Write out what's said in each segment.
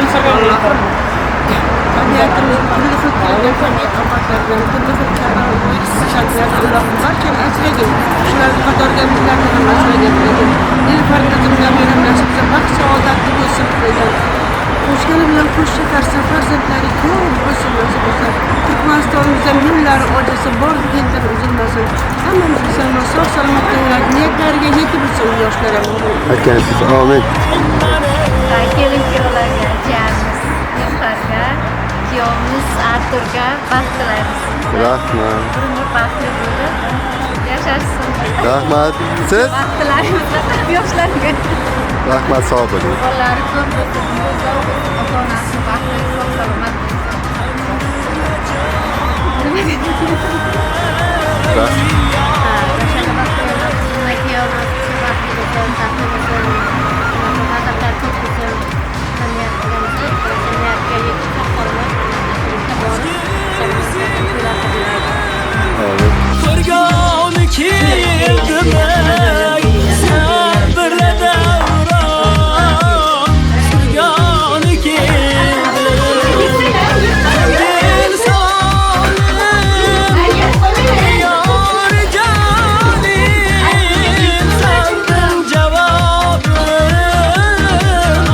Allohim tabiatimiz turli xil kelgan tabiat ofatlaridan, turli xil koronavirus kasalliklardan Allohim barchani asragin. Shularni qatoriga bizlarni ham asragin. Nilufar qizim, nabiram nasib qilsa, baxt saodatli bo'lsin Xudojon. Qo'shgani bilan qo'shcha qarsa, farzandlari ko'p bo'lsin nasib bo'lsa. Turkmanistonimizda yo'llari ochilsin, bor keltir uzilmasin. Hammamiz musulmon sog' salomat bo'linglar. Niyatlariga yetib bo'lsin yoshlar ham. Aytgansiz. Amin. Kelin kuyovlarga, jiyanimiz Nilfarga, kuyovimiz Arturga baxt tilaymiz. Rahmat. Bir umr baxtli bo'lib yashashsin. Rahmat. Siz? Baxt tilaymiz yoshlarga. Rahmat, sog' bo'ling. Bolalari ko'p bo'lsin, uzoq bo'lsin, ota-onasi baxtli, sog' salomat bo'lsin. Rahmat. Amin. Ko'rgani keldim ey, sen birla davron surgani keldim. Dil solim, yor jonim, sandin javobim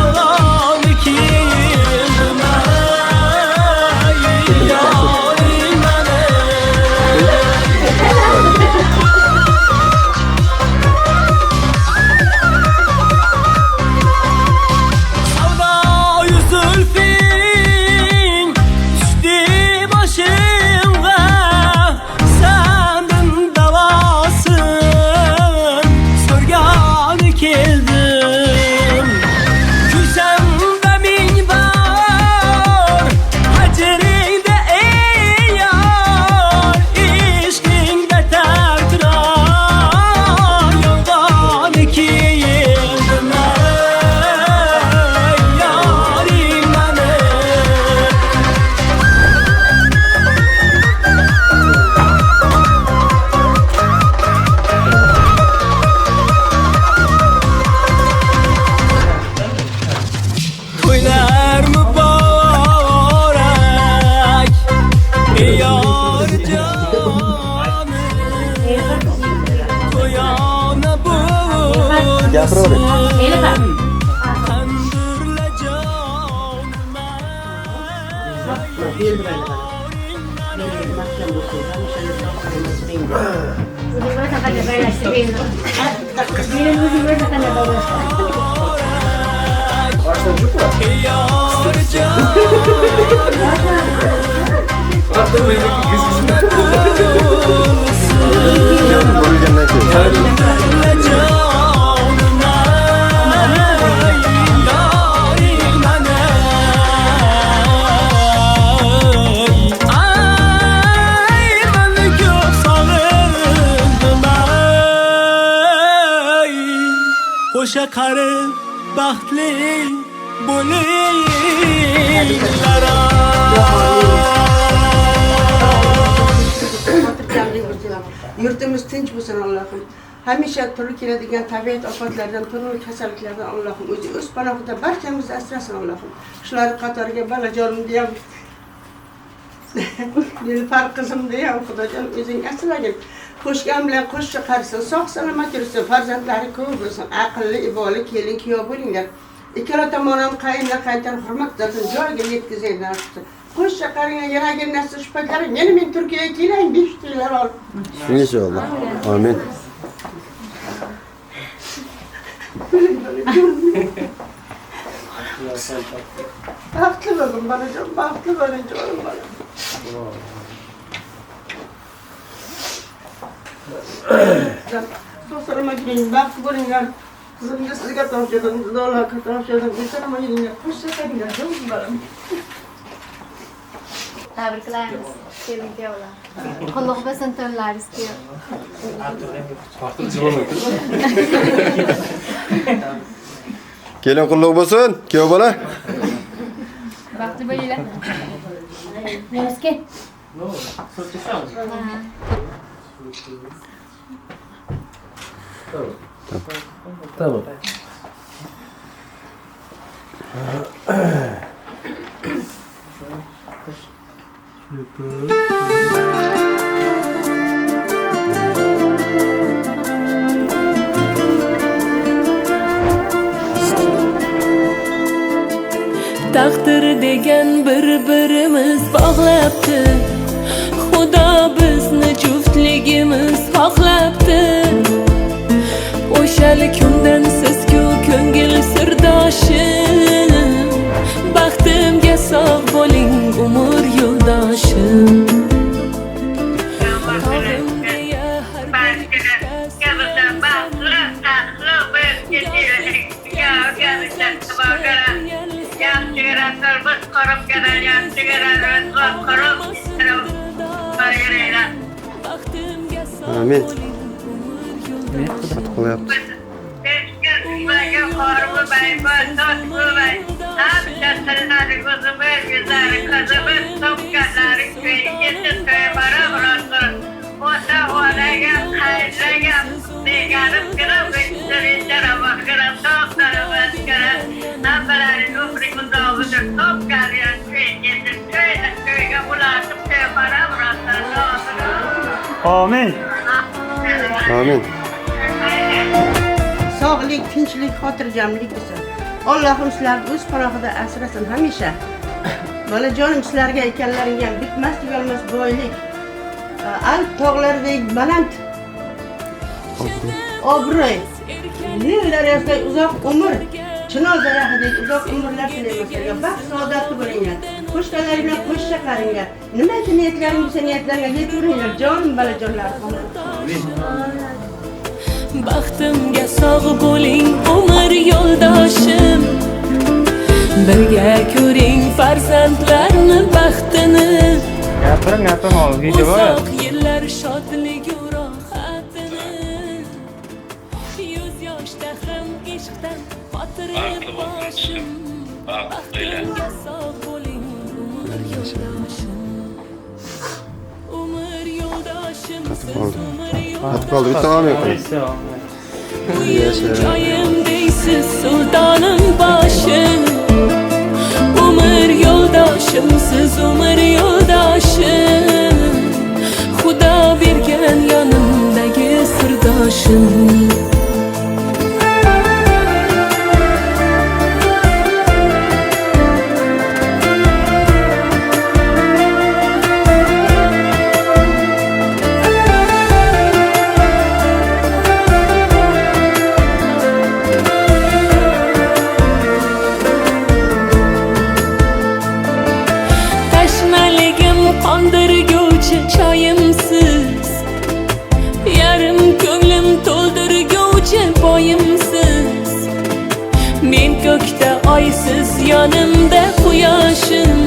olgani keldim ey, yorim mani. Savdoyu zulfing tushdi boshimga, sandin davosin so'rgani keldim. Kuysam da ming bor hajringda ey yor, ishqingda takrar yolg'oni keldim ey yorim mani. To'ylar muborak, ey yor jonim, to'yona Gapiravering. bo'lsin, tandirla jonim ey yorim mani. Ey yor jonim, Burilgandan keyin. jonim ey yorim mani. Ay meni ko'p sog'indim ey, qo'sha qarib baxtli bo'linglar. Xotirjamlik bo'lsin. Yurtimiz tinch bo'lsin Allohim. Hamisha turli keladigan tabiat ofatlaridan, turli kasalliklardan Allohim o'zi o'z panohida barchamizni asrasin Allohim. Shularning qatoriga bolajonimni ham, Nilufar qizimni ham Xudojon o'zing asragin. Qo'shgan bilan qo'shcha qarisin, sog' salomat yursin, farzandlari ko'p bo'lsin, aqlli, iboli kelin kuyov bo'linglar. Ikkala tomon ham qayinlar qaytar hurmat izzatini joyiga yetkazinglar. Qo'shcha qaringlar, yaragin narsa shu paytlari yana men Turkiyaga kelayin 5 yillar olib. Inshaalloh. Amin. Baxtli bo'lgin bolajon, baxtli bo'ling jonim bolam. Sog' salomat yuring, baxtli bo'linglar. Qizimni sizga topshirdim, Allohga topshirdim. Salomat yuringlar, qo'shcha qaringlar, jonim bolam. Tabriklaymiz kelin kuyovlar. Qulluq bo'lsin to'ylaringiz kuyov. Kelin qulluq bo'lsin, kuyov bola. Baxtli bo'linglar. Tamam. Taqdir degan bir-birimiz bog'labdi, Xudo bizni juftligimiz xohlabdi. O'shal kundan siz-ku ko'ngil sirdoshim, baxtimga sog' bo'ling umr yo'ldoshim. Amin. Qatib qolyapti. Amin. Amin. Sog'lik, tinchlik, xotirjamlik bo'lsin. Allohim sizlarni o'z panohida asrasin hamisha. Bolajonim, sizlarga ekanlaringga bitmas tugalmas boylik, Alp tog'laridek baland obro'y, Nil daryosidek uzoq umr, chinor daraxtidek uzoq umrlar tilayman sizlarga. Baxt saodatli bo'linglar. Qo'shnilaring bilan qo'shsha qaringlar. Nimaki niyatlaring bo'lsa niyatlaringga yetaveringlar, jonim bolajonlarim. Baxtimga sog' bo'ling umr yo'ldoshim, birga ko'ring farzandlarni baxtini. Gapiring, gapiring, hozir video bor. Uzoq yillar shodlik rohatini, yuz yoshda ham ishqdan xotirib boshim. Baxtimga sog' bo'ling umr yo'ldoshim, umr yo'ldoshim, siz umr Qatib qoldi. Bitta amin qiling. Uyim joyim deysiz sultonim boshim, umr yo'ldoshim, siz umr yo'ldoshim, Xudo bergan yonimdagi sirdoshim. Tashnaligim qondirguvchi choyimsiz, yarim ko'nglim to'ldirguvchi boyimsiz. Men ko'kda oysiz, yonimda quyoshim,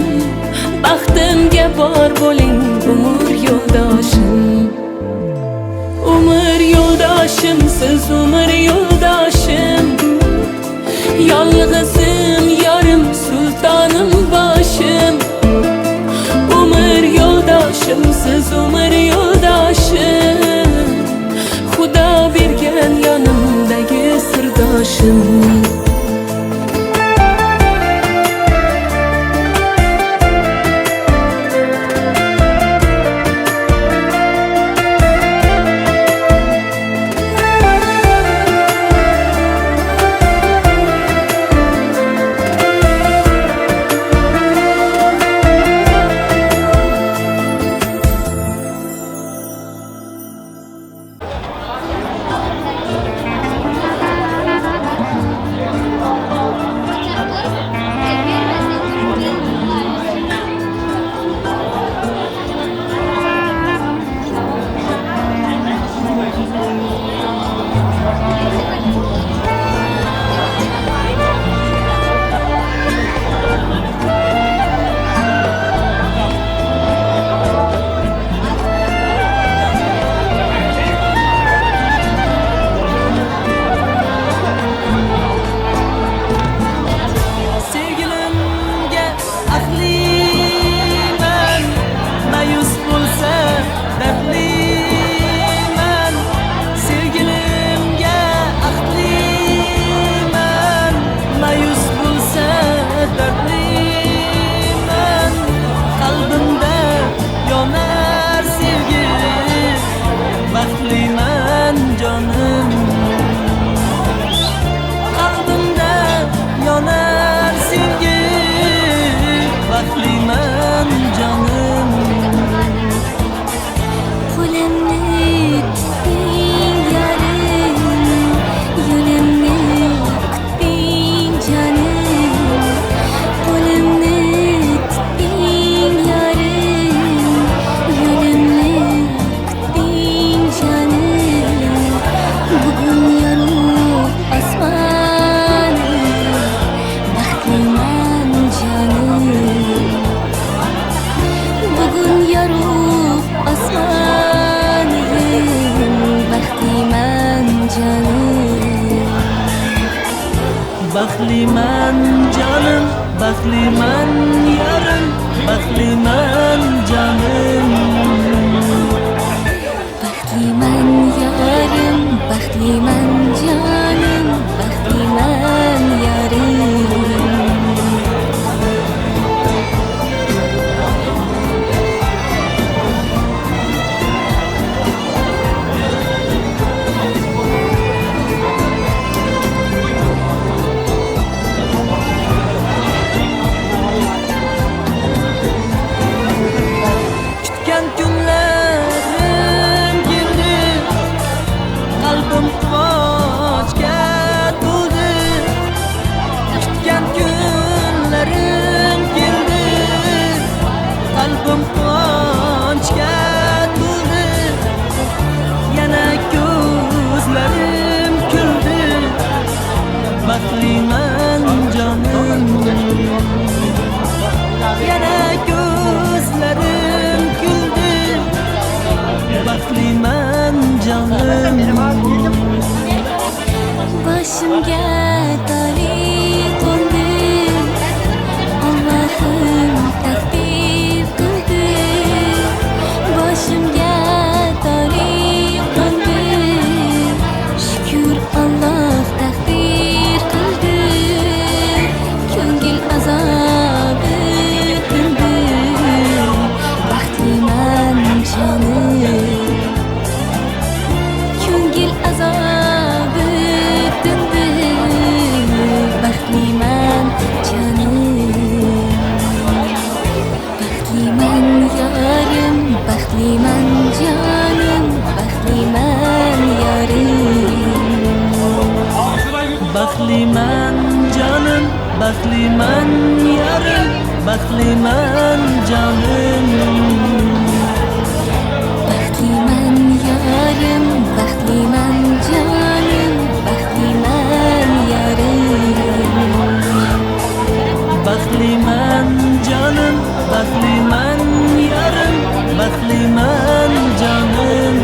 baxtimga bor bo'ling umr yo'ldoshim. Umr yo'ldoshim, siz umr yo'ldoshim, yolg'izim yorim sultonim boshim. Umr yo'ldoshim, siz umr yo'ldoshim, Xudo bergan yonimdagi sirdoshim. Baxtliman jonim, baxtliman yorim, baxtliman jonim. Baxtliman yorim, baxtliman jonim, baxtliman yorim. Kutgan kunlarim keldi, qalbim quvonchga to'ldi. Kutgan kunlarim keldi, qalbim quvonchga to'ldi. Yana ko'zlarim kuldi, baxtliman jonim. Yana ko'zlarim kuldi, baxtliman jonim. Boshimga toli qo'ndi, Allohim taqdir qildi. Boshimga toli qo'ndi, shukur Alloh taqdir qildi. Ko'ngil azobi tindi, baxtliman jonim. Ko'ngil azobi tindi, baxtliman jonim. Baxtliman yorim, baxtliman jonim, baxtliman yorim. Baxtliman jonim, baxtliman yorim, baxtliman jonim. Baxtliman yorim, baxtliman jonim, baxtliman yorim. Baxtliman jonim, baxtliman yorim, baxtliman jonim.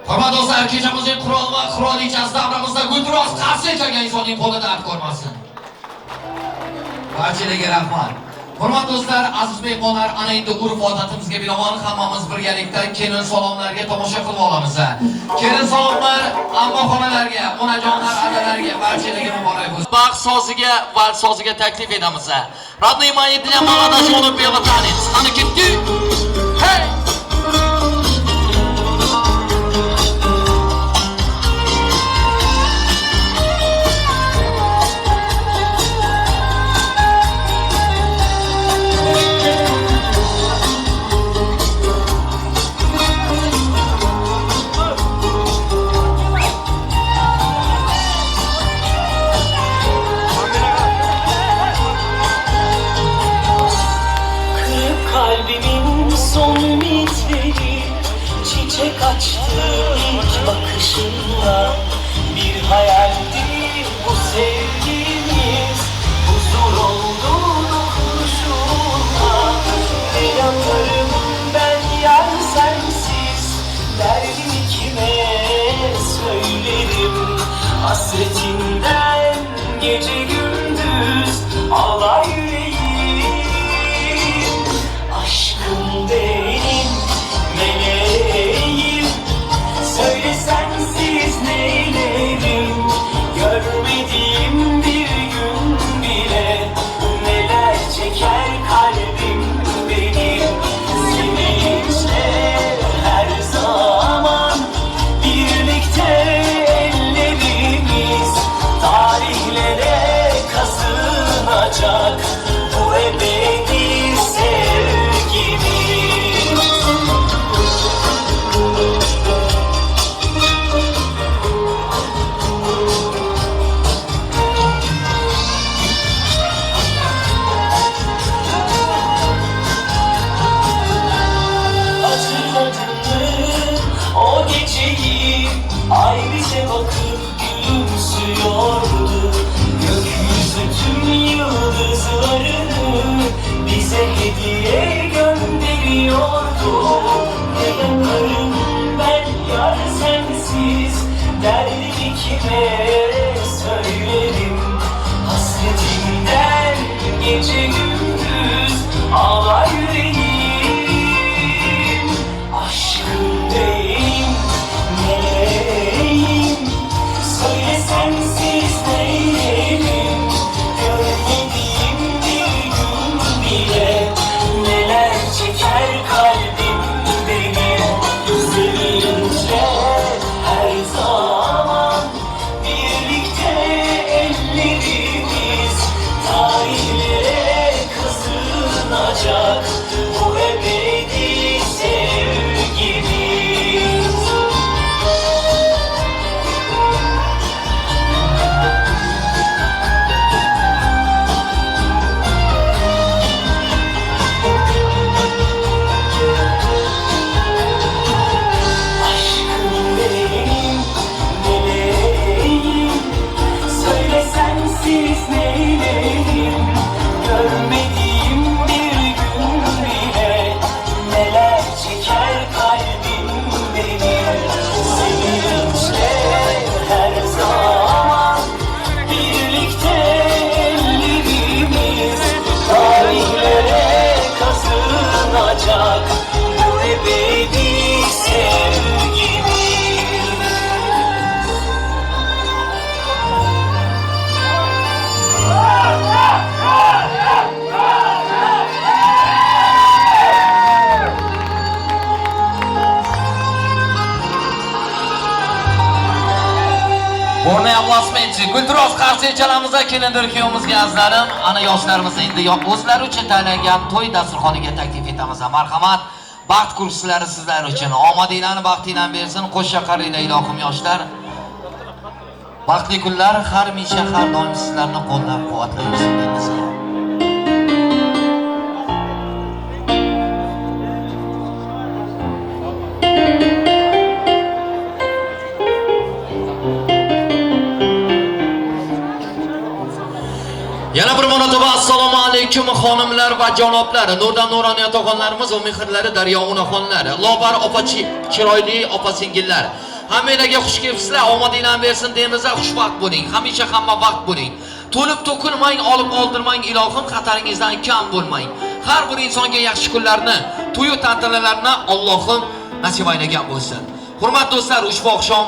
Hurmatli do'stlar, kechamizning qirol va qirolichasi davramizda gulduros qarshi chalgan insonning qo'lida dard ko'rmasin. Barchalarga rahmat. Hurmatli do'stlar, aziz mehmonlar, ana endi urf-odatimizga binoan hammamiz birgalikda kelin salomlarga tomosha qilib olamiz. Kelin salomlar ammoxonalarga, onajonlar, adalarga, barchalarga muborak bo'lsin. Baxt soziga, vals soziga taklif etamiz. Родные мои, для молодоженов белый танец. Ana ketdi. Hey! Kırık kalbimin son ümitleri çiçek açtı ilk bakışınla. Bir hayaldi bu sevgimiz, huzur oldu dokunuşunla. Ne yaparım ben yar sensiz, derdimi kime söylerim? Hasretinden gece gündüz ağlar yüreğim. Aşkım benim, meleğim, söyle sensiz neylerim? Görmediğim bir gün bile neler çeker kalbim benim. Sevinçle her zaman birlikte ellerimiz tarihlere kazınacak bu ebedi sevgimiz. Hatırladın mı o geceyi? Ay bize bakıp gülümsüyordu. Gökyüzü tüm yıldızlarını bize hediye gönderiyordu. Ne yaparım ben yar sensiz, derdimi kime söylerim? Hasretinden gece gündüz ağlar yüreğim. Aşkım benim, meleğim, söyle sensiz neylerim? Görmediğim bir gün bile neler çeker kalbim benim. Sevinçle her zaman birlikte ellerimiz tarihlere kazınacak bu ebedi sevgimiz. Aşkım benim, meleğim, söyle sensiz neylerim? Görmediğim bir gün bile neler çeker kalbim benim. Sevinçle her zaman birlikte ellerimiz tarihlere kazınacak bu ebedi sevgimiz. Bornay aplodismentchi. Guldiroz qarshi chalamiz kelindir kuyovimizga, azizlarim. Ana yoshlarimizni endi o'zlari uchun tayinlangan to'y dasturxoniga taklif etamiz. Marhamat. Baxt kursilari sizlar uchun. Omadinglarni, baxtinglarni bersin. Qo'sha qaringlar ilohim yoshlar. Baxtli kunlar hamisha har doim sizlarni qo'llab-quvvatlayversin deymiz. Yana bir marotaba assalomu alaykum xonimlar va janoblar, nurdan nurona yotoqxonlarimiz va mehrlari daryo onaxonlar, lobar opa chiroyli opa singillar. Hammanglarga xush kelibsizlar, omadinglarni bersin deymiz, xushvaqt bo'ling, hamisha hamma vaqt bo'ling. To'lib to'kilmang, olib oldirmang, ilohim xataringizdan kam bo'lmang. Har bir insonga yaxshi kunlarni, to'yu tantanalarni Allohim nasib aylagan bo'lsin. Hurmatli do'stlar, ushbu oqshom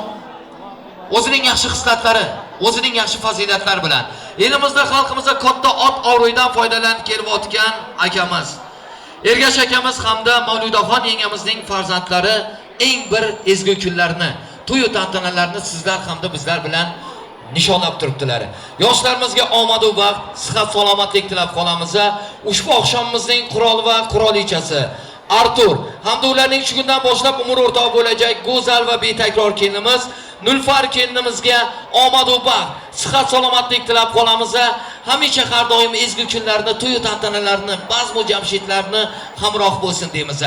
o'zining yaxshi xislatlari, o'zining yaxshi fazilatlari bilan elimizda, xalqimizda katta ot obro'yidan foydalanib kelayotgan akamiz Ergash akamiz hamda Mavludaxon yengamizning farzandlari eng bir ezgu kunlarni, to'yu tantanalarni sizlar hamda bizlar bilan nishonlab turibdilar. Yoshlarimizga omad va baxt, sihat salomatlik tilab qolamiz. Ushbu oqshomimizning qirol va qirolichasi Artur hamda ularning shu kundan boshlab umr o'rtog'i bo'lajak go'zal va betakror kelinimiz Nilufar kelinimizga omad va baxt, sihat salomatlik tilab qolamiz. Hamisha har doim ezgu kunlarni, to'y tantanalarni, bazmu jamshidlarni hamroh bo'lsin deymiz.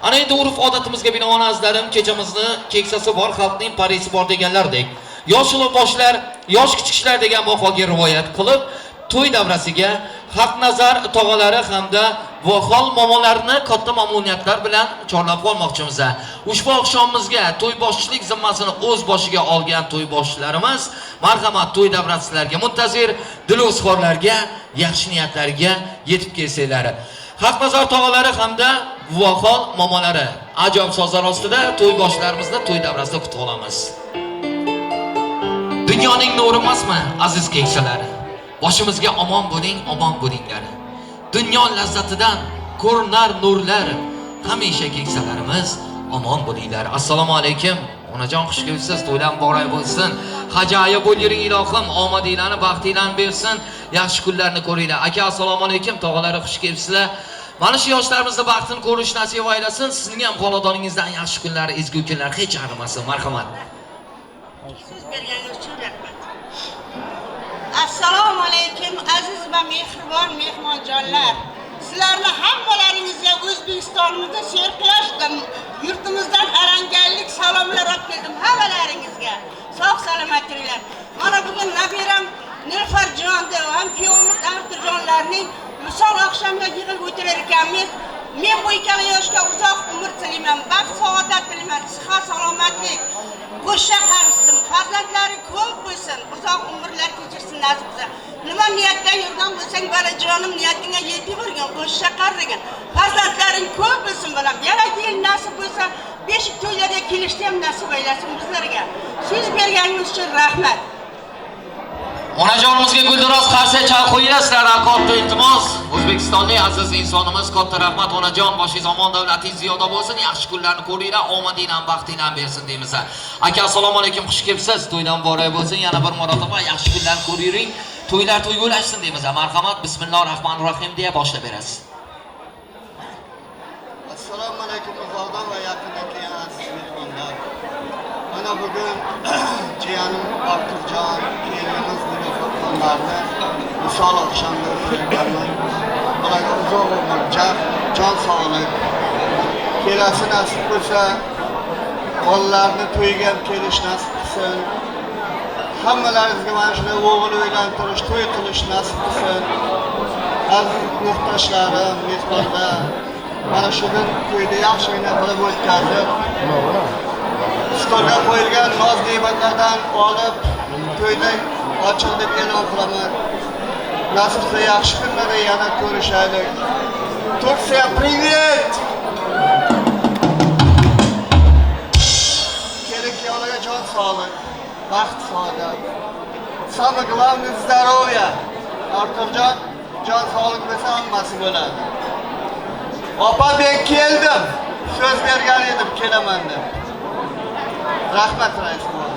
Ana endi urf odatimizga binoan azizlarim, kechamizni keksasi bor xalqning parisi bor deganlardek, yosh ulug' boshlar, yosh kichiklar degan maqolga rivoyat qilib, to'y davrasiga Haqnazar tog'alari hamda Vohol momolarni katta mamnuniyatlar bilan chorlab qolmoqchimiz. Ushbu oqshomimizga to'y boshchilik zimmasini o'z boshiga olgan to'y boshchilarimiz marhamat to'y davrasilarga muntazir dilozxorlarga yaxshi niyatlarga yetib kelsanglar. Haqnazar tog'alari hamda Vohol momolari ajoyib sozlar ostida to'y boshchilarimizni to'y davrasida kutib olamiz. Dunyoning nuri emasmi, aziz keksalar? Boshimizga omon bo'ling, omon bo'linglar. Dunyo lazzatidan ko'rinar nurlar, hamisha keksalarimiz omon bo'linglar. Assalomu alaykum. Onajon, xush kelibsiz. To'ylar muborak bo'lsin. Hajayi bo'l yuring ilohim, omadinglarni, baxtinglarni bersin. Yaxshi kunlarni ko'ringlar. Aka, assalomu alaykum. Tog'alari, xush kelibsizlar. Mana shu yoshlarimizni baxtini ko'rish nasib aylasin. Sizning ham xonadoningizdan yaxshi kunlar, ezgu kunlar hech arimasin. Marhamat. So'z berganingiz uchun rahmat. Assalomu alaykum aziz va mehribon mehmonjonlar. Sizlarni hammalaringizga O'zbekistonimizda serquyosh yurtimizdan aranganlik salomlar olib keldim hammalaringizga. Sog' salomat turinglar. Mana bugun nabiram Nilfarjon ham kuyovimiz Arturjonlarning misol oqshomga yig'ilib o'tirar ekanmiz. Men bu ikkala yoshga uzoq umr tilayman, baxt saodat tilayman, sihat salomatlik, qo'sha qarisin, farzandlari ko'p bo'lsin, uzoq umrlar kechirsin nasib qilsa. Nima niyatda yurgan bo'lsang, bolajonim, niyatingga yetib borgin, qo'sha qarigin. Farzandlaring ko'p bo'lsin bolam. Yana yil nasib bo'lsa, beshik to'ylarga kelishni ham nasib aylasin bizlarga. So'z berganingiz uchun rahmat. Onajonimizga gulduros qarsak chalib qo'yinglar, sizlardan katta iltimos. O'zbekistonlik aziz insonimiz, katta rahmat onajon, boshingiz omon, davlatingiz ziyoda bo'lsin, yaxshi kunlarni ko'ringlar, omadinglar, baxtinglar bersin deymiz. Aka, assalomu alaykum, xush kelibsiz. To'ydan muborak bo'lsin. Yana bir marotaba yaxshi kunlarni ko'ring, to'ylar to'yga ulashsin deymiz. Marhamat, bismillahir rohmanir rohim deya boshlab berasiz. Assalomu alaykum uzoqdan va yaqindan kelgan aziz mehmonlar. Mana bugun jiyanim Arturjon, kelinimiz Nilufarxonlarni misol oqshomda o'tirganman. Ularga uzoq umr, jon sog'lik. Kelasi nasib bo'lsa, bolalarni to'yiga ham kelish nasib qilsin. Hammalaringizga mana shunday o'g'il uylantirish, to'y qilish nasib qilsin. Aziz yurtdoshlarim, mehmonlar, mana shu bir to'yni yaxshigina qilib o'tkazib, stolga qo'yilgan noz ne'matlardan olib, to'yni ochiq deb e'lon qilaman. Nasib qilsa yaxshi kunlarda yana ko'rishaylik. Turkiya, привет! Kelin kuyovlarga jon sog'lik, baxt saodat. Самое главное здоровье. Arturjon, jon sog'lik bo'lsa hammasi bo'ladi. Opa, men keldim. So'z bergan edim, kelaman deb. Rahmat, rais buva.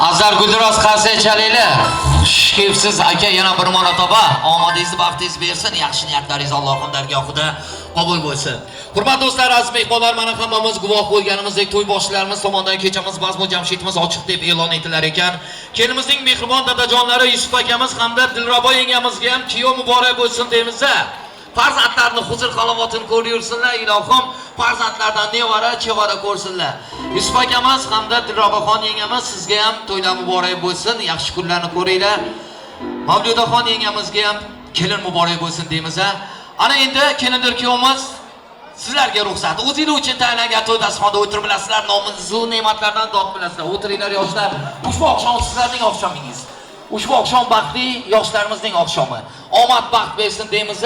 Azar gulduros qarsak chalinglar. Xush kelibsiz aka, yana bir marotaba omadingizni, baxtingizni bersin, yaxshi niyatlaringiz Allohim dargohida qabul bo'lsin. Hurmatli do'stlar, aziz mehmonlar, mana hammamiz guvoh bo'lganimizdek to'y boshchilarimiz tomonidan kechamiz bazmu jamshidimiz ochiq deb e'lon etilar ekan. Kelinimizning mehribon dadajonlari Yusuf akamiz hamda Dilrabo yengamizga ham kuyov muborak bo'lsin deymiz. Farzandlarni huzur halovatini ko'rib yursinlar, ilohim farzandlardan nevara, chevara ko'rsinlar. Yusuf akamiz hamda Dilrobaxon yengamiz, sizga ham to'ylar muborak bo'lsin, yaxshi kunlarni ko'ringlar. Mavludaxon yengamizga ham kelin muborak bo'lsin deymiz. Ana endi kelindir kuyovimiz, sizlarga ruxsat. O'zinglar uchun tayinlangan to'y dasturxonda o'tirib bilasizlar, nomingizni ne'matlardan dod bilasizlar. O'tiringlar yoshlar. Ushbu oqshom sizlarning oqshomingiz. Ushbu oqshom baxtli yoshlarimizning oqshomi. Omad baxt bersin deymiz,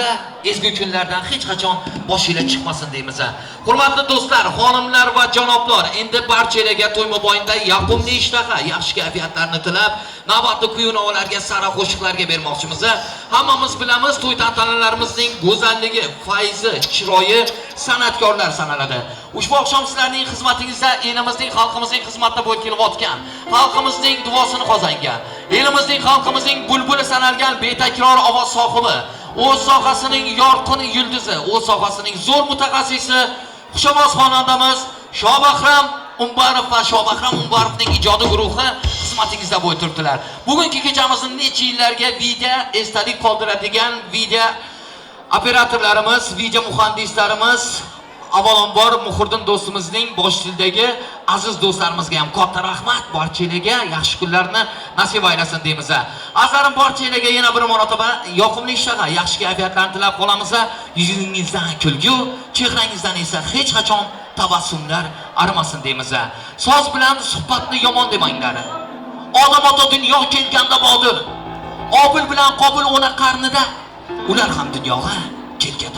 ezgu kunlardan hech qachon boshinglar chiqmasin deymiz. Hurmatli do'stlar, xonimlar va janoblar, endi barchalarga to'y mobaynida yoqimli ishtaha, yaxshi kayfiyatlarni tilab, navbatni kuy-navolarga, sara qo'shiqlarga bermoqchimiz. Hammamiz bilamiz, to'y tantanalarimizning go'zalligi, fayzi, chiroyi san'atkorlar sanaladi. Ushbu oqshom sizlarning xizmatingizda elimizning, xalqimizning xizmatida bo'lib kelayotgan, xalqimizning duosini qozongan, elimizning, xalqimizning bulbuli sanalgan betakror ovoz sohibi, o'z sohasining yorqin yulduzi, o'z sohasining zo'r mutaxassisi, xushovoz xonandamiz Shobahram Umbarov va Shobahram Umbarovning ijodi guruhi xizmatingizda bo'lib turibdilar. Bugungi kechamizni necha yillarga video esdalik qoldiradigan video operatorlarimiz, video muhandislarimiz, avvalambor Muhriddin do'stimizning boshchiligidagi aziz do'stlarimizga ham katta rahmat. Barchalarga yaxshi kunlarni nasib aylasin deymiz. Azlarim, barchalarga yana bir marotaba yoqimli ishtaha, yaxshi kayfiyatlarni tilab qolamiz. Yuzingizdan kulgu, chehrangizdan esa hech qachon tabassumlar arimasin deymiz. So'z bilan suhbatni yomon demanglar. Odam ota dunyo kelganda bodir. Obil bilan Qobil ona qarnida, ular ham dunyoga kelgan.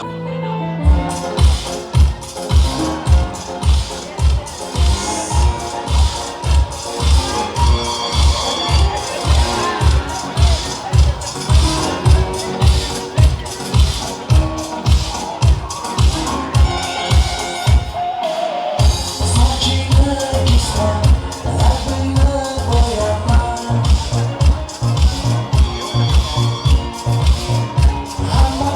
Hamma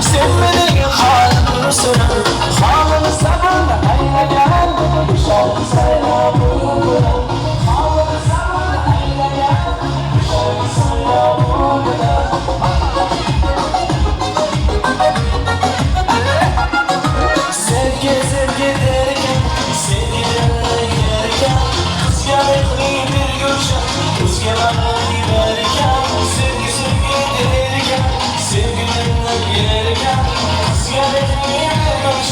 Sen mening holimsan, holim sabr aylagan, ishonsan bu. Holim sabr aylagan, ishonsan bu. Sevgi sevgi derken, sevgilerine yerken, kızga mehri bir gülşen, kızga bana giderken. Sevgi sevgi derken, sevgilerine yerken, kızga mehri bir gülşen.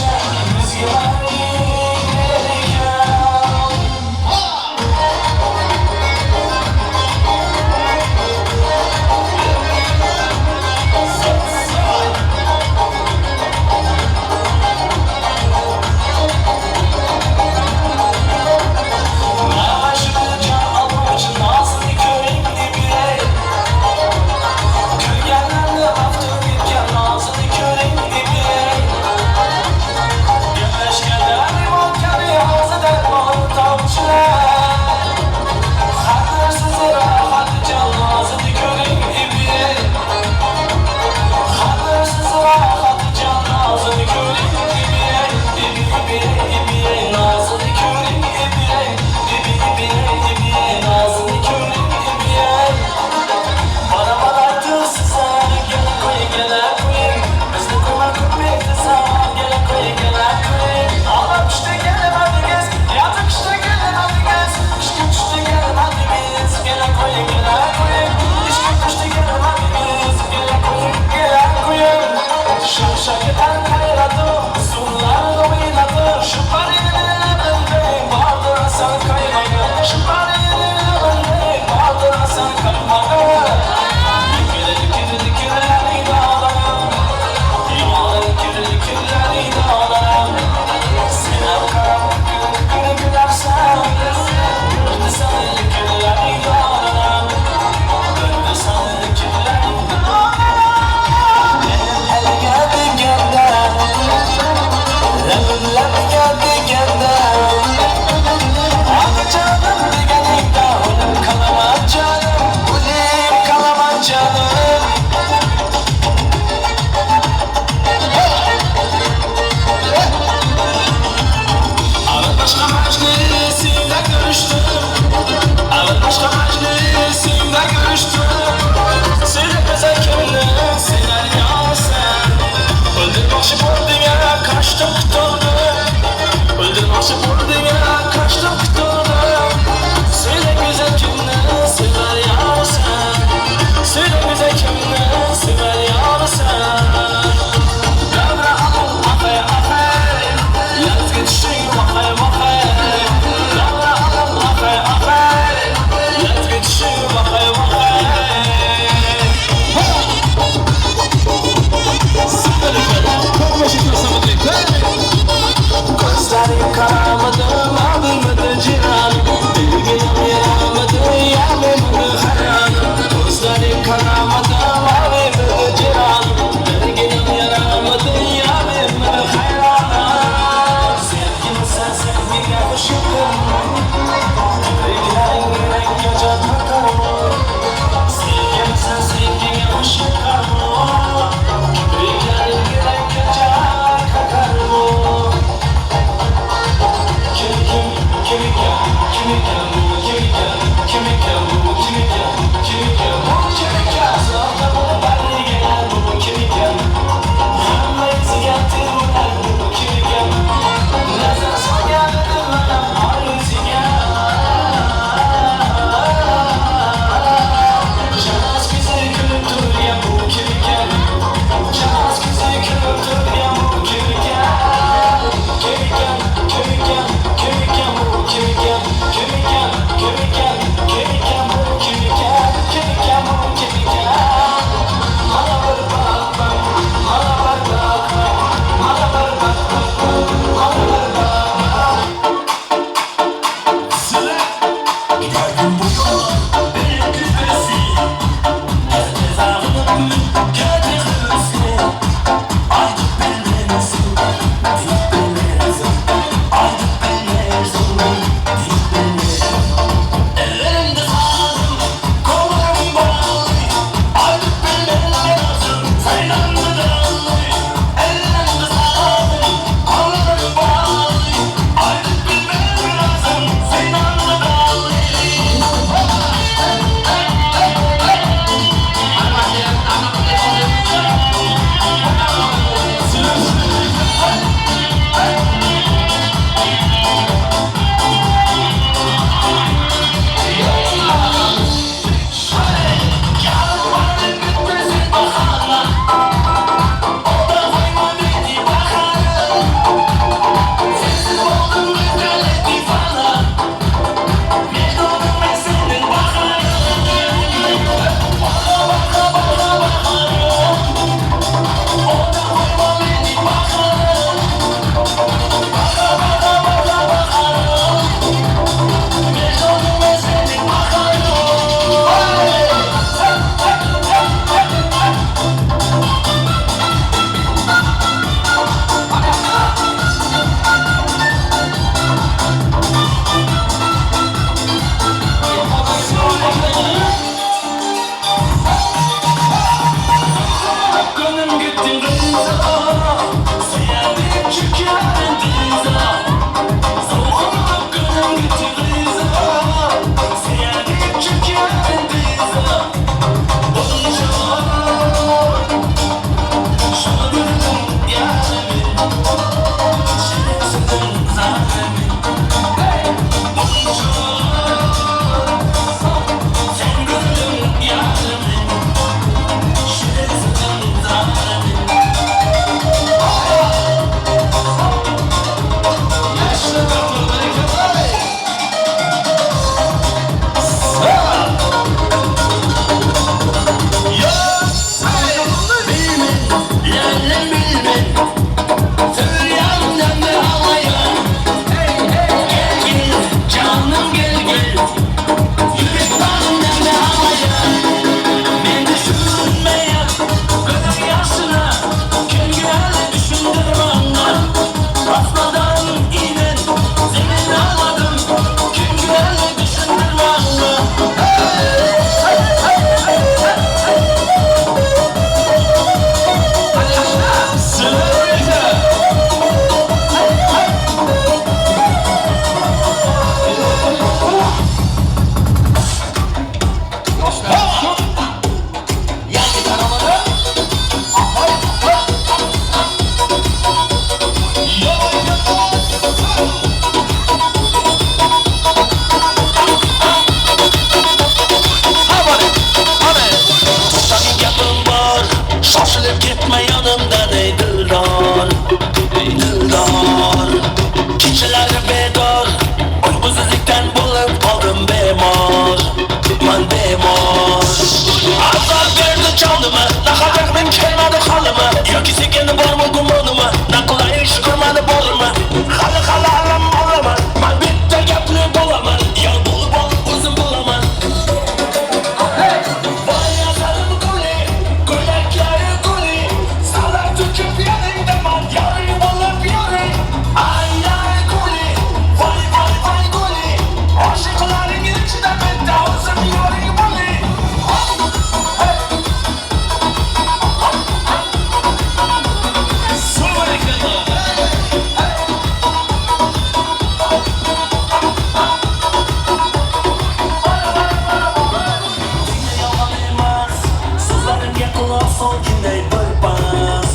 Osonginday bir pas,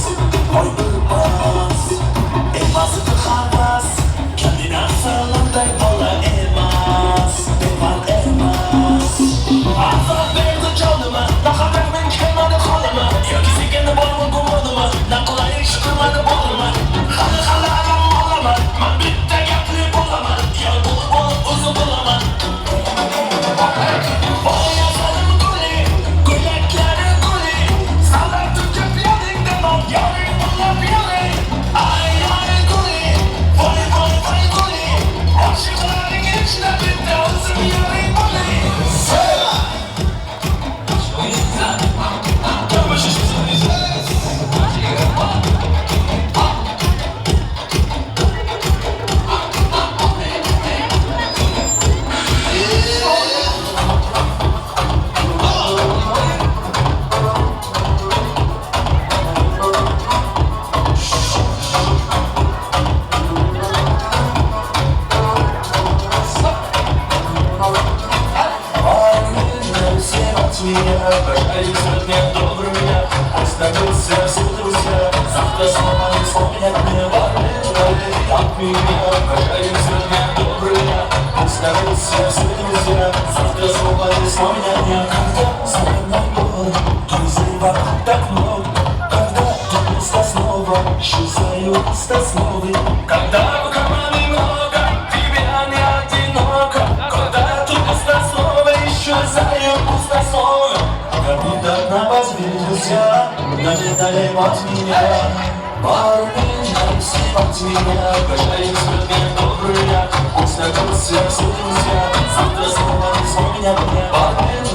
oy bir pas. Emas edi havas, kamina salamday bola emas, bevar emas. Azob berdi jonima, naqadar men kelmadi holima, yoki sekin bormi gumonima, na qulay ish qilmadi bo'lma. Hali hali alam olaman, man bitta gapli bo'laman, yo bo'lib bo'lib o'zi bo'laman. Voy asalim guli, ko'ylaklari guli, salar tukib yoningda man yoring bo'lib yoring. Ay ay guli, voy voy voy guli, oshiqlaring ichida bitta o'zim yoring guli. Сегодня добрый меня, пусть найдутся все друзья. Завтра снова не вспомнят меня, от меня. Прощаюсь, сегодня добрый меня, пусть найдутся все друзья. Завтра снова не вспомнят меня. Когда с мной город, друзей вокруг так много. Когда тут пусто снова, исчезают пустословы. Когда в кармане много, тебя не одиноко. Когда тут пусто снова, исчезают пустословы. Как будто на вас друзья, но не налей от меня. Бармен, от меня. Прощаюсь, сегодня добрый я, пусть найдутся все друзья. Завтра снова не вспомнят меня. Бармен,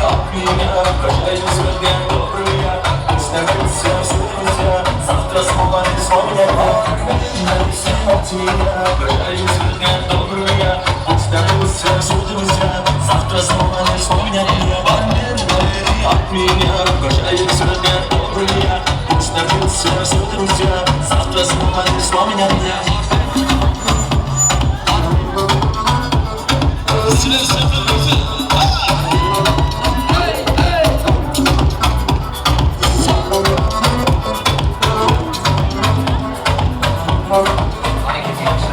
от меня. Прощаюсь, сегодня добрый я, пусть найдутся все друзья. Завтра снова не вспомнят меня. Бармен, от меня. Прощаюсь, сегодня добрый я, пусть найдутся все друзья. Завтра снова не вспомнят меня. Бармен, от меня. Прощаюсь, сегодня добрый я, пусть найдутся все друзья. Завтра снова не вспомнят меня.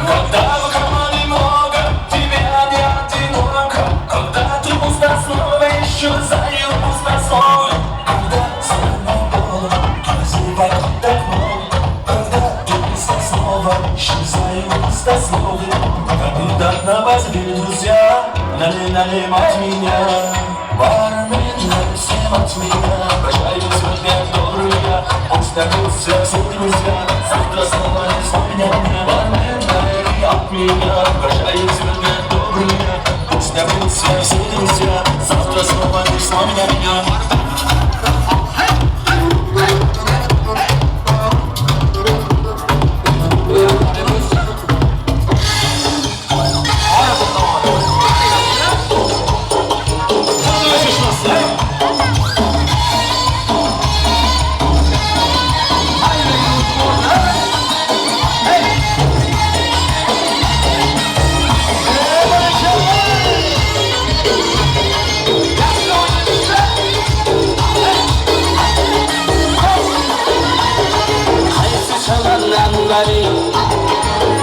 Когда в кармане много, тебя не одиноко. Когда ты пустословно исчезают пустословы. Когда с мной голод, друзей вокруг так много. Когда ты пустослова, исчезают пустословы. Как будто на вас друзья, налей, налей от меня. Бармен, налей всем от меня. Прощаюсь, сегодня добрый я, пусть найдутся все друзья. Завтра снова не вспомнят меня. Бармен, налей от меня. Прощаюсь, сегодня добрый я, пусть найдутся все друзья. Завтра снова не вспомнят меня.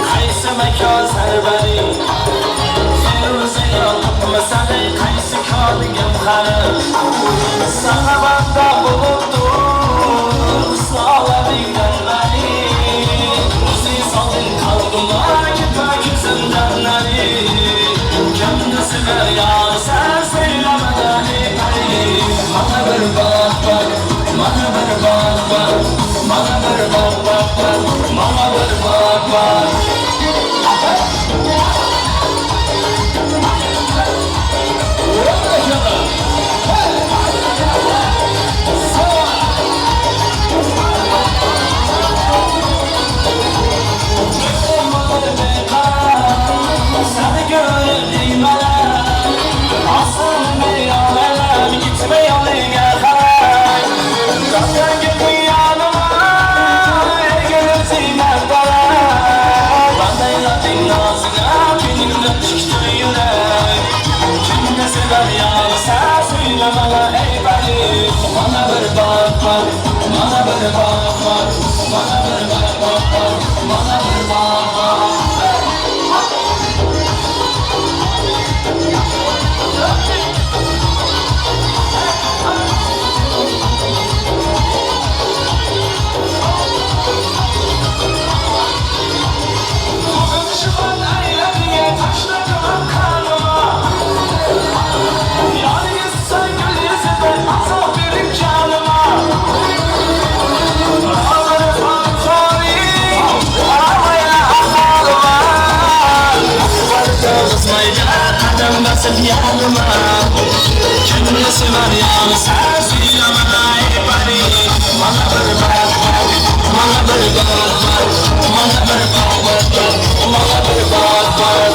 Qaysi makon sarvari, Feruza yoqmasani, qaysi konga qani. Sahabanda bo'lib tur, husnolaring dalbari. O'zing solding qalbimga pokizimdan nari. Kimni sevar yor sen so'ylamadan ey. Mana bir bog' bor, mana bir bog' bor, mana bir bog' bor, mana bir bog' bor. bir baxt bor, mana bir baxt bor, mana bir baxt bor. Kimni sevar yar sensiz yaman pari, mana bir baxt bor, mana bir baxt bor, mana bir baxt bor, mana bir baxt bor.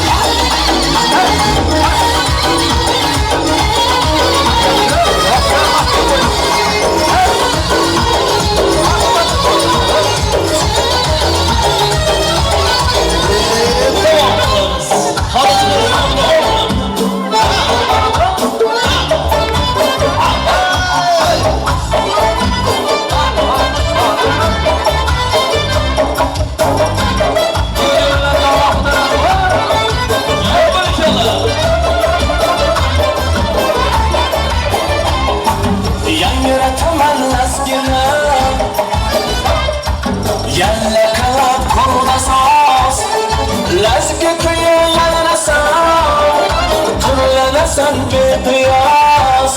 Sen beqiyos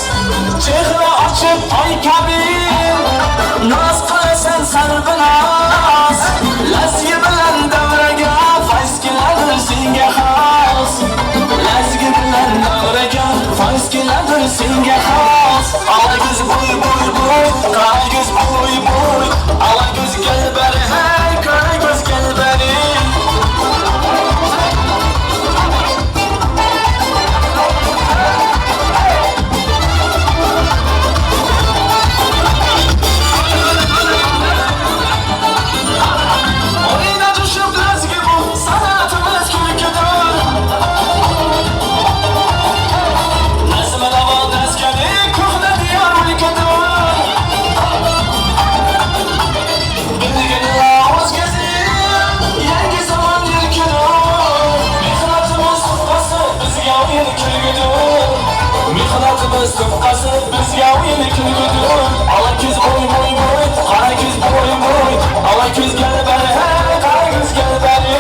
chehra ochib oy kabi noz qilasan sarbinos, lazgi bilan davraga fayz keladir senga xos, lazgi bilan davraga fayz keladir senga xos. Ola ko'z bo'y bo'y bo'y, qora ko'z bo'y bo'y, ola ko'z gel bari hey, qora ko'z gel bari. Tuhfasi bizga o'yin kulgudir. Ola ko'z bo'y bo'y bo'y, qora ko'z bo'y bo'y, ola ko'z gel bari hey, qora ko'z gel bari.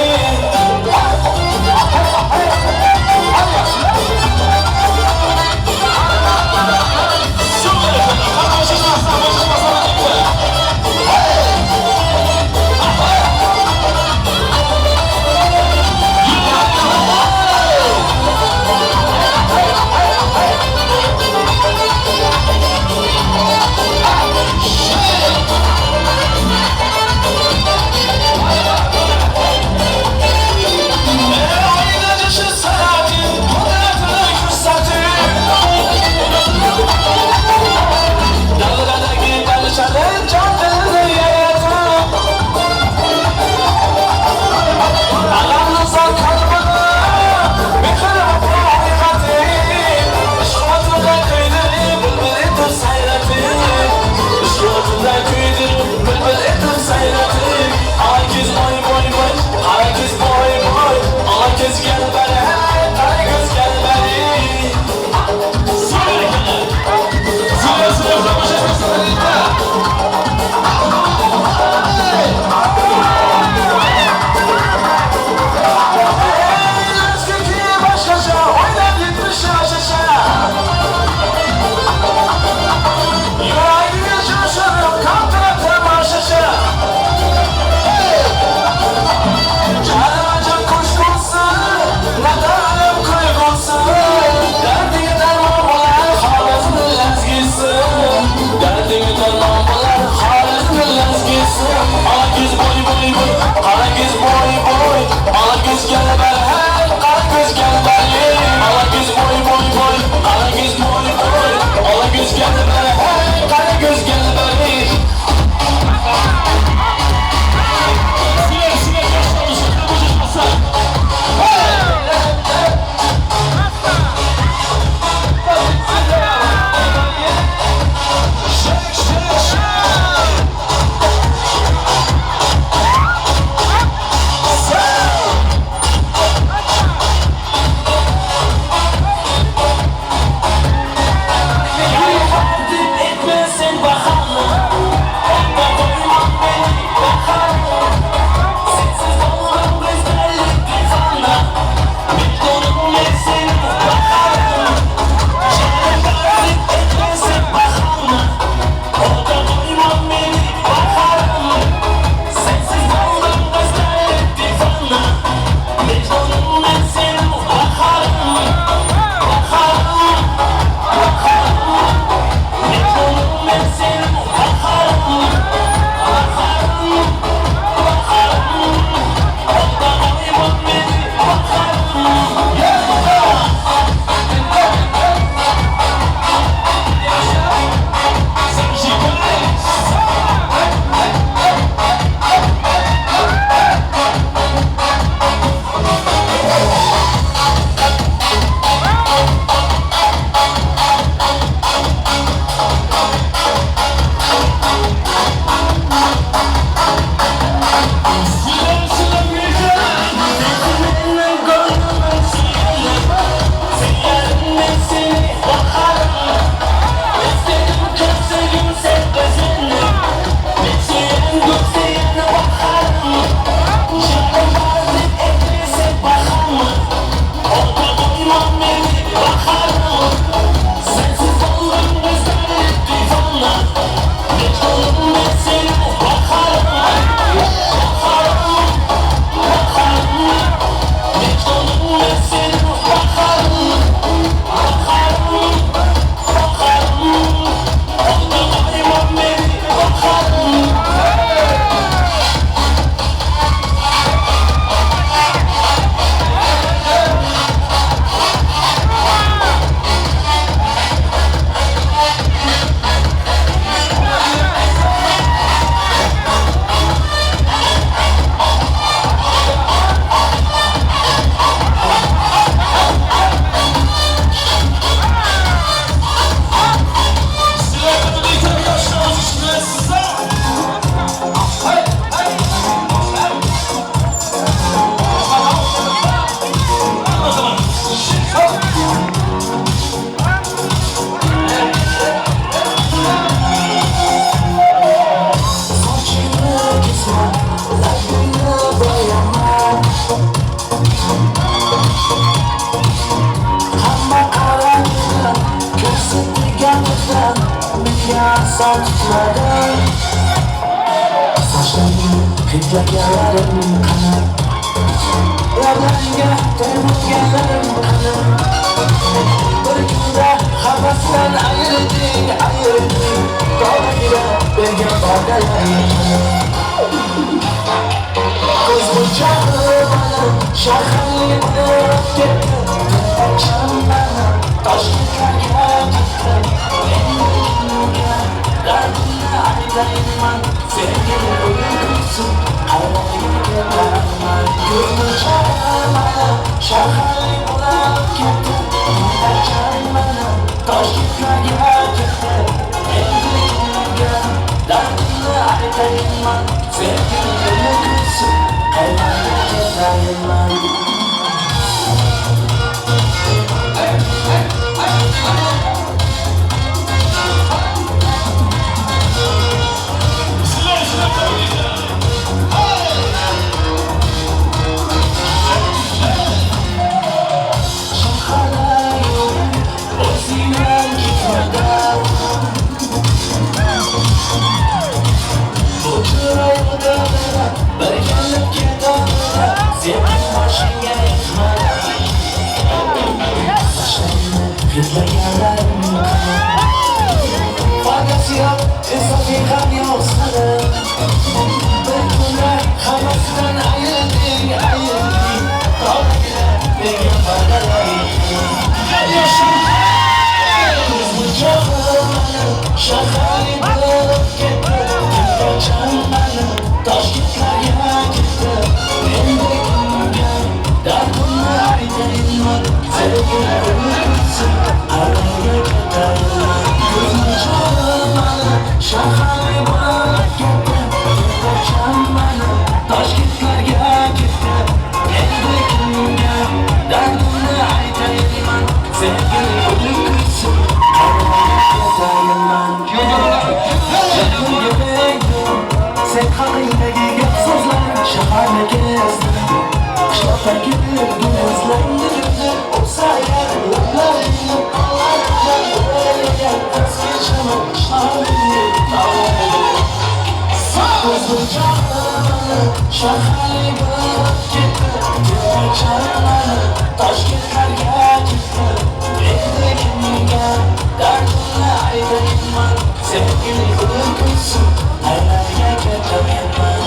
Sevgilik uyqusi aylarga ketaverman.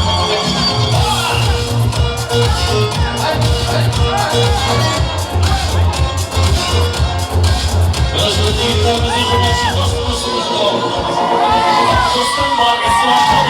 Dostum var, ısrar.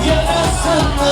Yarasını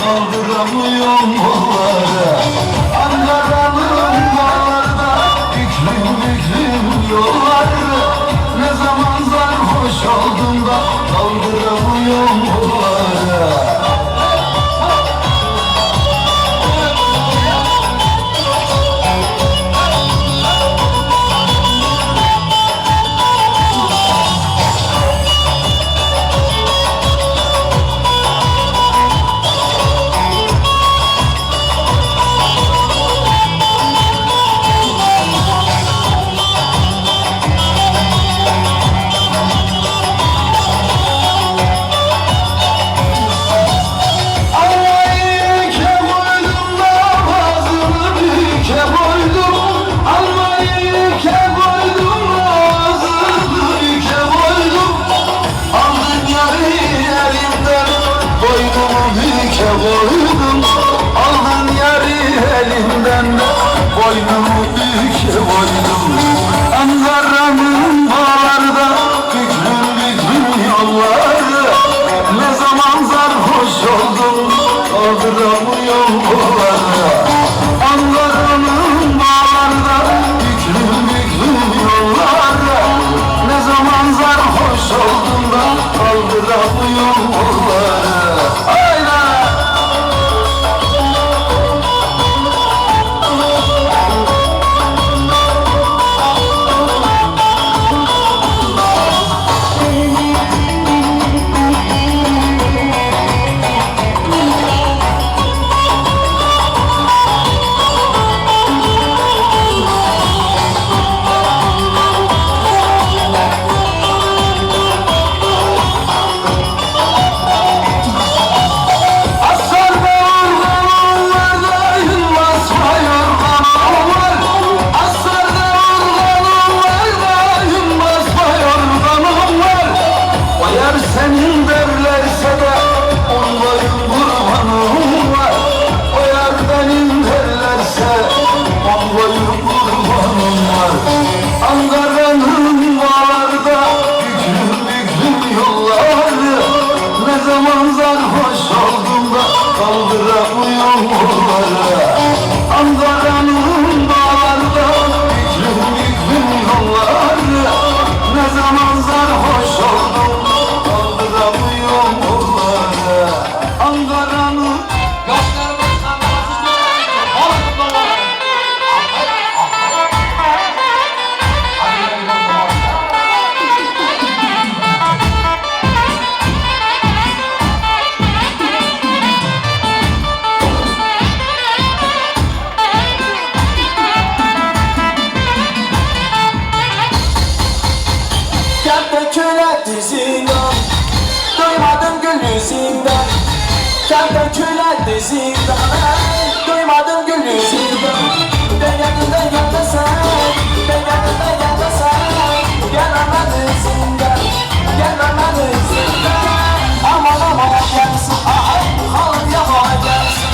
kaldıramıyorum onları. Ankara'nın bağlarda büklüm büklüm yolları. Ne zaman sarhoş oldum da kaldıramıyorum onları. Koydum, aldın yarı elimden, boynumu büke koydum. Ankara'nın bağlarda büklüm büklüm yolları. Ne zaman sarhoş oldum, kaldıramıyorum kolları. Ankara'nın bağlarda büklüm büklüm yolları. Ne zaman sarhoş oldum da kaldıramıyorum kolları. Hayda! Senin derlerse de onların kurbanım var. O yar benim derlerse onların kurbanım var. Ankara'nın bağlarda büklüm büklüm yolları. Ne zaman sarhoş oldum da kaldıramıyorum onları. Ankara'nın bağlarda büklüm büklüm yolları. Ne zaman sarhoş oldum kaldıramıyorum onları. Ankara'nın Yoshlarimiz ham aziz do'stlar. Duymadım gül yüzünden, kentten küle dizinden. Duymadım gül yüzünden. Ben yanında yanında sen, ben yanında yanında sen. Gel aman izinden, gel aman izinden. Aman aman gelsin, halım yaman gelsin.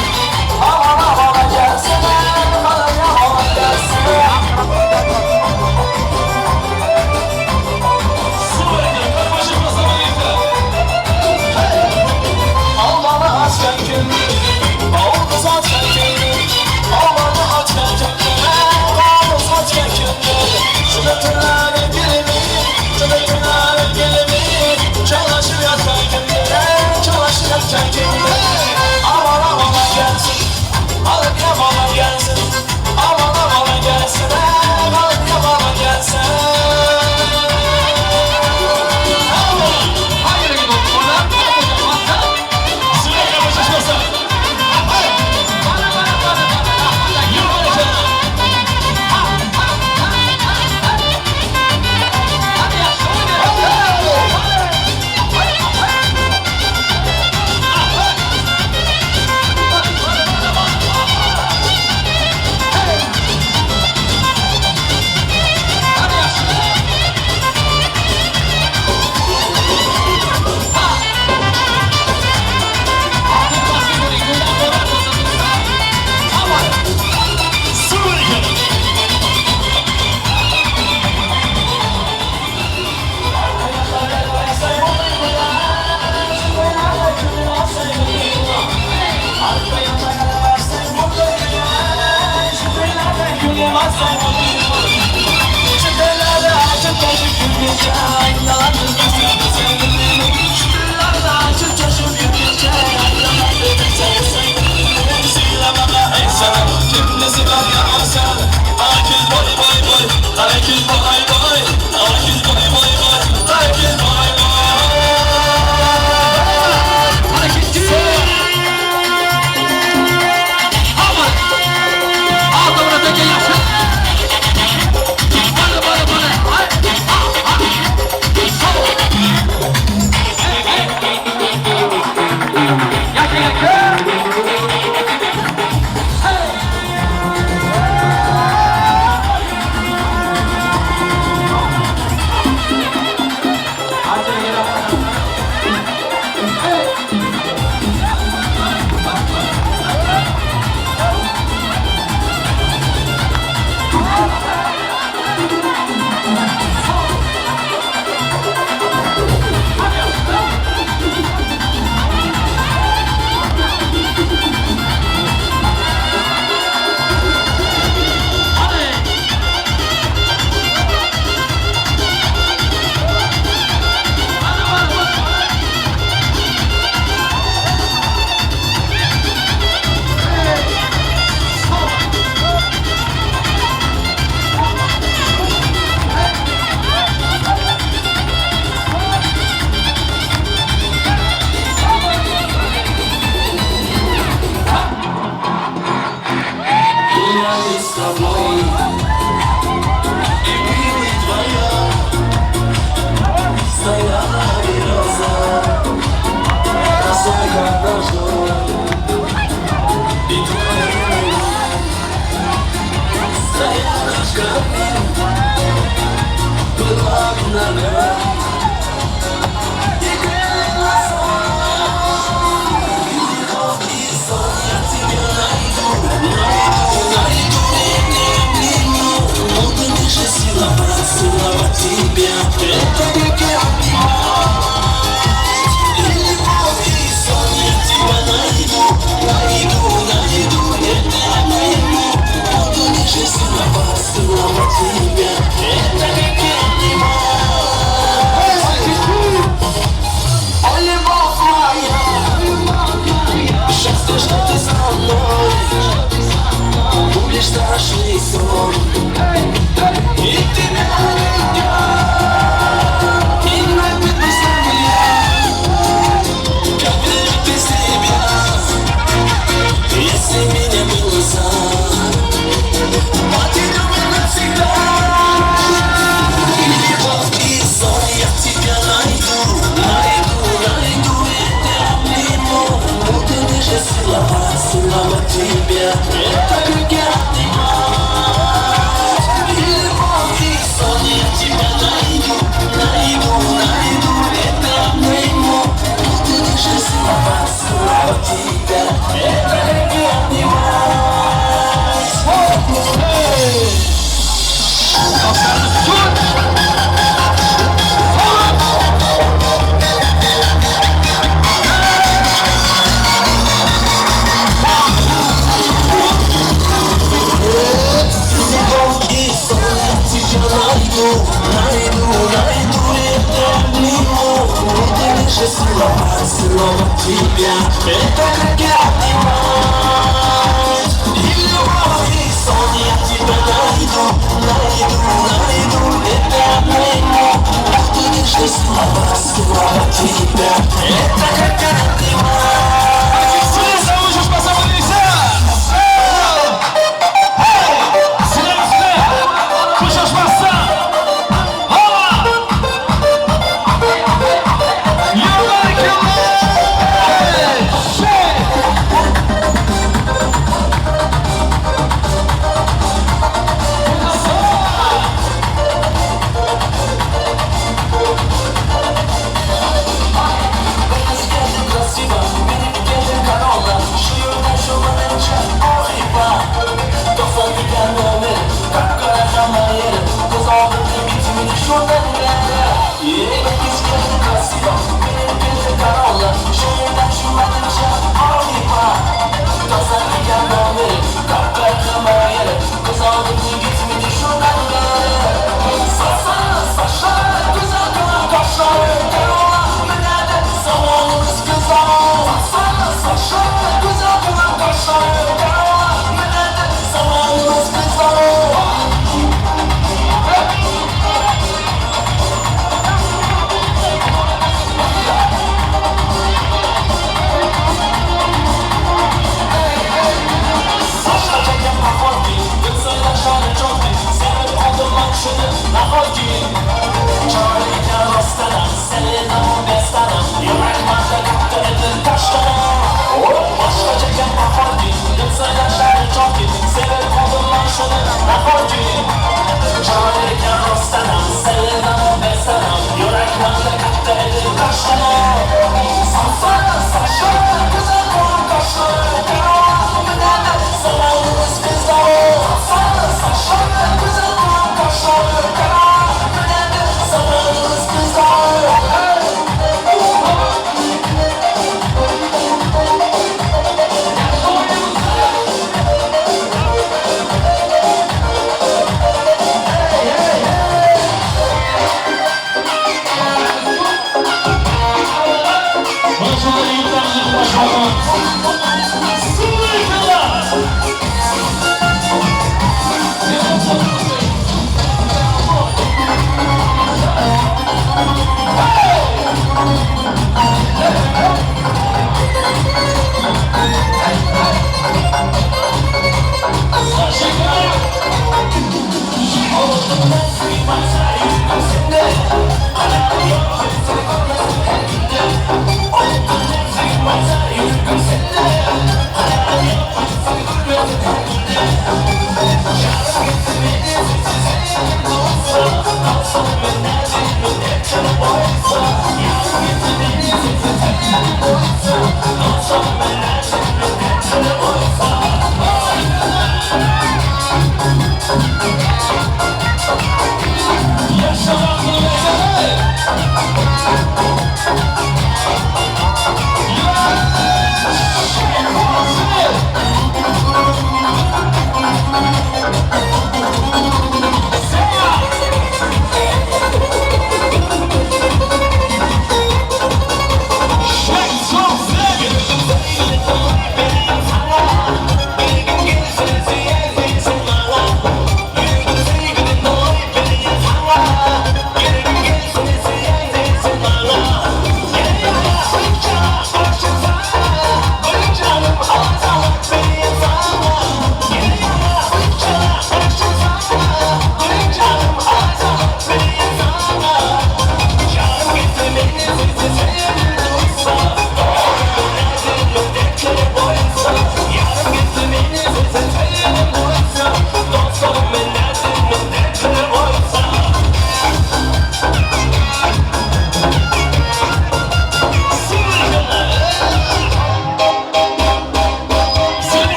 Aman aman gelsin, halım yaman gelsin. Şuna tırnağına girmeyin, şuna tırnağına. Saşa, Come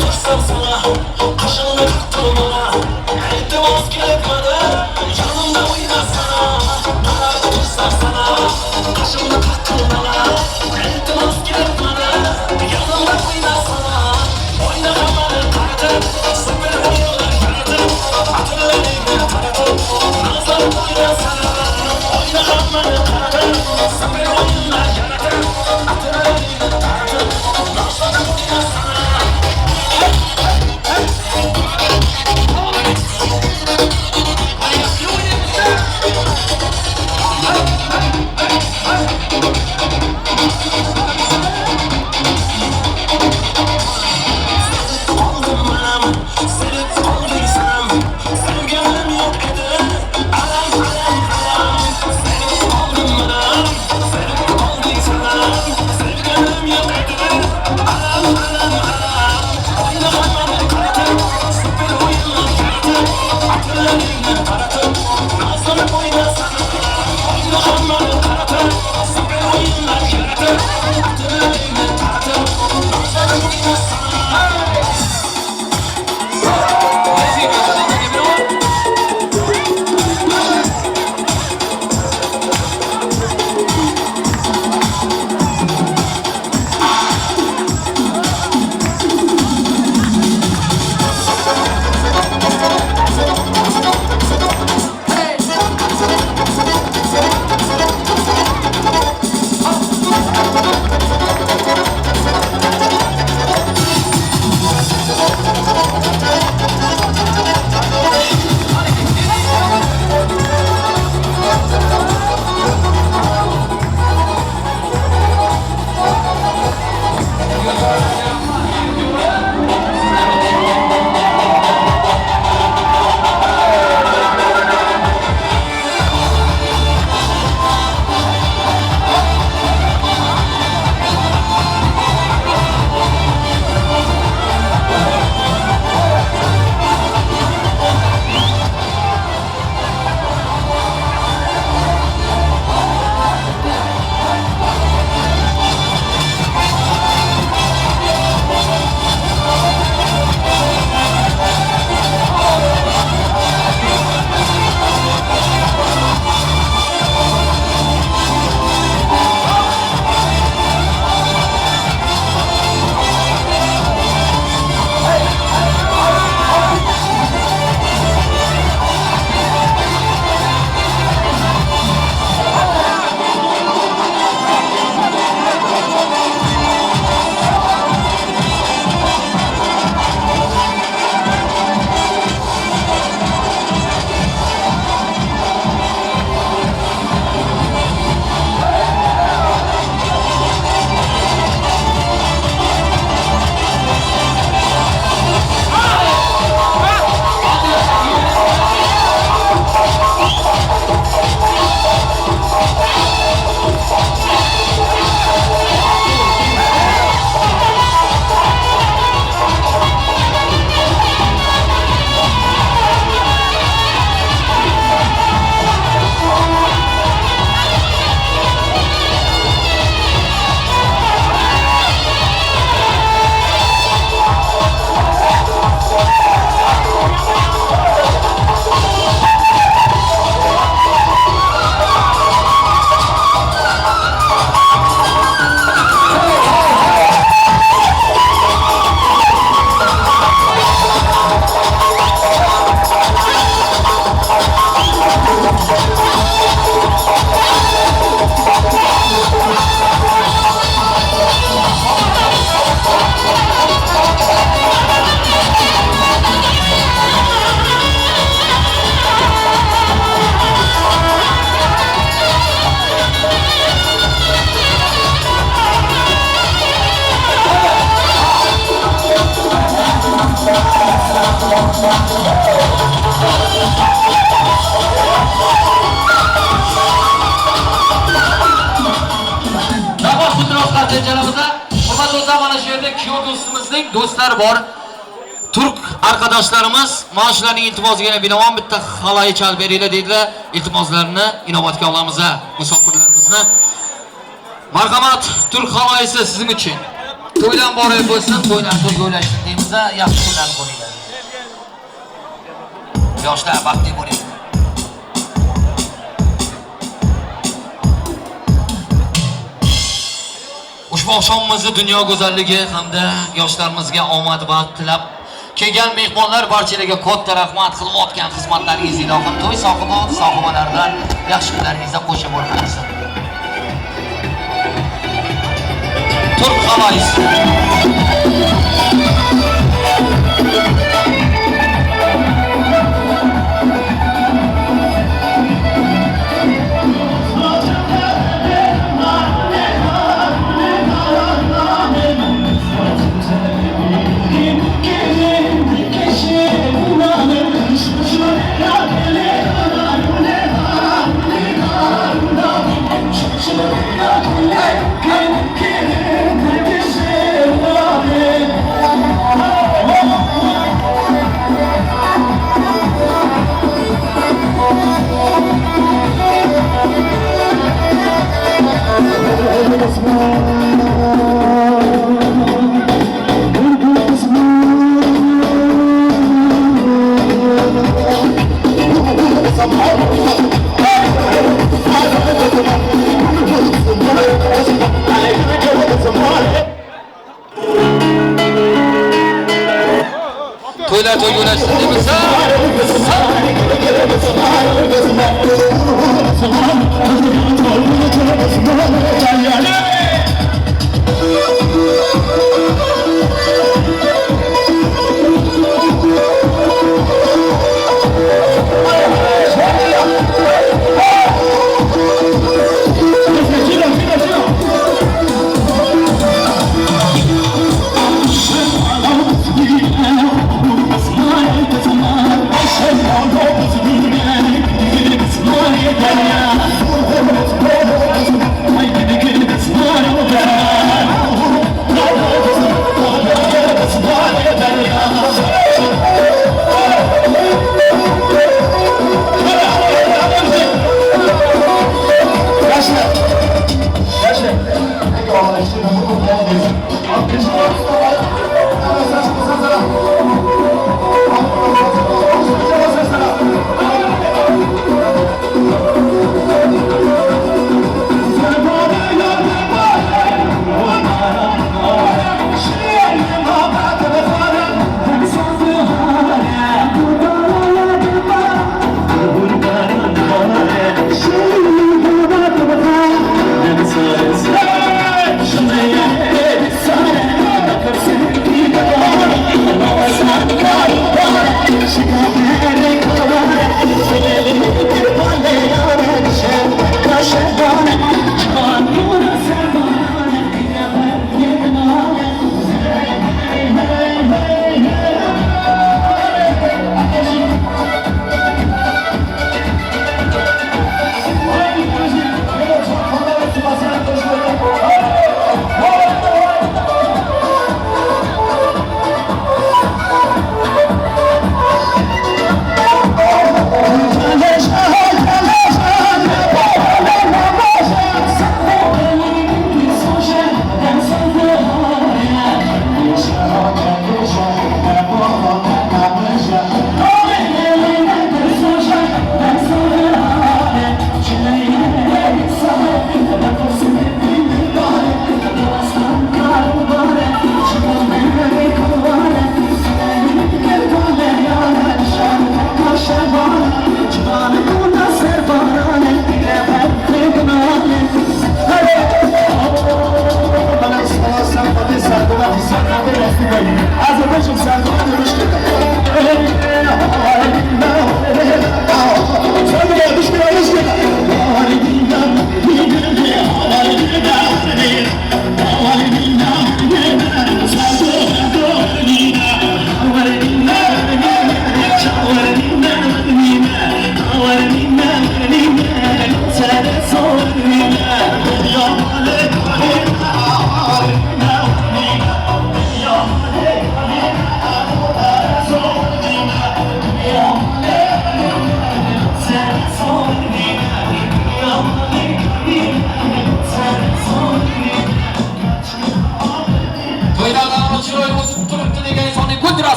Tursam sana, kaşını kattım bana. İltimaz gerekmedi, yanımda oynasana. Qarab tursam sana, kaşını kattım bana. İltimaz gerekmedi, yanımda oynasana. Oyna hamanı qaratıp, süper oyunlar yaratıp, atlarını taratıp, nazlanıp oynasana. Oyna hamanı qaratıp, süper oyunlar yaratıp, atlarını taratıp, nazlanıp oynasana. Do'stlar bor, turk arkadaşlarımız mana shularning iltimosiga binoan bitta xaloyi chalib beringlar dedilar. Iltimoslarini inobatga olamiz musofirlarimiz. oqshomimizni. Marhamat, Turk havoyisi sizning uchun. To'ydan borib bo'lsin, to'ydan to'yga ulashsin deymiz, yaxshi kunlarni ko'ringlar. Yoshlar baxtli bo'ling. Ushbu oqshomimizni dunyo go'zalligi hamda yoshlarimizga omad baxt tilab kelgan mehmonlar barchalarga katta rahmat. Qilayotgan xizmatlaringiz ilohim to'y sohibi sohibalaridan yaxshi kunlaringizda qo'sha bo'lsin. Turk havoyisi. To'ylar to'yga ulashsin deymiz.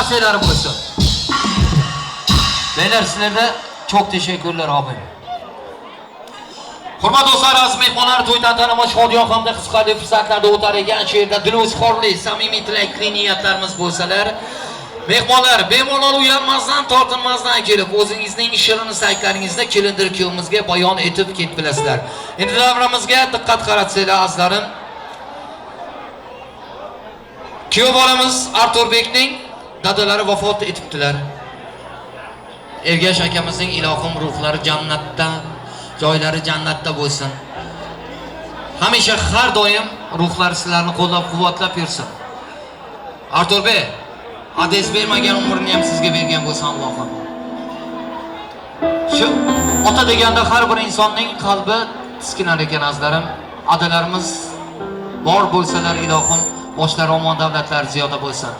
Qarsaklari bo'lsin. Beyler sizlarga çok teşekkürler abim. Hurmatli do'stlar, aziz mehmonlar, to'y tantanamiz shodiyon hamda qiziqarli fursatlarda o'tar ekan. Shu yerda dilozxorli, samimiy tilakli niyatlarimiz bo'lsalar, mehmonlar bemalol uyalmasdan, tortinmasdan kelib, o'zingizning shirin istaklaringizni kelindir kuyovimizga bayon etib ketib bilasizlar. Endi davramizga diqqat qaratsanglar, azizlarim. Kuyov bolamiz Arturbekning dadalari vafot etibdilar. Ergash akamizning ilohim ruhlari jannatda, joylari jannatda bo'lsin. Hamisha har doim ruhlari sizlarni qo'llab-quvvatlab yursin. Arturbek, adres bermagan umrini ham sizga bergan bo'lsin Allohim. Shu ota deganda har bir insonning qalbi tiskinar ekan azizlarim. Adalarimiz bor bo'lsalar ilohim boshlari omon, davlatlari ziyoda bo'lsin.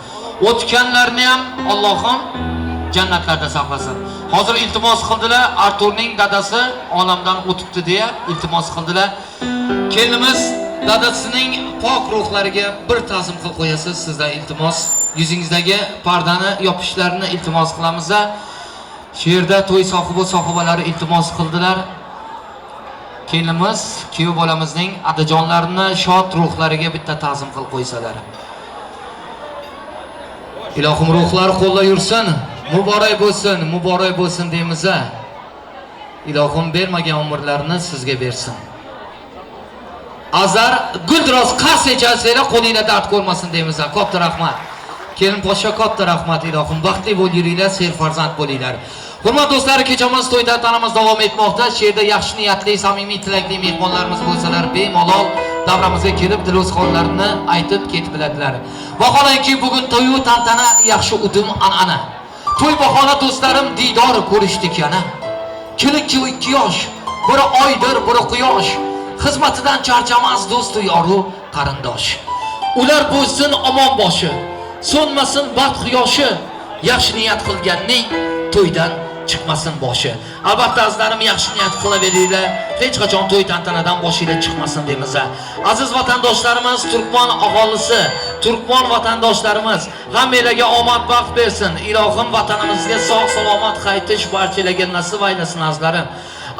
O'tganlarni ham Allohim jannatlarda saqlasin. Hozir iltimos qildilar, Arturning dadasi olamdan o'tibdi deya iltimos qildilar. Kelinimiz dadasining pok ruhlariga bir ta'zim qilib qo'yasiz, sizdan iltimos. Yuzingizdagi pardani yopishlarini iltimos qilamiz. Shu yerda to'y sohibi sohibalari iltimos qildilar. Kelinimiz kuyov bolamizning adajonlarini shod ruhlariga bitta ta'zim qilib qo'ysalar. Ilohim ruhlari qo'llab yursin, muborak bo'lsin, muborak bo'lsin deymiz. Ilohim bermagan umrlarini sizga bersin. Azar guldiroz qarsak chalsanglar qo'linglar dard ko'rmasin deymiz. Katta rahmat. Kelin poshsha katta rahmat ilohim. Baxtli bo'lib yuringlar, serfarzand bo'linglar. Hurmatli do'stlar, kechamiz to'y tantanamiz davom etmoqda. Shu yerda yaxshi niyatli, samimiy tilakli mehmonlarimiz bo'lsalar, bemalol davramizga kelib dilozxonlarini aytib ketib biladilar. Vaholanki bugun to'y tantana yaxshi udum an'ana. To'y bahona do'stlarim diydor ko'rishdik yana. Kelin ikki yosh, biri oydir, biri quyosh. Xizmatidan charchamas do'stu yoru qarindosh. Ular bo'lsin omon boshi, so'nmasin baxt quyoshi. Yaxshi niyat qilganning to'ydan chiqmasin boshi. Albatta azizlarim, yaxshi niyat qilaveringlar, hech qachon to'y tantanadan boshinglar chiqmasin deymiz. Aziz vatandoshlarimiz, turkman aholisi, turkman vatandoshlarimiz, hammanglarga omad baxt bersin. Ilohim vatanimizga sog' salomat qaytish barchalarga nasib aylasin azizlarim.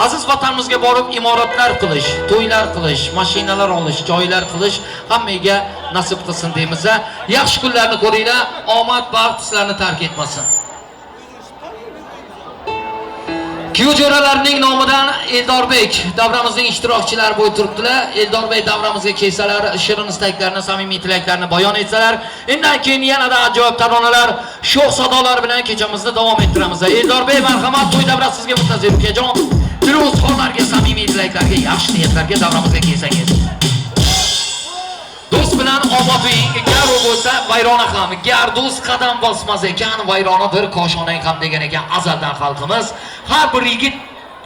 Aziz vatanimizga borib imoratlar qilish, to'ylar qilish, mashinalar olish, joylar qilish hammaga nasib qilsin deymiz. Yaxshi kunlarni ko'ringlar, omad baxt sizlarni tark etmasin. Kuyov jo'ralarning nomidan Eldorbek davramizning ishtirokchilari bo'lib turibdilar. Eldorbek davramizga kelsalar, shirin istaklarini, samimiy tilaklarini bayon etsalar, undan keyin yanada ajoyib taronalar, sho'x sadolar bilan kechamizni davom ettiramiz. Eldorbek, marhamat, to'y davrasi sizga muntazir ukajon. Dilozxonlarga, samimiy tilaklarga, yaxshi niyatlarga davramizga kelsangiz. Do'st bilan obod uying, gar u bo'lsa vayrona ham, gar do'st qadam bosmas ekan, vayronadir koshonang ham degan ekan azaldan xalqimiz. Har bir yigit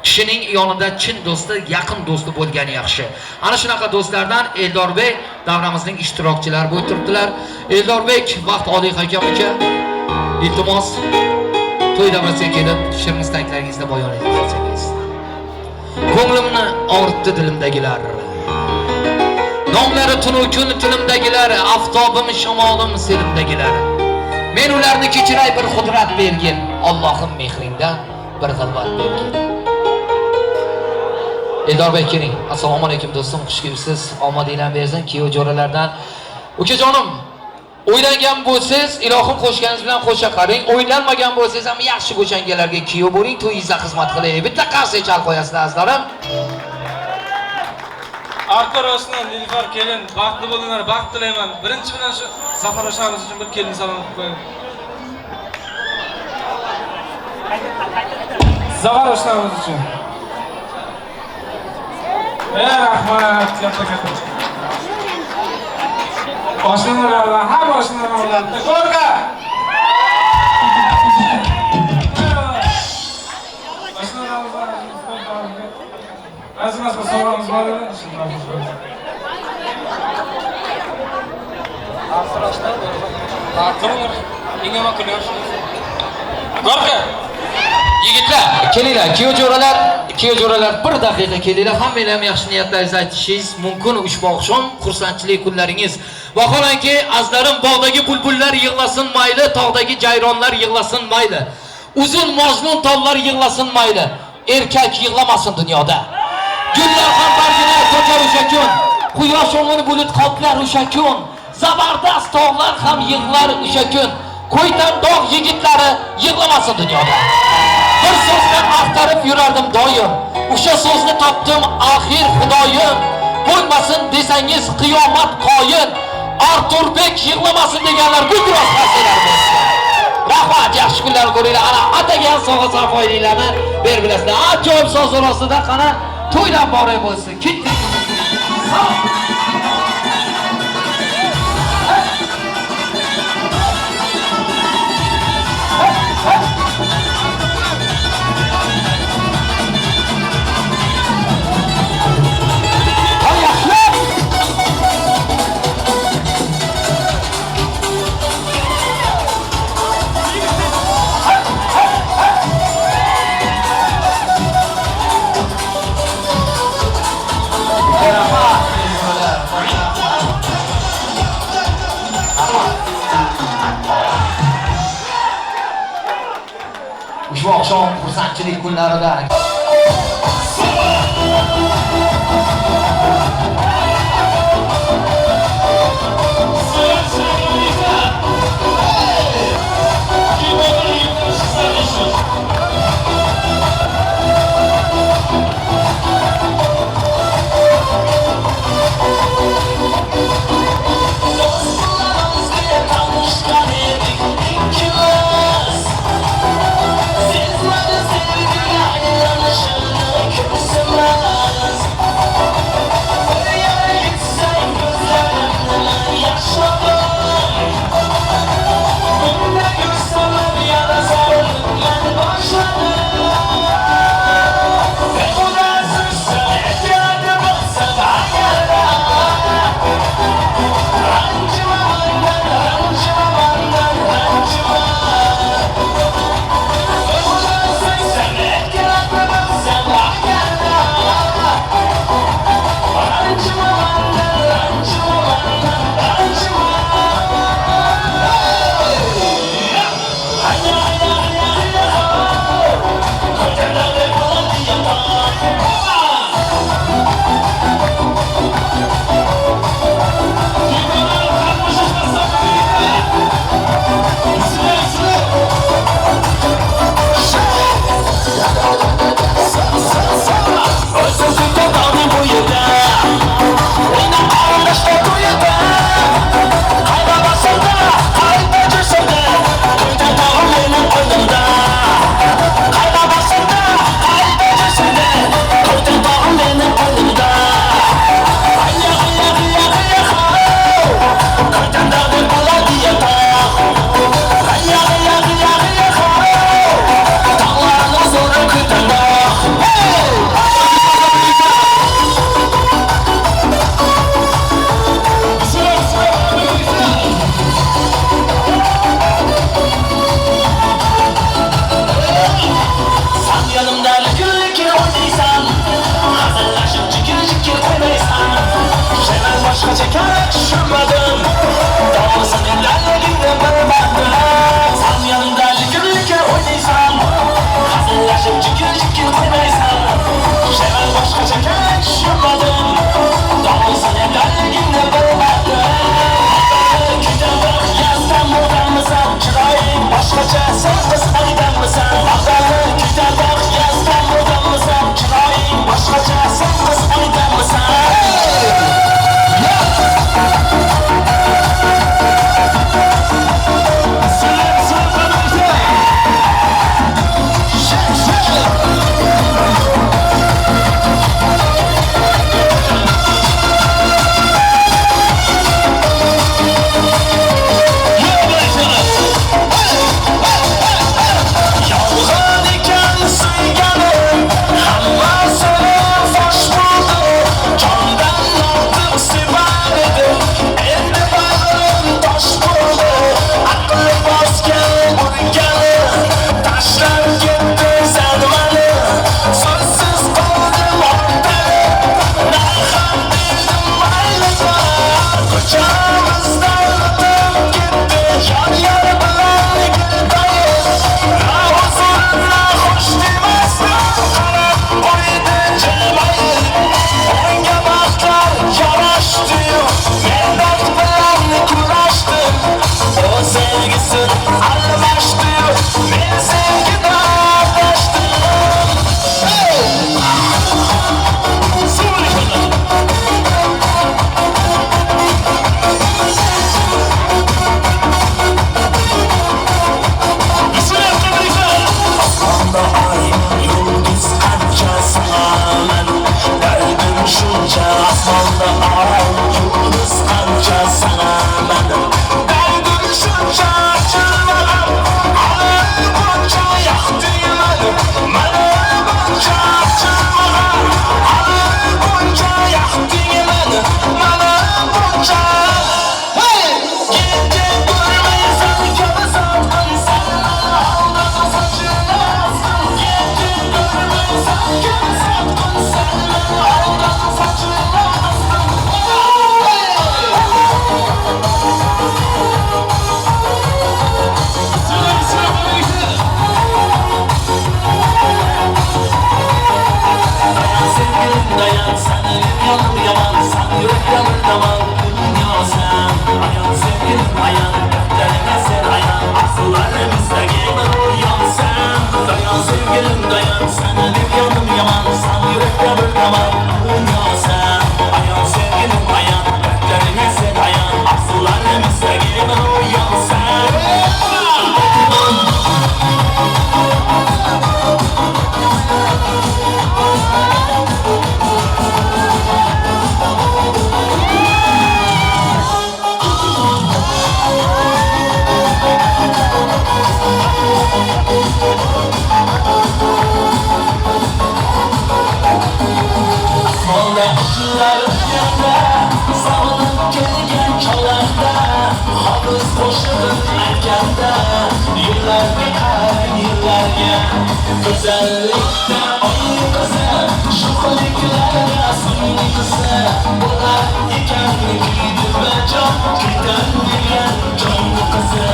kishining yonida chin do'sti, yaqin do'sti bo'lgani yaxshi. Ana shunaqa do'stlardan Eldorbek davramizning ishtirokchilari bo'lib turibdilar. Eldorbek, vaqt oliy hakam aka, iltimos to'y davrasiga kelib shirin istaklaringizni bayon etib ketsangiz. Ko'nglimni og'ritdi dilimdagilar. Nomlari tunu kun tilimdagilar, aftobim, shamolim, selimdagilar. Men ularni kechiray bir qudrat bergin, Allohim mehringdan bir g'alvat bergin. Eldorbek keling. Assalomu alaykum do'stim, xush kelibsiz. Omadinglar bersin kuyov jo'ralardan. Ukajonim, o'ylangan bo'lsangiz, ilohim qo'shganingiz bilan qo'sha qaring. O'ylanmagan bo'lsangiz ham yaxshi go'shangalarga kuyov bo'ling, to'yingizda xizmat qiling. Bitta qarsak chal qo'yasizlar azizlarim. Artur Osman, Nilufar kelin, baxtli bo'linglar, baxt tilayman. Birinchi bilan shu Zafar oshnamiz uchun bir kelin salom qilib qo'ying. Zafar oshnamiz uchun. Rahmat, katta katta. Oshnalardan, hamma oshnalardan. Ko'rga. Oshnalardan bir sovg'amiz bor edi. Gorka! Yigitlar, kelinglar, kuyov jo'ralar, kuyov jo'ralar bir daqiqa kelinglar. Hammanglar ham yaxshi niyatlaringizni aytishingiz mumkin ushbu oqshom xursandchilik kunlaringiz. Vaholanki azlarim, bog'dagi bulbullar yig'lasin mayli, tog'dagi jayronlar yig'lasin mayli, uzun majnun tollar yig'lasin mayli, erkak yig'lamasin dunyoda. Gullar ham bargini to'kar o'sha kun, quyosh o'ngini bulut qoplar o'sha kun, zabardast tog'lar ham yig'lar o'sha kun, Ko'ytan dog' yigitlari yig'lamasin dunyoda. Bir so'zni axtarib yurardim doim, o'sha so'zni topdim axir xudoyim. Bo'lmasin desangiz qiyomat qoyim, Arturbek yig'lamasin deganlar guldiroz qarsalar bo'lsin. Rahmat, yaxshi kunlar ko'ringlar. Ana atagan sovg'a sarfoyliklarni berib bilasizlar. Ajoyib so'z orasida qana to'ylar muborak bo'lsin. Ketdik. Ushbu oqshom xursandchilik kunlarida Sevgiler. Osmonda oy yulduz qancha sanamadim. Dardim shuncha achilmagan, hali buncha yoqdingmadim. Mana buncha achilmagan, hali buncha yoqdingmadim. Mana buncha. Gece görmeysen kimi sattın sen bana aldın saçını astın. Gece görmeysen kimi sattın sen bana aldın saçını astın. Dayan sevgilim dayan, sen yanım yaman, sen yürek yanır daman, dünya sen. Ayan sevgilim ayan, defterine sen ayan, arzularımızdaki rüyan sen. Dayan sevgilim dayan, sen yanım yaman, sen yürek yanır daman, dünya sen. Ayan sevgilim ayan, defterine sen ayan, arzularımızdaki rüyan sen. Osmonda qushlar uchganda, sog'inib kelgan chog'larda, hofiz qo'shig'in aytganda, yillarga qarang yillarga, go'zallikda oy qizi, shuhliklarda so'nggi qizi, bo'lar ekan kuydirmajon, kuydan degan jonni qizi.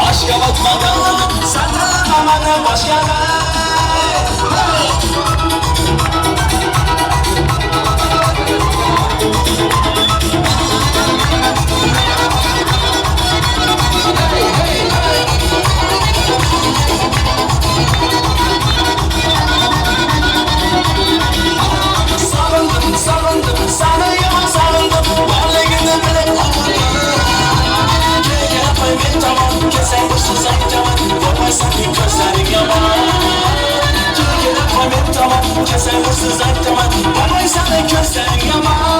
Aşka batmadan sen tanıma başka. Sarıldım, sarıldım, sana yaman sarıldım. Varlığını bilip aldım. Gel ben tamam, kesen bursuz aytaman. Bakmaysan bir gözlerin yaman. Gel ben tamam, kesen bursuz aytaman. Bakmaysan bir gözlerin yaman.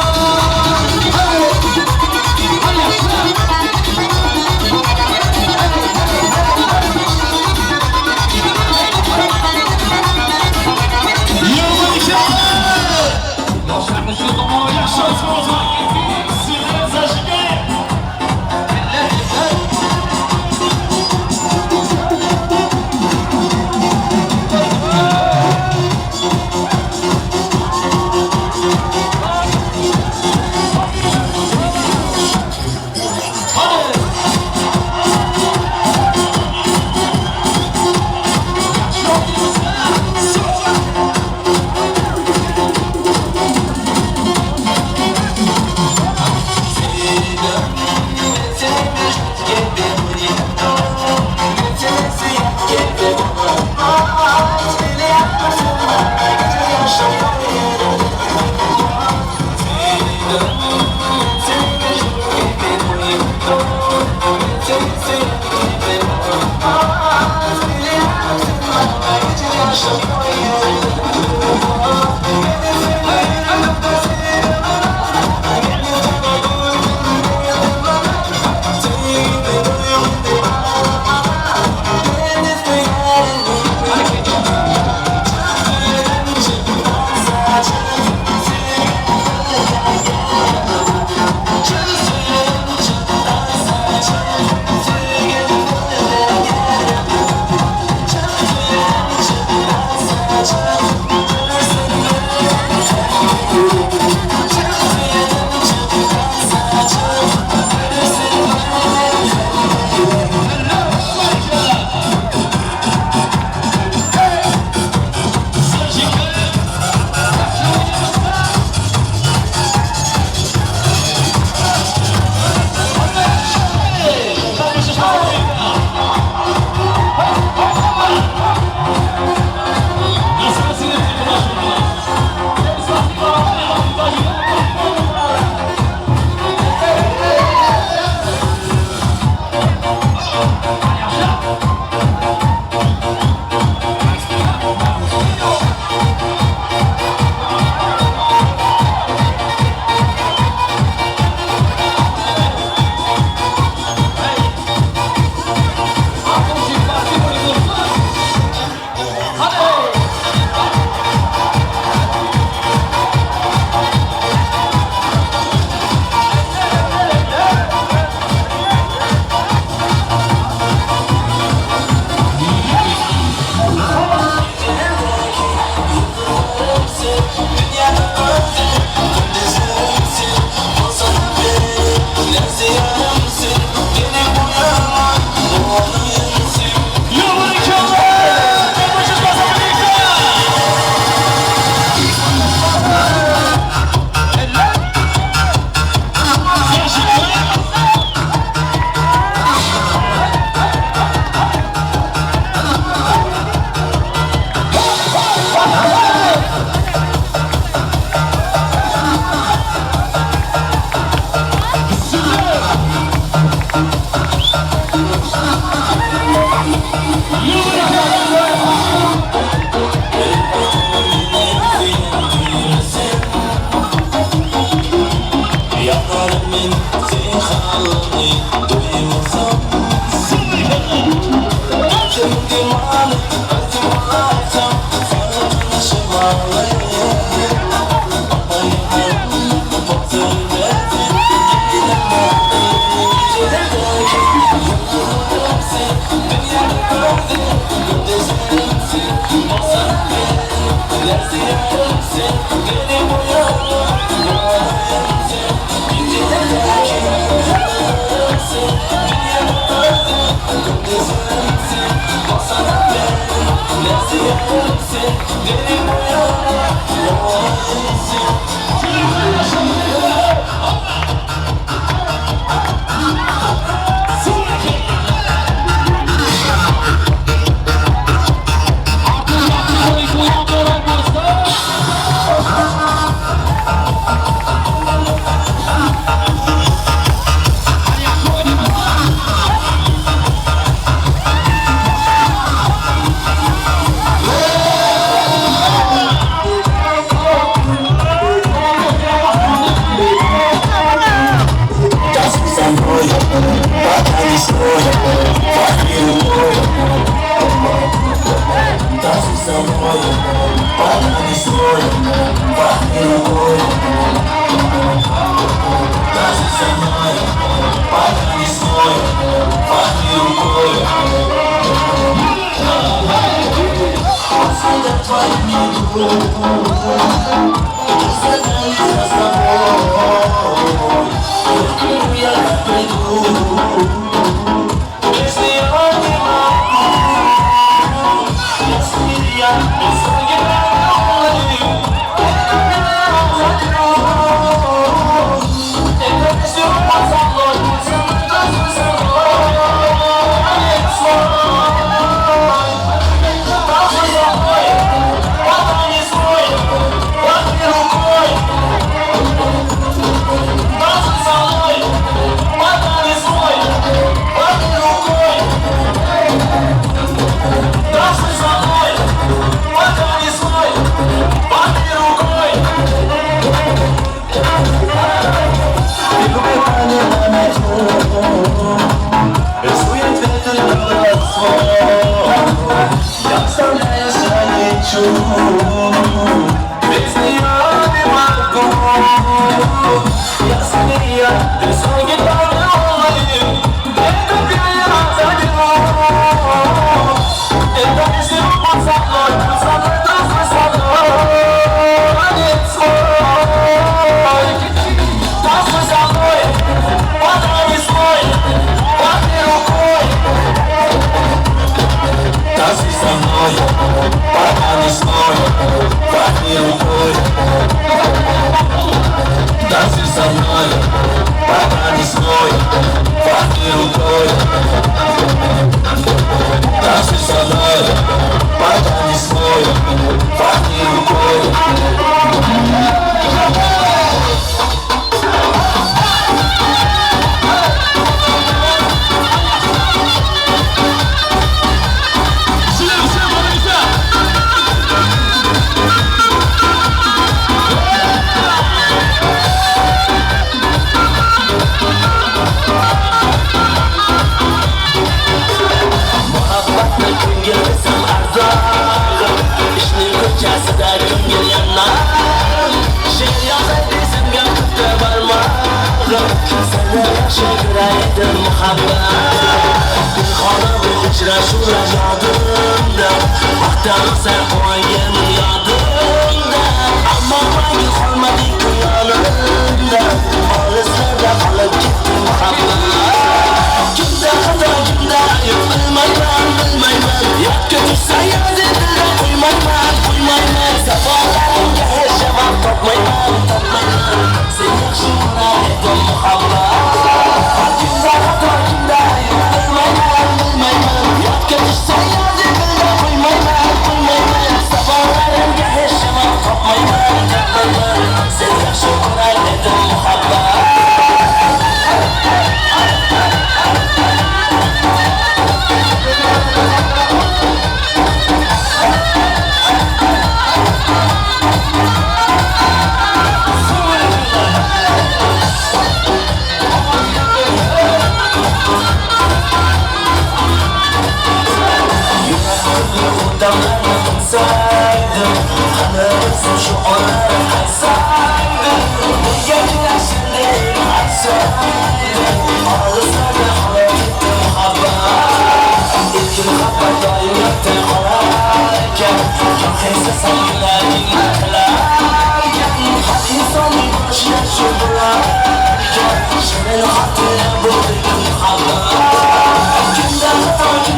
Kimda xato,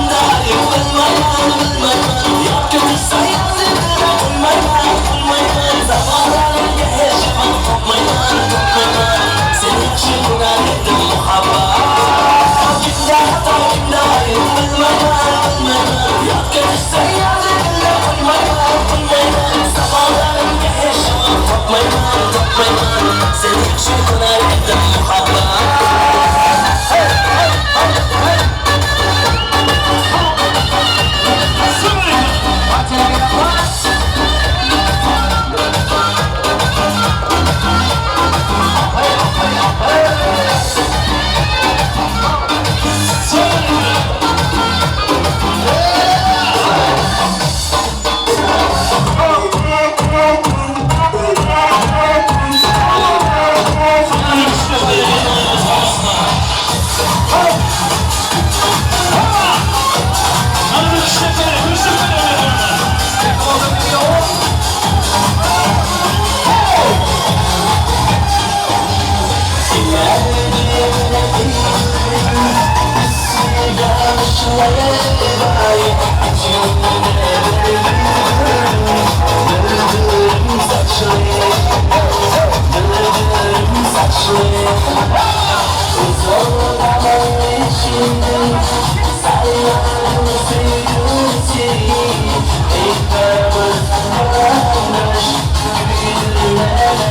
Yeah.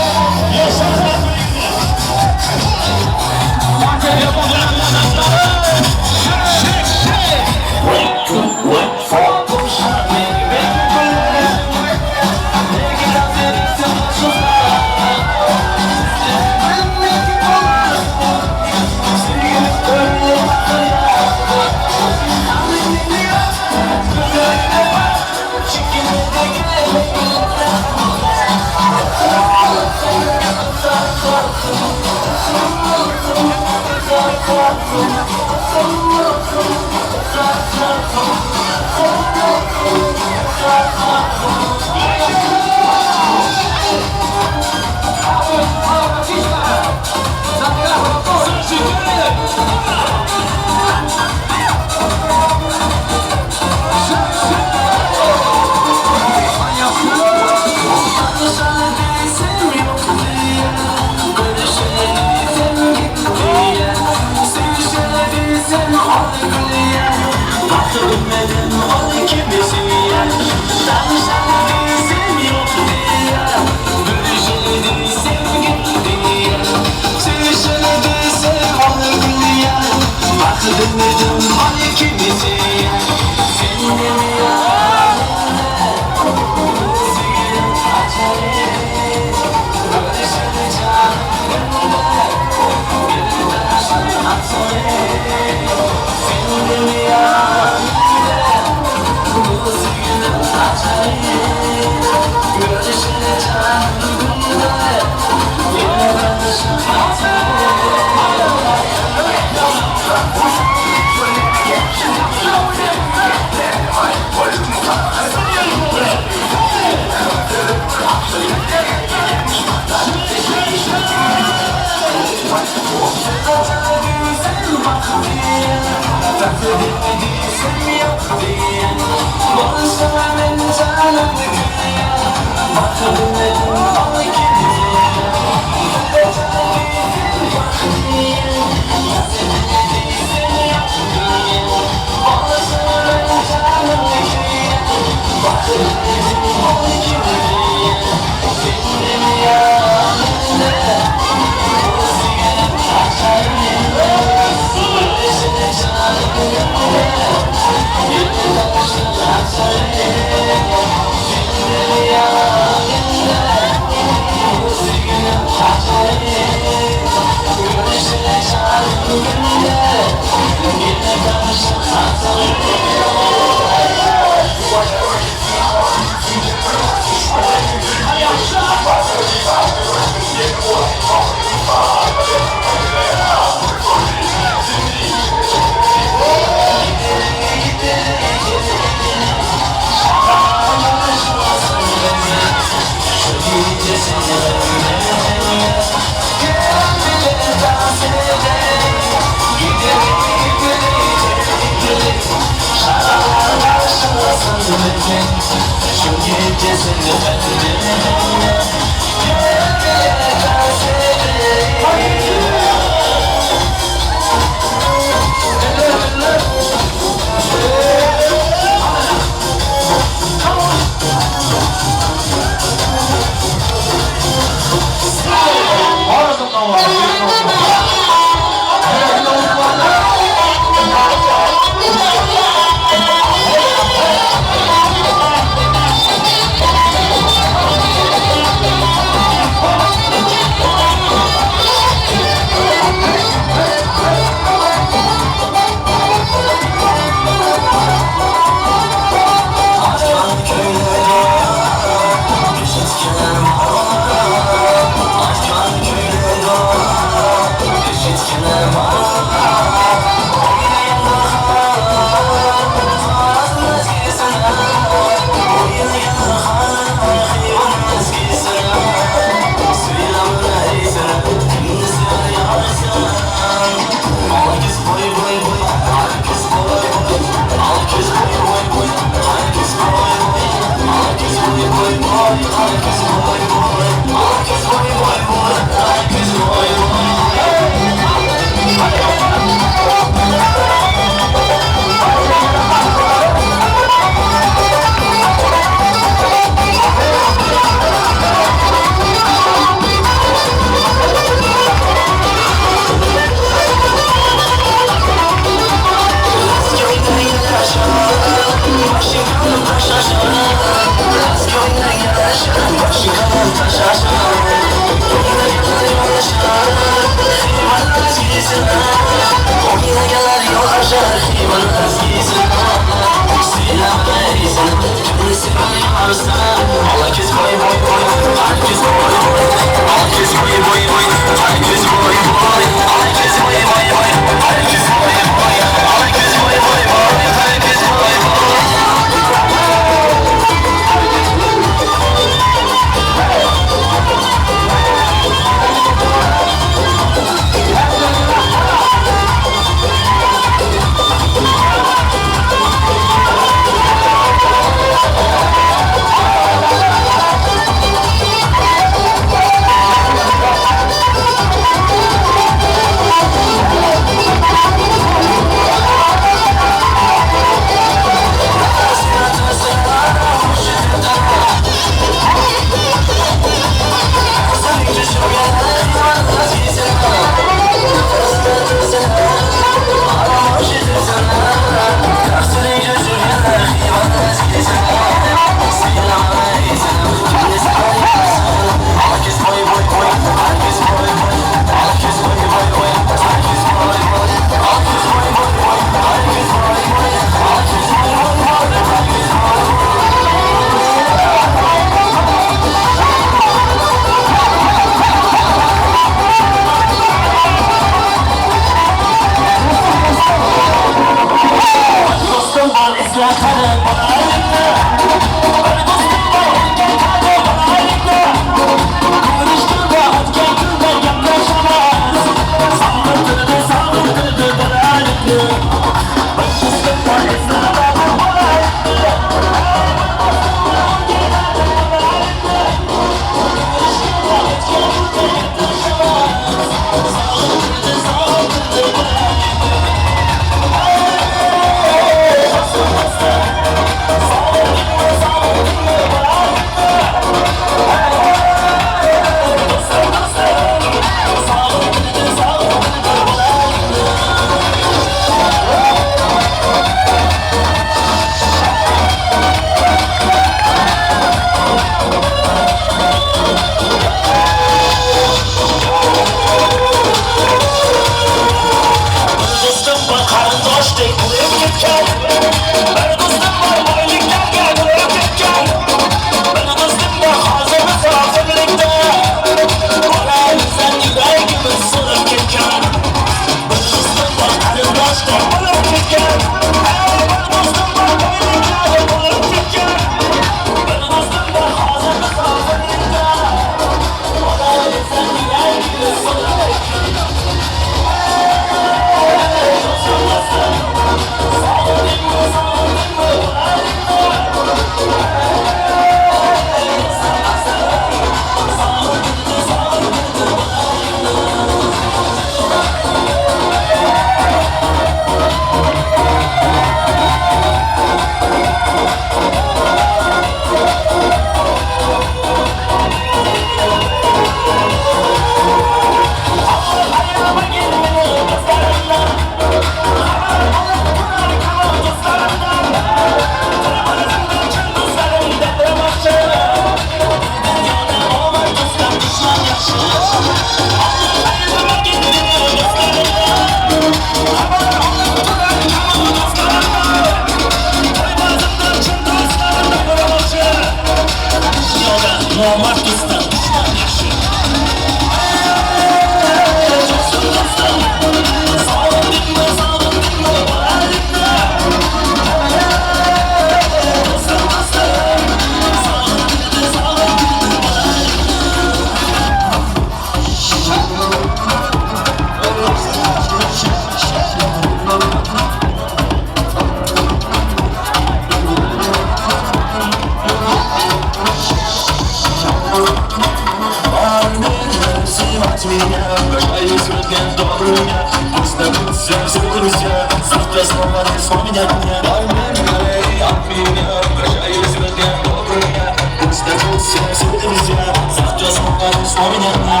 не вспомнят меня. Бармен, налей от меня, прощаюсь, сегодня добрый я. Пусть дадутся все друзья, завтра снова не вспомнят меня.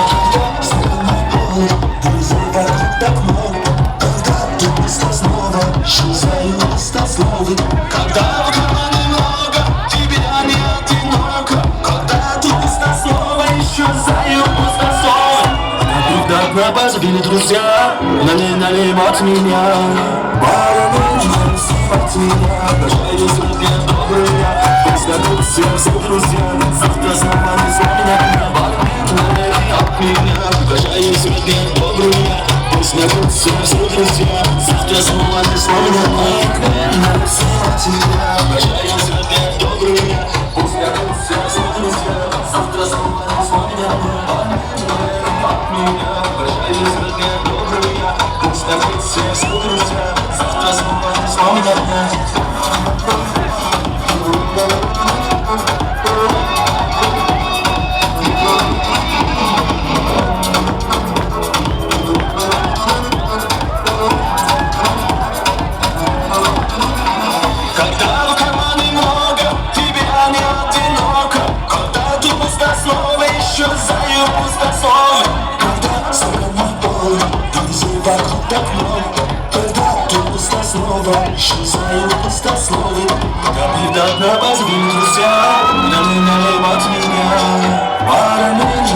Друзей вокруг так много, когда тут пусто снова, исчезают пустословы. Когда в кармане много, тебя не одиноко. Когда тут пусто снова, исчезают пустословы. На позвали друзья, налей, налей от меня. Бармен, от меня, прощаюсь, сегодня добрый я. Пусть дадутся все друзья, завтра снова не вспомнят меня. Бармен, налей от меня, прощаюсь, сегодня добрый я. Пусть дадутся все друзья, завтра снова не вспомнят меня. Бармен, налей от меня, прощаюсь, сегодня добрый я. Пусть дадутся все друзья, завтра снова не вспомнят меня. Бармен, налей от меня, прощаюсь, сегодня добрый я. Пусть дадутся все друзья, завтра снова не вспомнят меня. Когда в кармане много, тебя не одиноко. Когда тут пусто снова, исчезают пустословы. Когда собрано поле, друзей вокруг так много. Когда тут пусто снова, исчезают пустословы. Когда позвали друзья, налей, налей от меня. Бармен, налей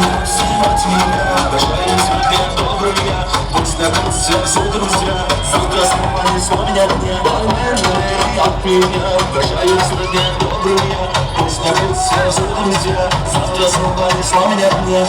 от меня, прощаюсь, сегодня добрый я. Пусть дадутся все друзья, завтра снова не вспомнят меня. Бармен, налей от меня, прощаюсь, сегодня добрый я. Пусть дадутся все друзья, завтра снова не вспомнят меня.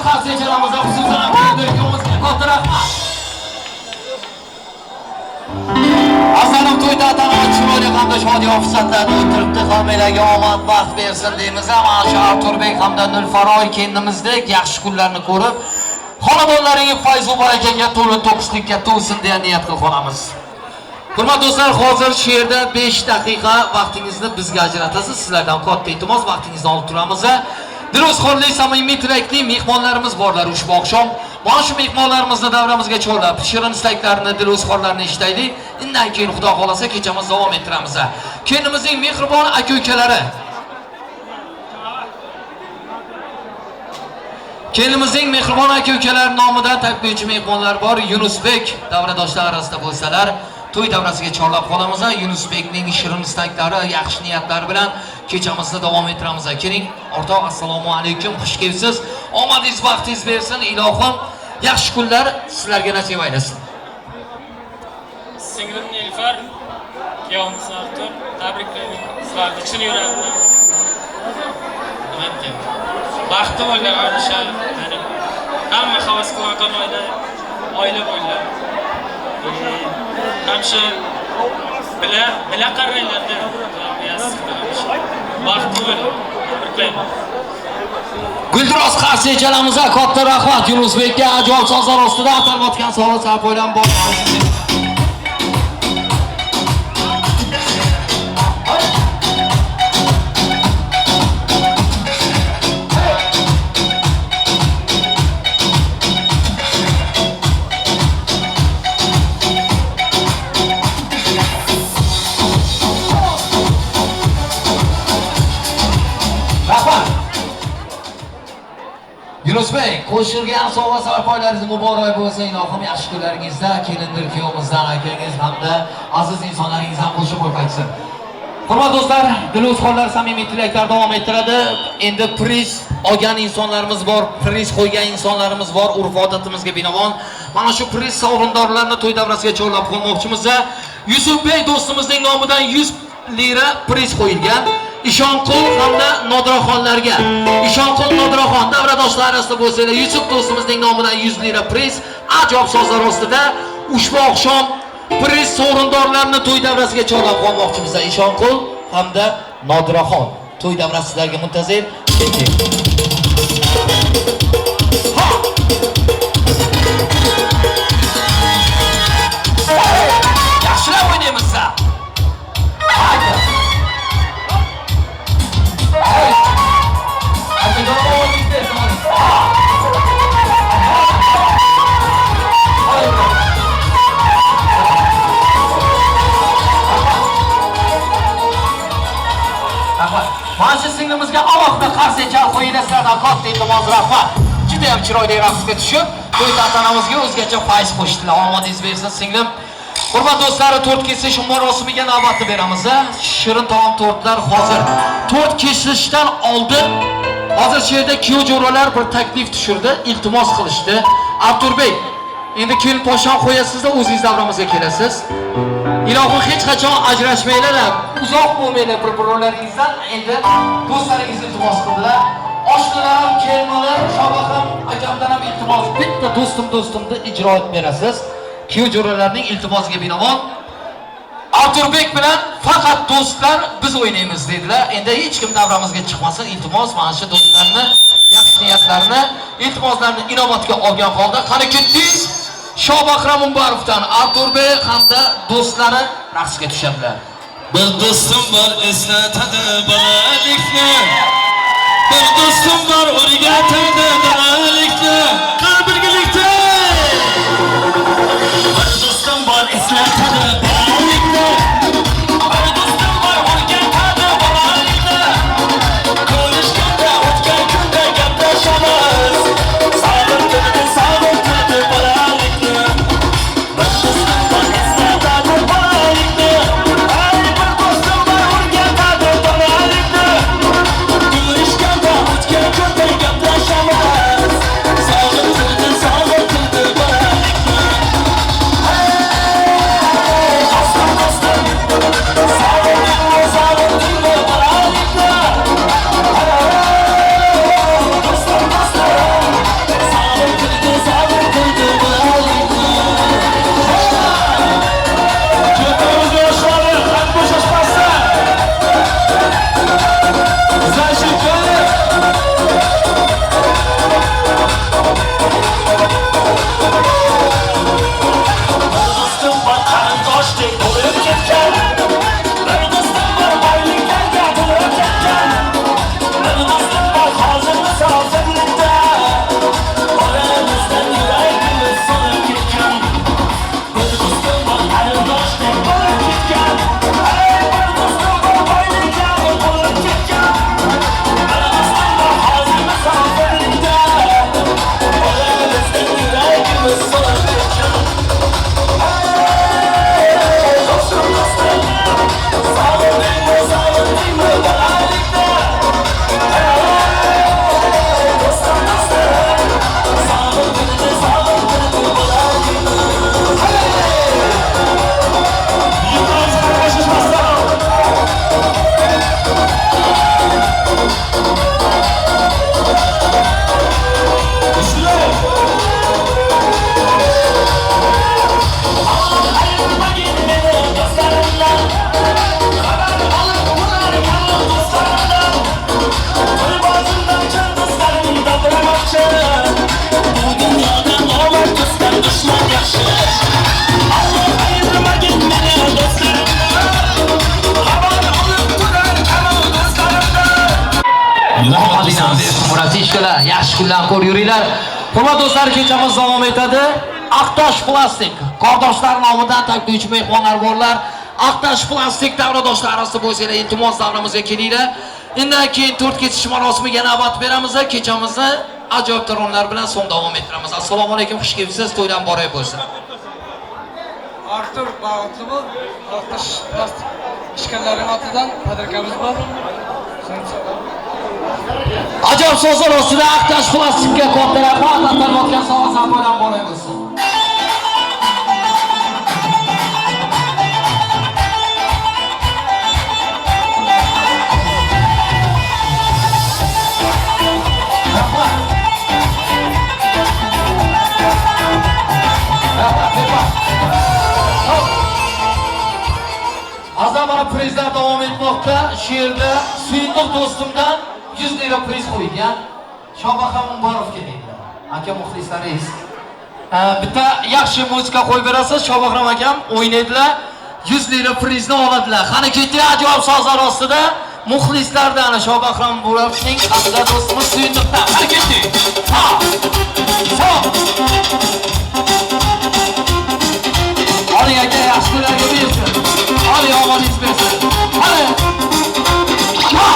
qarsak chalamiz, xususan kelinimizga katta rahmat. Asalim to'y tantanali chiroyli hamda shodiyon fursatlarni o'tiribdi. Hammanglarga omad, baxt bersin deymiz. Mana shu Arturbek hamda Nilfaroy kelinimizdek yaxshi kunlarni ko'rib, xonadonlaringiz fayz va barakaga to'lin to'kislikka to'lsin degan niyat qilib qolamiz. Hurmatli do'stlar, hozir shu yerda 5 daqiqa vaqtingizni bizga ajratasiz. Sizlardan katta iltimos, vaqtingizni olib turamiz. Dilozxonlik samimiy tilakli mehmonlarimiz borlar ushbu oqshom. Mana shu mehmonlarimizni davramizga chorlab, shirin istaklarini, dilozxonlarni eshitaylik. Undan keyin Xudo xolasa kechamizni davom ettiramiz. Kelinimizning mehribon aka-ukalari. Kelinimizning mehribon aka-ukalari nomidan taklifchi mehmonlar bor. Yunusbek davradoshlar orasida bo'lsalar, to'y davrasiga chorlab qolamiz. Yunusbekning shirin istaklari, yaxshi niyatlari bilan kechamizni davom ettiramiz. Keling, o'rtoq, assalomu alaykum, xush kelibsiz. Omadingiz, baxtingiz bersin, ilohim yaxshi kunlar sizlarga nasib aylasin. Singlim Nilufar, kuyovimiz Artur, tabriklayman. Sizlarni chin yuragimdan. Nima deyman? Baxtli bo'linglar hamisha. Ya'ni hamma havas qilayotgan oila bo'linglar. Hamisha bila qaranglarda, baxtli bo'ling. Tabriklayman. Guldiroz qarshi chalamizga katta rahmat. Yunusbekka ajoyib sozlar ostida atalmayotgan sovg'a sarpoylar bor. Yunusbek, qo'shilgan sovg'a sarpoylaringiz muborak bo'lsin. Ilohim yaxshi kunlaringizda kelindir kuyovimizdan akangiz hamda aziz insonlaringiz ham qo'shib qaytsin. Hurmatli do'stlar, dilozxonlar samimiy tilaklar davom ettiradi. Endi priz olgan insonlarimiz bor, priz qo'ygan insonlarimiz bor. Urf-odatimizga binoan mana shu priz sovrindorlarini to'y davrasiga chorlab qo'ymoqchimiz. Yusufbek do'stimizning nomidan 100 lira priz qo'yilgan. Ishonqul hamda Nodiraxonlarga. Ishonqul Nodiraxon davradoshlar orasida bo'lsanglar, Yusuf do'stimizning nomidan 100 lira priz ajoyib sozlar ostida ushbu oqshom priz sovrindorlarini to'y davrasiga chorlab qolmoqchimiz. Ishonqul hamda Nodiraxon to'y davrasi sizlarga muntazir. Ketdik. Ha! Yaxshilab o'ynaymiz. Haydi. Mana shu singlimizga alohida qarsak chalib qo'yinglar, sizlardan katta iltimos, rahmat. Juda ham chiroyli raqsga tushib, to'y tantanamizga o'zgacha fayz qo'shdilar. Omadingiz bersin singlim. Hurmatli do'stlar, tort kesish marosimiga navbatni beramiz. Shirin taom tortlar hozir. Tort kesilishdan oldin hozir shu yerda kuyov jo'ralar bir taklif tushirdi, iltimos qilishdi. Arturbek, endi kelin poshon qo'yasizda, o'zingiz davramizga kelasiz. Ilohim hech qachon ajrashmanglar, uzoq bo'lmanglar bir-birlaringizdan. Endi do'stlaringiz iltimos qildilar. Oshnalar ham kelmalar, Shobaxam akamdan ham iltimos, bitta do'stimni ijro etib berasiz. Kuyov jo'ralarning iltimosiga binoan Arturbek bilan faqat do'stlar biz o'ynaymiz dedilar. Endi hech kim davramizga chiqmasin, iltimos, mana shu do'stlarni yaxshi niyatlarini, iltimoslarni inobatga olgan holda qani ketdingiz. Shobaxram Umbarovdan Arturbek hamda do'stlari raqsga tushadilar. Bir do'stim bor eslatadi bolalikni. Bir do'stim bor o'rgatadi dalalikni. Qani birgalikda. Bir do'stim bor eslatadi bolalikni. Bir do'stim bor o'rgatadi bolalikni. Ko'rishganda o'tgan kunda gaplashamiz. Sog'intirdi, sog'intirdi bolalikni. Bir do'stim bor eslatadi bolalikni. Ay bir do'stim bor o'rgatadi bolalikni. Ko'rishganda o'tgan kunda gaplashamiz. Olamizdan yuragimiz solib ketgan. Bir do'stim bor qarindoshdek bo'lib ketgan. Ey, bir do'stim bor boyliklari bo'lib ketgan. Bir do'stim bor hozir musofirlikda. Olamizdan yuragimiz solib ketgan. Ey, do'stim, do'stim, sog'indingmi, sog'indingmi bolalikda? Ey, do'stim, do'stim, sog'indirdi, sog'indirdi bolalikni. Ayırmayın beni dostlarımdan. Haber alıp turar yalnız dostlarımdan. Toy başından can dostlarım davranakçı. Bu dünyada normal dostlar düşman yaxşı. Allah ayırmayın beni dostlarımdan. Haber alıp turar yalnız dostlarımdan. Muratishkalar, yaxshi kunlar ko'rib yuringlar. Hurmatli do'stlar, kechamiz davom etadi. Aqtosh Plastik qardoshlar nomidan taklifchi mehmonlar borlar. Aqtosh Plastik davradoshlar orasida bo'lsanglar, iltimos davramizga kelinglar. Undan keyin to'rt kesish marosimiga navbat beramiz. Kechamizni ajoyib taronalar bilan so'ng davom ettiramiz. Assalomu alaykum, xush kelibsiz. To'ydan muborak bo'lsin. Artur baxtli bo'l. Aqtosh Plastik ishkanlarining otidan podarkamiz bor. Ajoyib so'zlar ostida Aqtosh Plastikka katta rahmat. Atalmayotgan sog'liq to'ydan muborak bo'lsin. Rahmat. Rahmat, rahmat. Azam mana prizlar davom etmoqda. Shu yerda Suyundiq do'stimdan 100 lira priz qo'ygan Shohbahrom Umbarovga deydilar. Aka muxlislaringiz. Bitta yaxshi muzika qo'yib berasiz, Shohbahrom akam o'ynaydilar, 100 lira prizni oladilar. Qani ketdi ajoyib sozlar ostida muxlislardan Shohbahrom Umbarovning hamda do'stimiz Suyundiqdan. Qani ketdi. Ha. So. Oling aka, yaxshi kunlarga bersin. Oling, omadingiz bersin. Qani. Ha.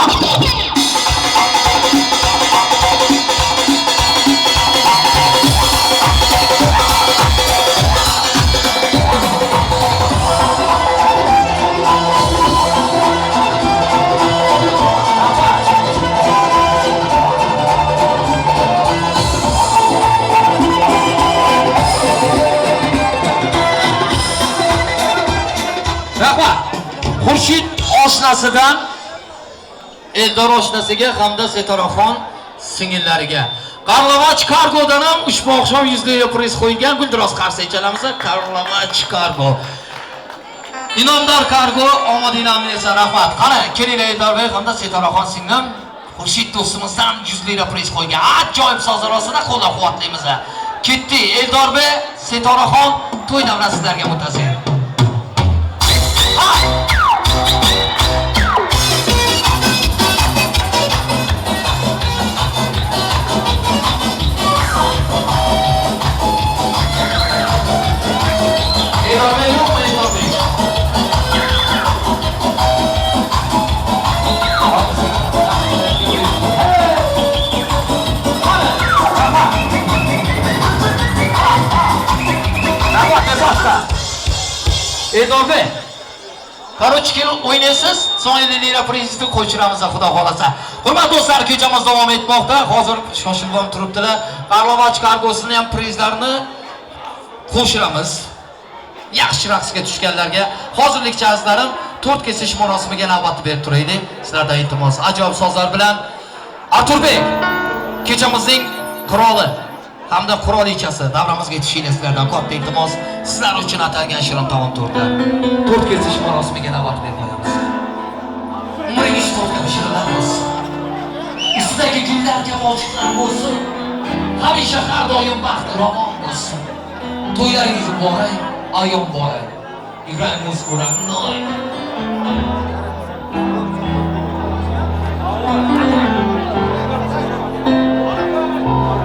Rahmat. Xurshid oshnasidan Eldor oshnasiga hamda Setoraxon singillariga. Qarlovach Kargo'dan ham ushbu oqshom 100 lira priz qo'yilgan. Guldiroz qarsak chalamiz. Qarlovach Kargo. Inomdor Kargo omadinglarni bersin, rahmat. Qani, kelinglar Eldorbek hamda Setoraxon singlim. Xurshid do'stimizdan 100 lira priz qo'ygan. Ajoyib sozlar ostida qo'llab-quvvatlaymiz. Ketdi Eldorbek, Setoraxon to'y davrasi sizlarga muttasil. Ha! Eldor yo'qmi Eldorbek? Eldorbek, Короче, kelib o'ynaysiz, so'ng 50 lira prizni qo'shiramiz, xudo xolasa. Hurmatli do'stlar, kechamiz davom etmoqda. Hozir shoshilib ham turibdilar. Qarlovach Kargosini ham prizlarini qo'shiramiz. Yaxshi raqsga tushganlarga hozirlikcha azizlarim to'rt kesish marosimiga navbatni berib turaylik. Sizlardan iltimos, ajoyib sozlar bilan Arturbek kechamizning qiroli hamda qirolichasi davramizga yetishinglar sizlardan katta iltimos. Sizlar uchun atalgan shirin taom to'rtlar. To'rt kesish marosimiga navbat berib qo'yamiz. Umringiz to'rtga shirinlar bo'lsin. Ustidagi gullarga oshiqlar bo'lsin. Hamisha har doim baxt ravon bo'lsin. To'ylaringiz muborak, ayom muborak. Играем музыку родной.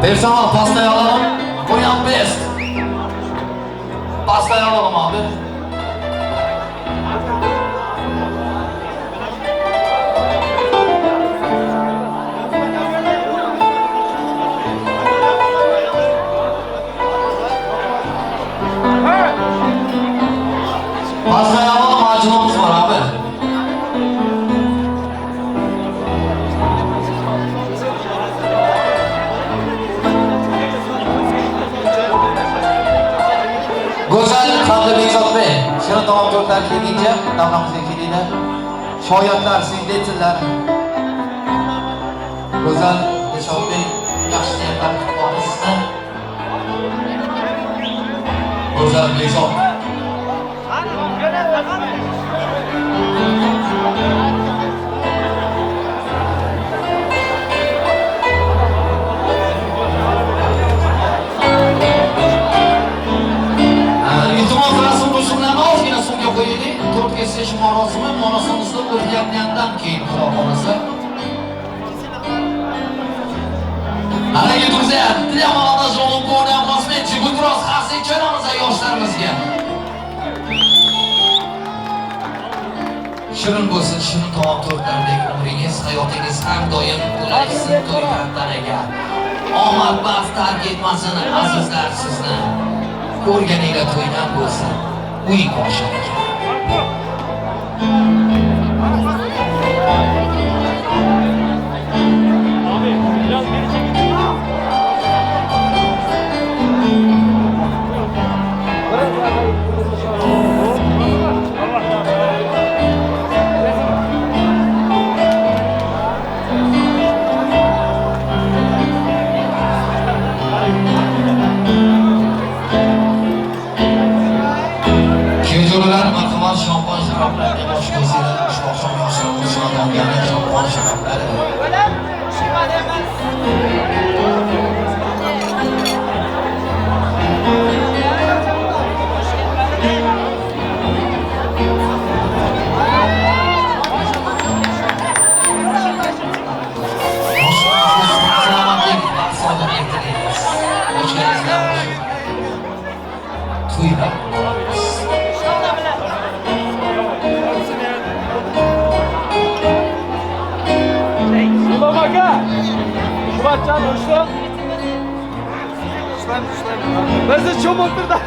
Personal pastayı alalım. I am best. Pastayı alalım abi. Pastayı alalım, acılığımız var abi. Go'zal hamda Bekzodbey, shirin taom tortlar kelguncha davramizga kelinglar. Shoyatlar, singletillar. Go'zal Dilshodbey, yaxshi niyatlar kutmoqda sizdan. Go'zal Bekzod. Iltimos, rasm rusumlarni ozgina so'ngga qo'yaylik. To'rt kesish marosimi marosimimizni o'tgandan keyin, xudo xohlasa. Дорогие друзья, для молодоженов бурные аплодисменты. Gulbiroz qarsak chalamiz yoshlarimizga. Shirin bo'lsin, shirin taom tortlardek umringiz, hayotingiz har doim qulaysin to'y tantanaga. Omad baxt tark etmasin azizlar sizni. Ko'rganinglar to'ydan bo'lsin, uy koshoniga. Abi biraz geri çekil. Kuyovjo'ralar, marhamat, shampan sharoblarga bosh qo'ysanglar, ushbu oqshom yoshlarimiz xonadoniga shampan sharoblari. Salomatlik, baxt saodat tilaymiz. Boshingizdan to'ylar muborak bo'lsin. Ulan aka! Shuvatchan ushla. Bizni cho'miltirdi.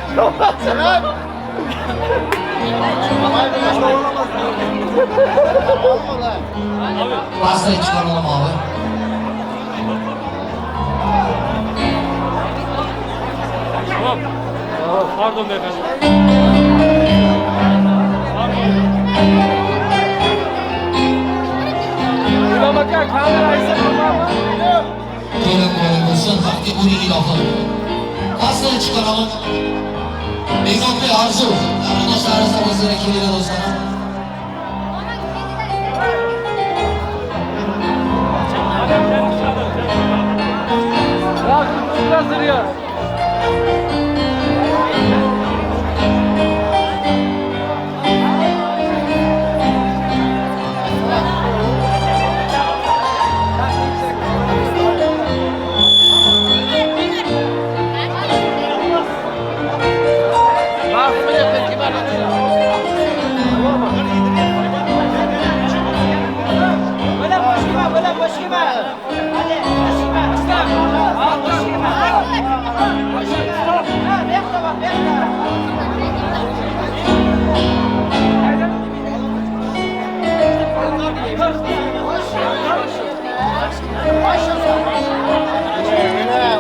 Pastayı çıkaralım abi. Tamam. Pardon beyefendi. Pardon. Ulan aka, kamera esa To'ylar muborak bo'lsin, baxtli bo'ling ilohim. Pastayı çıkaralım. Bekzodbey, Arzu, qarindoshlar o'zlari kelinglar do'stlarim. Biraz duruyor.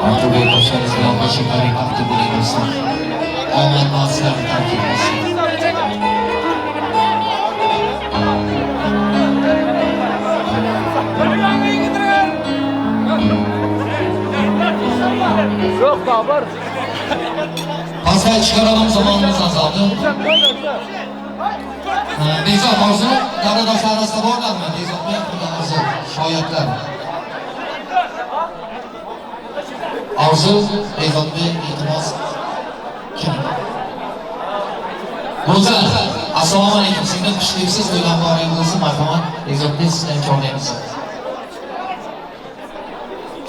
Artur Bey, boshlaringiz bilan qo'shiqlaring baxtli bo'ling do'stlar. Omad baxt sizlarni tark etmasin. Yo'q, bor. Pastayı çıkaralım, zamanımız azaldı. Bekzod, Orzu, davradoshlar orasida borlarmi? Bekzodbey, Orzu, shoyatlar. Orzu, Bekzodbey, iltimos. Kim? Go'zal, assalomu alaykum. Singlim, xush kelibsiz. To'ylar muborak bo'lsin, marhamat. Bekzodbey, sizni ham chorlaymiz.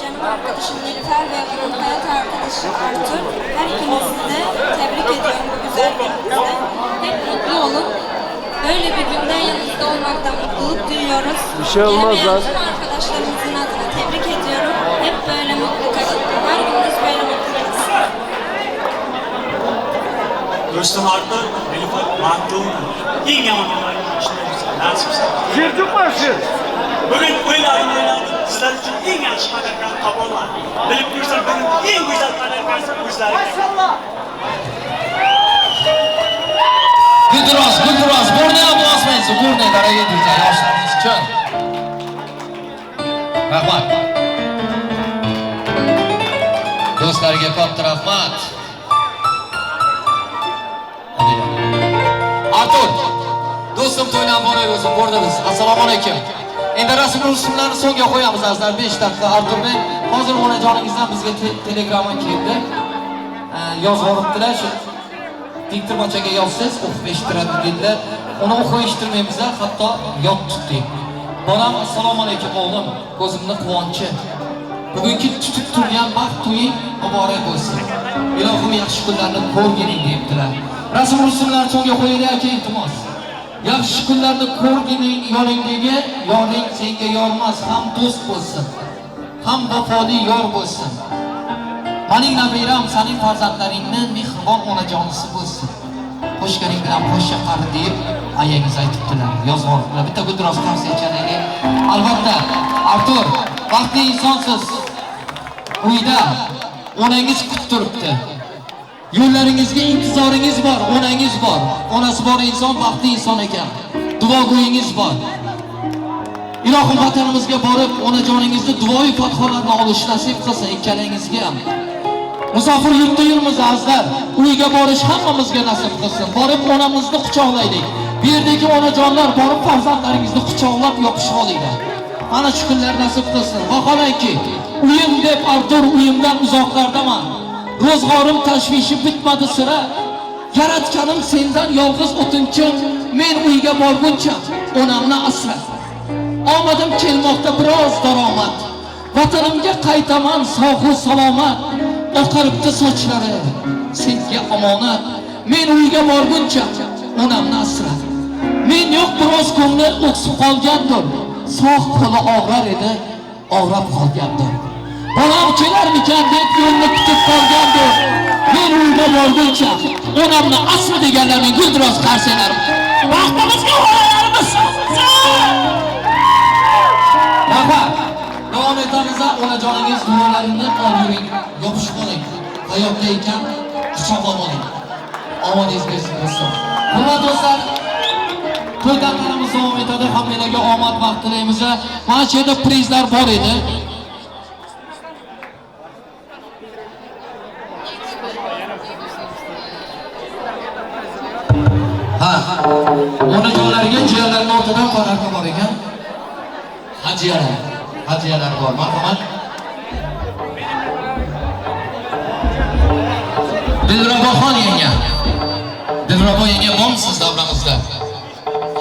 Canım arkadaşım Nilüfer ve onun hayat arkadaşım kardeşi Artur. Her ikinizi de tebrik ediyorum bu güzel gününüzde. Hep mutlu olun. Böyle bir günde yanınızda olmaktan mutluluk duyuyoruz. Bir şey olmaz lan. Tüm arkadaşlarımızın adına tebrik ediyorum. Hep böyle mutlu kalın. Her gününüz böyle mutlu olsun. Do'stim Artur, Nilufar baxtli bo'ling. Eng yomon nasibsan. Sher. Bugun o'yladim, sizlar uchun eng yaxshi padarkani topolmadim. Bilib ko'rsam, bugun eng go'zal padarkasi o'zlari. Maşallah. Gulduros, Gulduros, burni ham bosmaysiz, burni daraga друзья, yoshlarimiz uchun. Rahmat. Do'stlarga katta rahmat. Artur, do'stim to'ydan muborak bo'lsin, bo'rdimiz. Assalomu alaykum. Endi rasm rusumlarni so'ngga qo'yamiz azizlar, 5 daqiqa. Arturbek, hozir onajoningizdan bizga telegramma keldi. Yozib olibdilar, shu diktormachaga yozsangiz o'qib eshittiradi dedilar. Uni o'qib eshittirmaymiz, hatto yod tutdik. Bolam, assalomu alaykum o'g'lim, ko'zimni quvonchi. Bugungi tutib turgan baxt to'ying muborak bo'lsin. Ilohim yaxshi kunlarni ko'rgining debdilar. Rasm rusumlarni so'ngga qo'yaylik aka, iltimos. Yaxshi kunlarni ko'rgining, yoningdagi yoring senga yormas, ham do'st bo'lsin, ham vafoli yor bo'lsin. Mening nabiram sening farzandlaringni mehribon onajonisi bo'lsin. Qo'shganing bilan qo'sha qari deb ayangiz aytibdilar, yozib olibdilar. Bitta guldiroz tavsiya ekanligi. Albatta, Artur, baxtli insonsiz. Uyda onangiz kutib turibdi. Yo'llaringizga intizoringiz bor, onangiz bor. Onasi bor inson baxtli inson ekan. Duogo'yingiz bor. Ilohim vatanimizga borib, onajoningizni duoyi fotihalarni olish nasib qilsin ikkalangizga ham. Musofir yurtda yurmiz azizlar. Uyga borish hammamizga nasib qilsin. Borib onamizni quchoqlaylik. Bu yerdagi onajonlar borib farzandlaringizni quchoqlab yopishib olinglar. Mana shu kunlar nasib qilsin. Vaholanki, uyim deb Artur uyimdan uzoqlardaman. Ro'zg'orim tashvishi bitmadi sira. Yaratganim sendan yolg'iz o'tinchim, men uyga borguncha onamni asra. Omadim kelmoqda biroz daromad. Vatanimga qaytaman sog' salomat. Oqaribdi sochlari senga omonat. Men uyga borguncha onamni asra. Men yo'q biroz ko'ngli o'ksib qolgandir. Sog' qo'li og'rar edi, og'rab qolgandir. Bolam kelarmikan deb yo'lni kutib qolgandir. Men uyga borguncha onamni asra deganlarning guldiroz qarsalarim. Baxtimizga onalarimiz. Rahmat. Davom etamiz. Onajoningiz duolarini olib yuring, yopishib oling. Hayotda ekan quchoqlab oling. Omadingiz bersin do'stlar. Hurmatli do'stlar, to'y tantanamiz davom etadi. Hammanglarga omad baxt tilaymiz. Mana shu yerda prizlar bor edi. Ha, onajonlarga jiyanlarning ortidan paraka bor ekan. Hajiyalar, hajiyalar bor. Marhamat. Dilraboxon yanga. Dilrabo yanga bormisiz davramizda?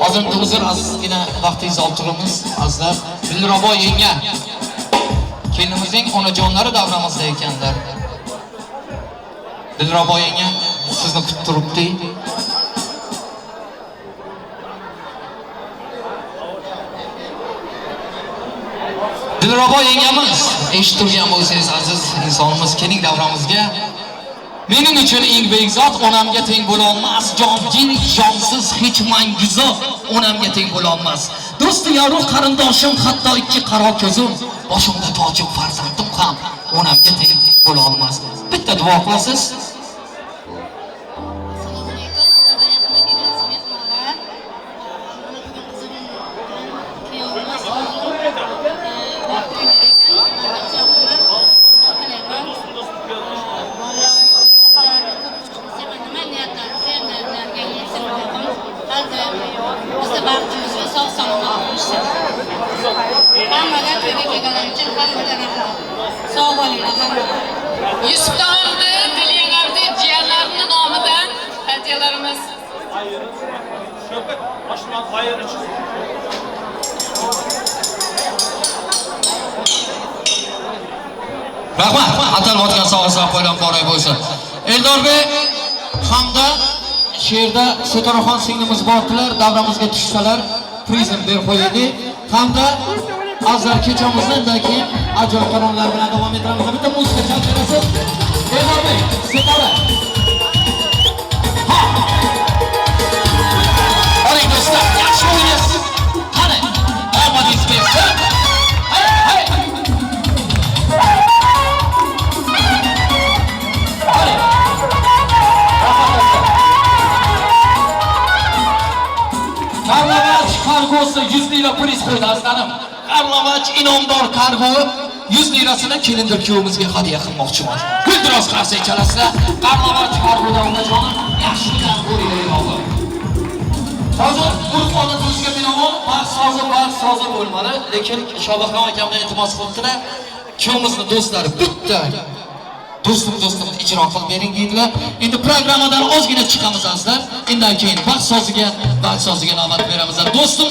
Hozir uzr, ozgina vaqtingizni olib turamiz, azizlar. Dilrabo yanga. Kelinimizning onajonlari davramizda ekanlar. Dilrabo yanga sizni kutib turibdi. Dilrabo yengamiz, eshitib turgan bo'lsangiz aziz insonimiz, keling davramizga. Mening uchun eng buyuk zot onamga teng bo'la olmas, jonjin jonsiz hech mangu zot onamga teng bo'la olmas. Do'stu yoru qarindoshim, hatto ikki qaro ko'zim, boshimda tojim farzandim ham onamga teng bo'la olmas. Bitta duo qilasiz. Yusuflarni, Dilyalarni, jiyanlarni nomidan hadiyalarimiz. Rahmat. Atalmayotgan sog'inchlar qo'ydan boray bo'lsin. Eldorbek hamda shu yerda Sitoraxon singlimiz bordilar, davramizga tushsalar prizm berib qo'yaylik. Hamda azlar kechamizni undan keyin ajoyib taronalar bilan davom ettiramiz. Bitta muzika chalib berasiz. Eldorbek, Sitora. Ha! Oling do'stlar, yaxshi o'ynaysiz. Qani, omadingiz bersin. Hay, hay. Karlavach kargosi 100 lira priz qo'ydi azlarim. Karlavach inomdor kargo 100 lirasini kelindir kuyovimizga hadya qilmoqchiman. Guldiroz qarsak chalasizlar. Karlavach kargodan onajonim yaxshiliklar ko'ringlar ilohim. Hozir urf-odatimizga binoan baxt sozi bo'lmadi, lekin Shobahrom akamdan iltimos qildilar. Kuyovimizni do'stlari bitta do'stim ijro qilib bering deydilar. Endi programmadan ozgina chiqamiz azizlar. Undan keyin baxt soziga navbat beramiz. Do'stim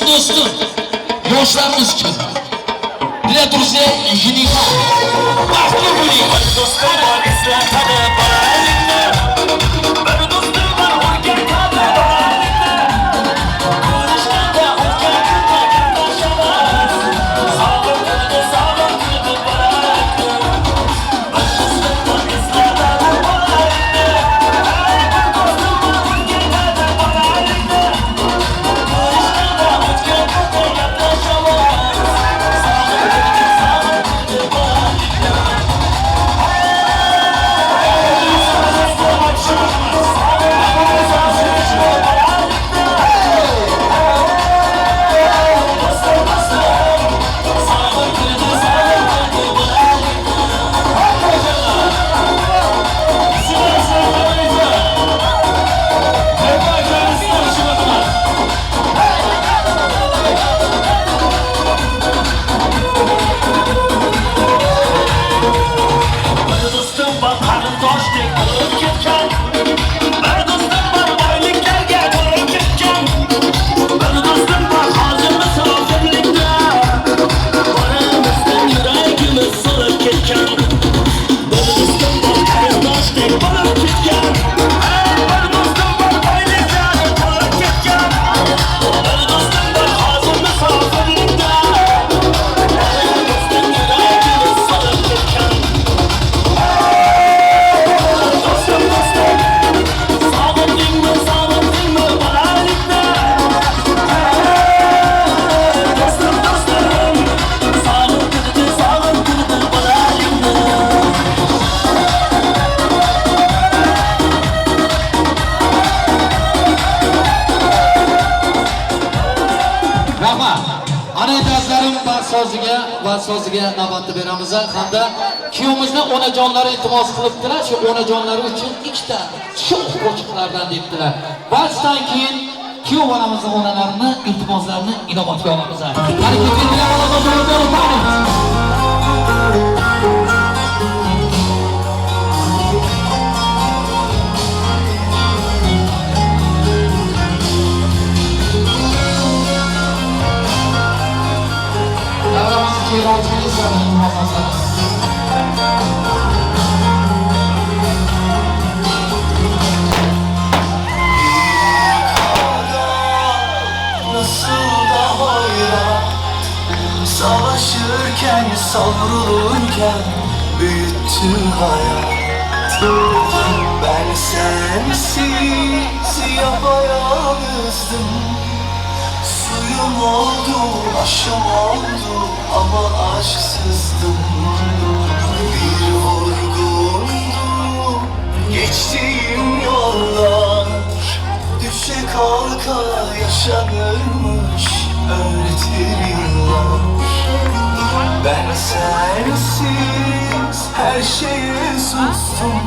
yoshlarimiz uchun. Для друзей жениха. Baxtli bo'ling. Bir do'stim bor eslatadi bolalikni. Bir do'stim bor o'rgatadi bolalikni. Ko'rishganda o'tgan kunda gaplashamiz. Sog'intirdi, sog'intirdi bolalikni. Bir do'stim bor eslatadi bolalikni. Bir do'stim bor o'rgatadi bolalikni. Ko'rishganda o'tgan kunda gaplashamiz. Sog'intirdi, sog'intirdi bolalikni. Bir do'stim bor qarindoshdek bo'lib ketgan. Bir do'stim bor boyliklarga to'lib ketgan. Bir do'stim bor hozir musofirlikda. Boramizdan yuragimiz so'lib ketgan. Bir do'stim bor qarindoshdek bo'lib ketgan. Bir do'stim bor boyliklarga to'lib ketgan. Bir do'stim bor hozir musofirlikda. Boramizdan yuragimiz so'lib ketgan. Dostum dostum, sağındın mı balalikte? Dostum dostum, sağındırdı sağındırdı balalikte. Rahmat. Ana endi azizlarim, baxt soziga navbatni beramiz hamda kuyovimizni onajonlari iltimos qilibdilar. Shu onajonlari uchun ikkita sho'x qo'shiqlardan debdilar. Valsdan keyin kuyov bolamizni onalarini iltimoslarini inobatga olamiz. Qani ketdik, Davramizni keyinroq iltimos. Nasıl da hoyrat, savaşırken savrulurken büyüttü hayat. Ben sensiz yapayalnızdım. Suyum oldu, aşım oldu ama aşksızdım. Bir vurgundu geçtiğim yollar. Düşe kalka yaşanırmış öğretir yıllar. Ben sensiz her şeye sustum.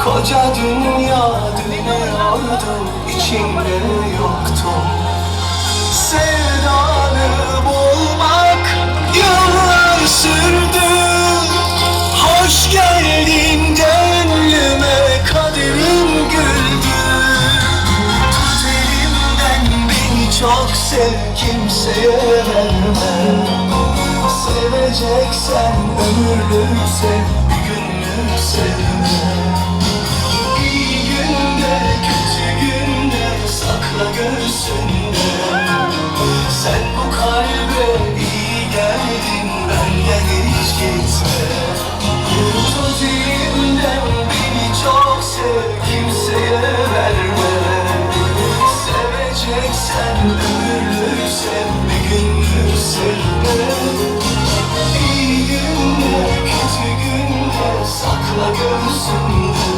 Koca dünya dönüyordu, içinde yoktum. Sevdanı bulmak yıllar sürdü. Hoş geldin gönlüme, kaderim güldü. Tut elimden beni çok sev, kimseye verme. Seveceksen Seveceksen ömürlük sev, bir günlük sevme. İyi günde kötü günde sakla göğsünde. Sen bu kalbe iyi geldin, benden hiç gitme. Tut elimden beni çok sev, kimseye verme. Seveceksen ömürlük sev, bir günlük sevme. İyi günde kötü günde sakla göğsünde.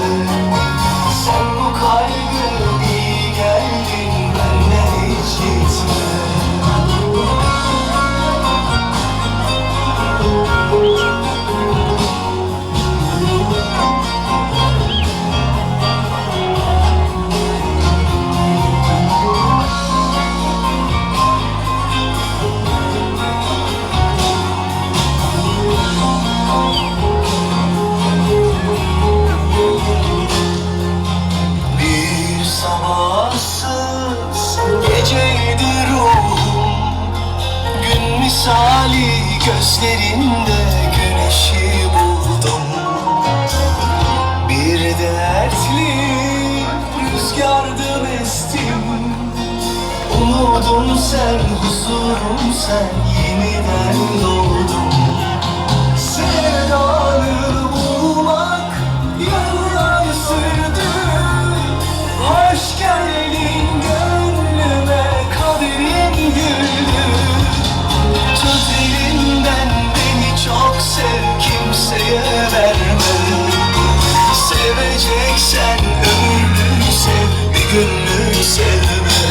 Sen bu kalbe iyi geldin, benden hiç gitme. Bir sabahsız geceydi ruhum, gün misali gözlerinde güneşi buldum. Bir dertli rüzgardım estim, umudum sen, huzurum sen, yeniden doğdum. Sevdanı bulmak yıllar sürdü, hoş geldin gönlüme, kaderim güldü. Tut elimden beni çok sev, kimseye verme. Seveceksen ömürlük sev, bir günlük sevme.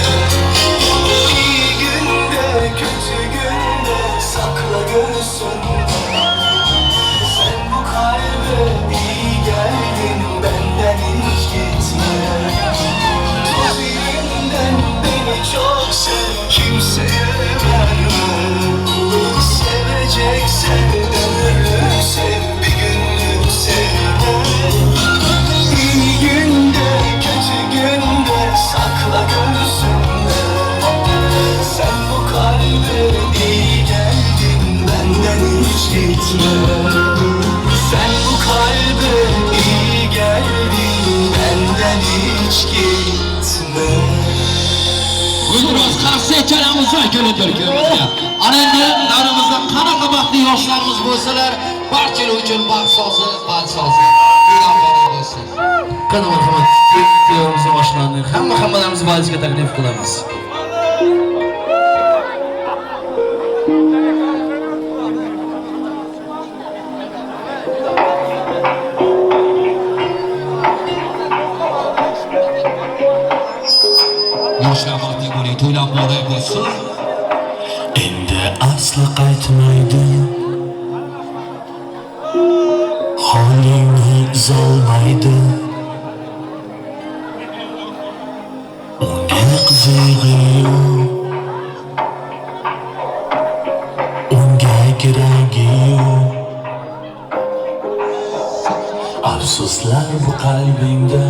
İyi günde kötü günde sakla göğsünde. Sen bu kalbe iyi geldin, benden hiç gitme. Tut elimden beni çok sev, kimseye verme. Seveceksen ömürlük sev, bir günlük sevme. İyi günde kötü günde sakla göğsünde. Sen bu kalbe iyi geldin, benden hiç gitme. Sen bu kalbe iyi geldin, benden hiç gitme. Gulroz qarshi chalamiz va kelindir kuyovimizga. Ana endi davramizda qanaqa baxtli yoshlarimiz bo'lsalar, barchalar uchun baxt sozi, baxt sozi. Bo'lsin. Qani marhamat, kuyovimizni oshnani hammalarimizni valizga taklif qilamiz. Yoshlar baxtli bo'ling, to'ylar muborak bo'lsin. Endi asli qaytmaydi, holingni zolmaydi. Unga qizig'i yo'q, unga keragi yo'q. Afsuslar bu qalbingda,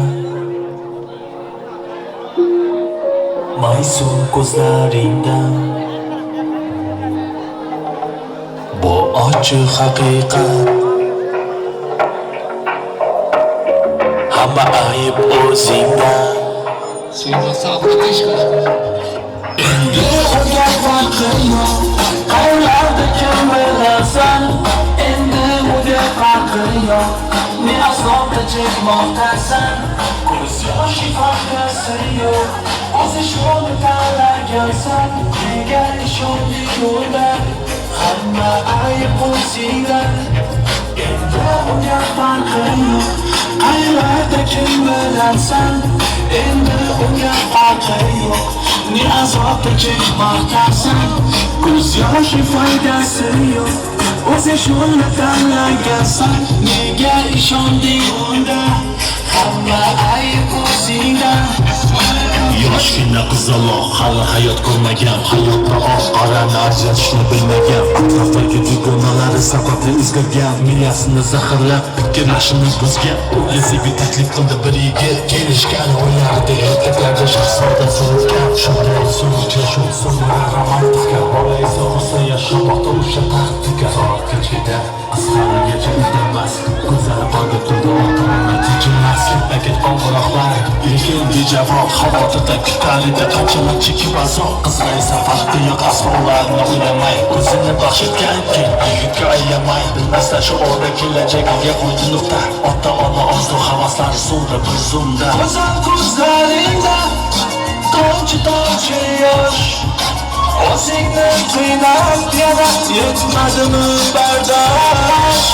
maysun ko'zlaringda. Bu ochiq haqiqat, hamma ayb o'zingda. Endi unga farqi yo'q, qaylarda kim bilasan. Endi unga farqi yo'q, ne azobda chekmoqdasan. Ko'z yoshi foydasi yo'q, o'zi shuni tanlagansan. Nega ishonding unda, hamma ayb o'zingda. Endi unga farqi yo'q, qaylarda kim bilasan. Endi unga farqi yo'q, ne azobda chekmoqdasan. Ko'z yoshi foydasi yo'q, o'zi shuni tanlagansan. Nega ishonding unda, hamma ayb o'zingda. Yoshgina Kichkina qizaloq, hali hayot ko'rmagan, hayotda oq qorani ajratishni bilmagan, atrofdagi dugonalari sababli o'zgargan, miyasini zaharlab, fikrlashini buzgan. O'ziga taklif qildi bir yigit, kelishgan o'ylardi ertaklarda shahzoda surgan. Shunday so'ng uchrashuv so'ngra romantika, bola esa xursand yashamoqda o'sha taxtiga. Soat kechgida qiz haligacha uyda emas, ko'zlari tolga to'ldi, ota-ona tinchimas. Paket qo'ng'iroqlar, lekin bejavob, xavotirda kutar edi qanchalar chekib azob. Qizlar esa farqi yo'q, aslo ularni o'ylamay, o'zini baxsh etgan yigitga aylamay. Bilmasdan shu orda kelajagiga qo'ydi nuqta. Ota-ona orzu havaslari so'ndi bir zumda. Go'zal ko'zlaringda tomchi tomchi yosh, o'zingni qiynab yana yetmadimi bardosh?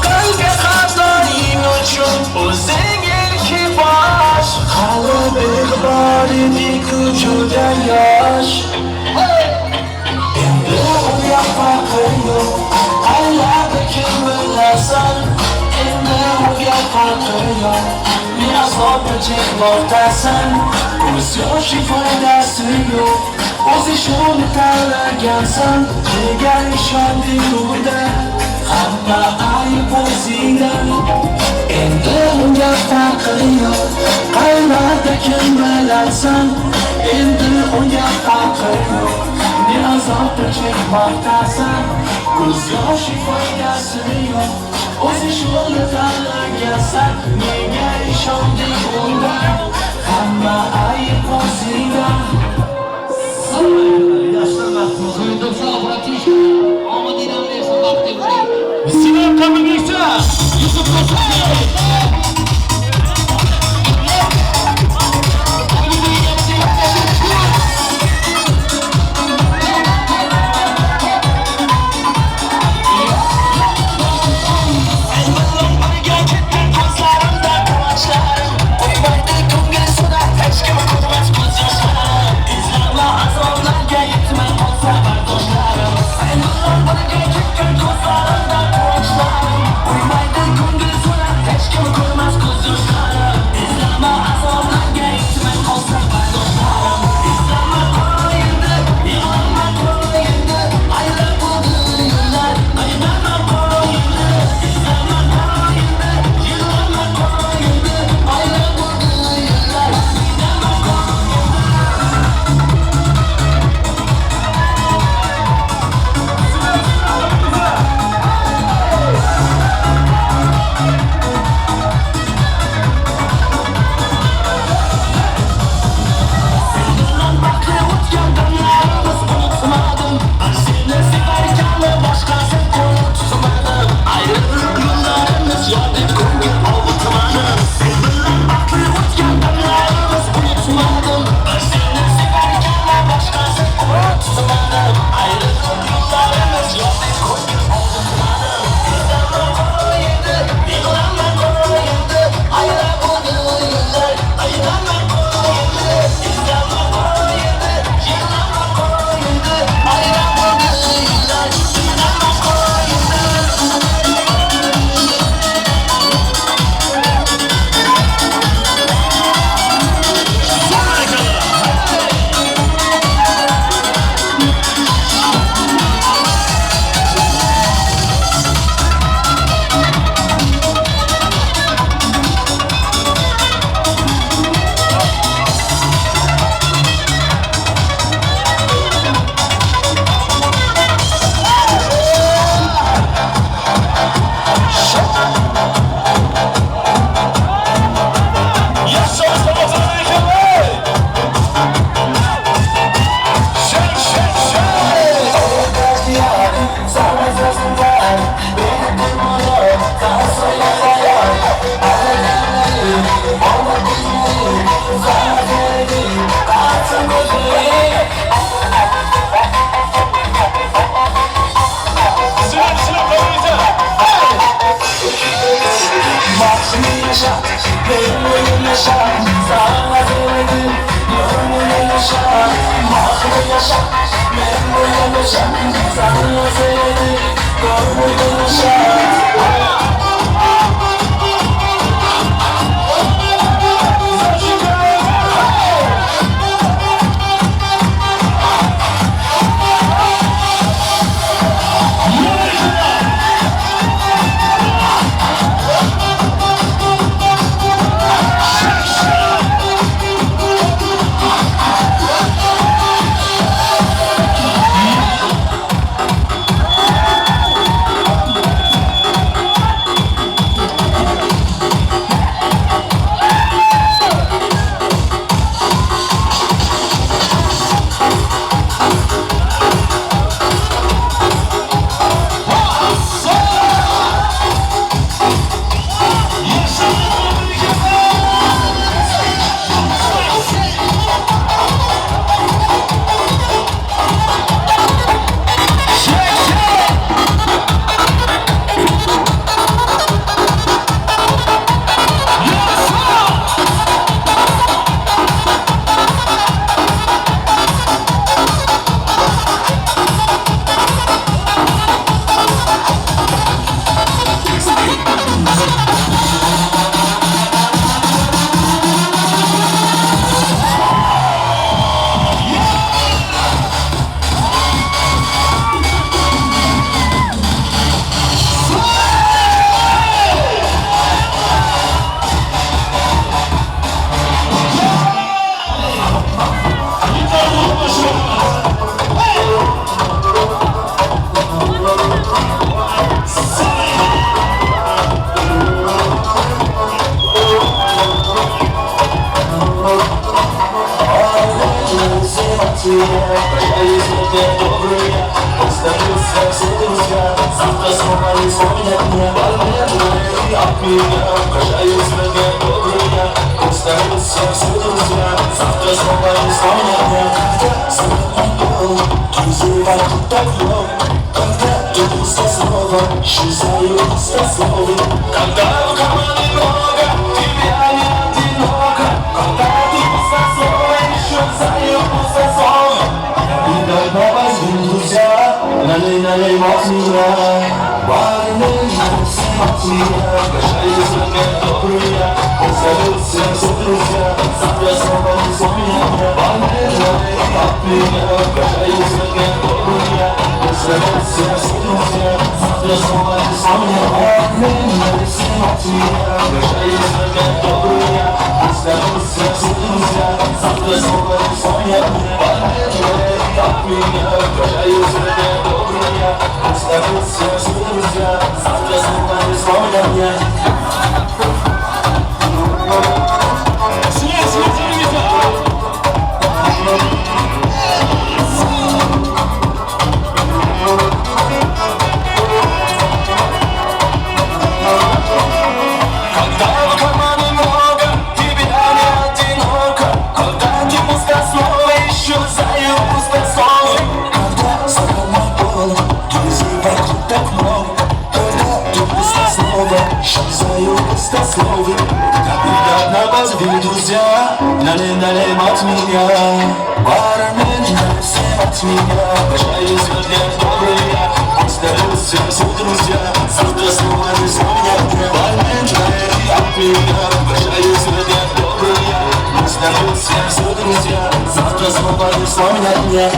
Qalbga xatoing uchun o'zing ilki bosh, hali beg'ubor edik-ku juda yosh. Endi unga farqi yo'q, qaylarda kim bilasan? Endi unga farqi yo'q, ne azobni chekmoqdasan? Ko'z yoshi foydasi yo'q, o'zi shuni tanlagansan. Nega ishonding unda? Hamma ayb o'zingda. Endi unga farqi yo'q, qaylarda kim bilasan? Endi unga farqi yo'q, ne azobni chekmoqdasan? Ko'z yoshi foydasi yo'q, o'zi shuni tanlagansan. Nega ishonding unda? Hamma ayb o'zingda. Omadingdan bersin, baxtli bo'ling. Sinan Qamilbekcha, Yusuf Qo'shiqov. меня, прощаюсь, мне добрый я. Пусть дадутся все друзья, завтра снова не вспомнят меня. Бармен, налей от меня, прощаюсь, мне добрый я. Пусть дадутся все друзья, завтра снова не вспомнят меня. Когда снова друзей вокруг так много, когда ты пусто снова, исчезаю пустословы. Когда в кармане много, тебя не одиноко. Когда ты пусто снова, исчезаю пустословы. Никогда возьми, друзья, налей, налей от меня. Бармен, налей от меня, прощаюсь, мне добрый я. Пусть дадутся все друзья, завтра снова не вспомнят меня. Бармен, налей от меня, прощаюсь, мне добрый я. Пусть дадутся все друзья, завтра снова не вспомнят меня. Бармен, налей от меня, прощаюсь, мне добрый я. Пусть дадутся все друзья, завтра снова не вспомнят меня. Бармен, налей от меня, прощаюсь, мне добрый я. Пусть дадутся все друзья, завтра снова не вспомнят меня. Когда в кармане много, тебя не одиноко. Когда ты пустословы, исчезаю пустословы. Когда знакомый голод, друзей вокруг так много. Когда ты пустословы, исчезаю пустословы. Приятно позови, друзья, налей, налей от меня. Бармен, налей от меня, прощаюсь, мне добрый я. Пусть дадутся все друзья, завтра снова не вспомнят меня. Бармен, налей от меня, прощаюсь, мне добрый я. Пусть дадутся все друзья, завтра снова не вспомнят меня.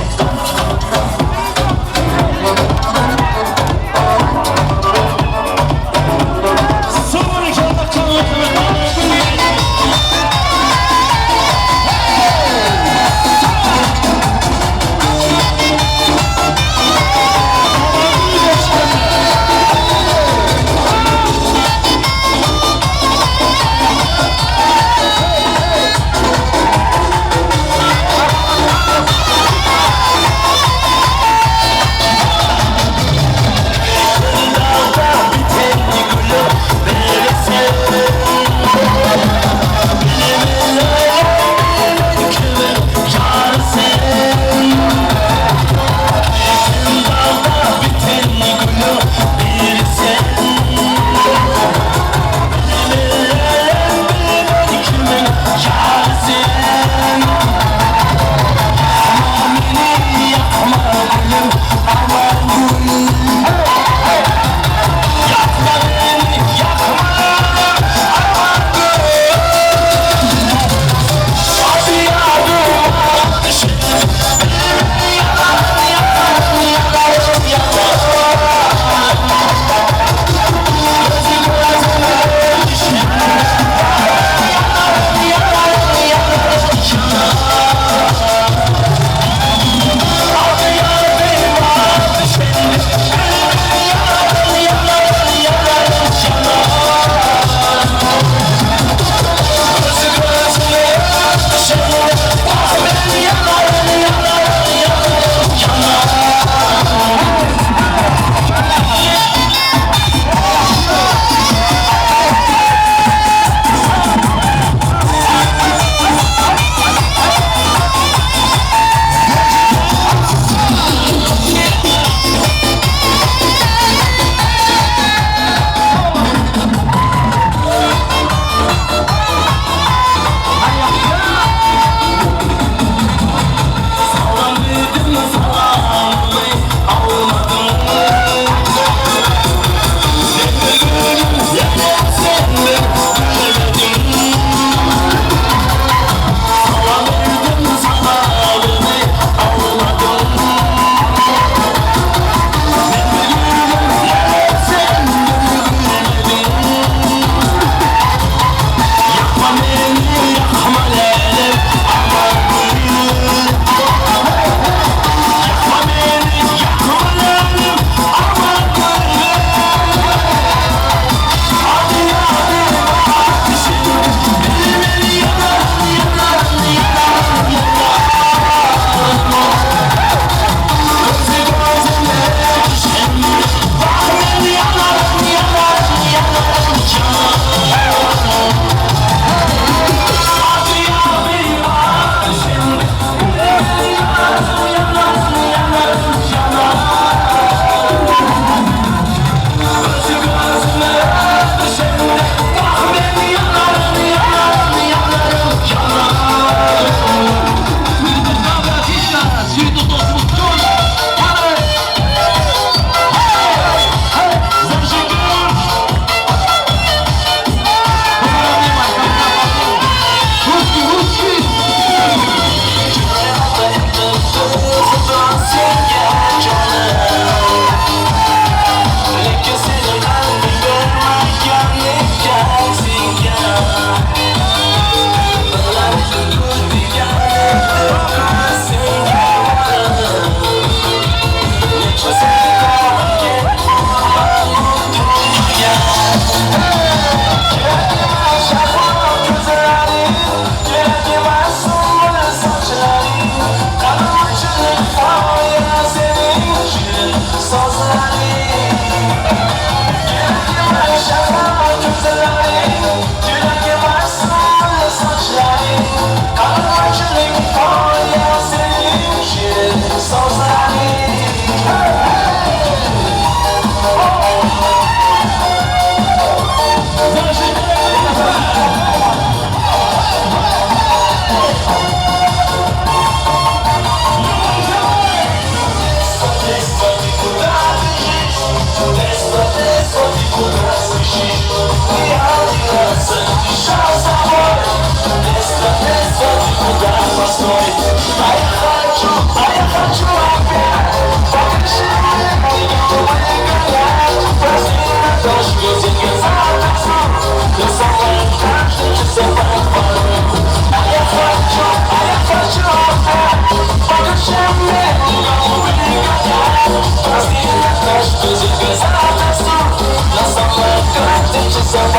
We'll be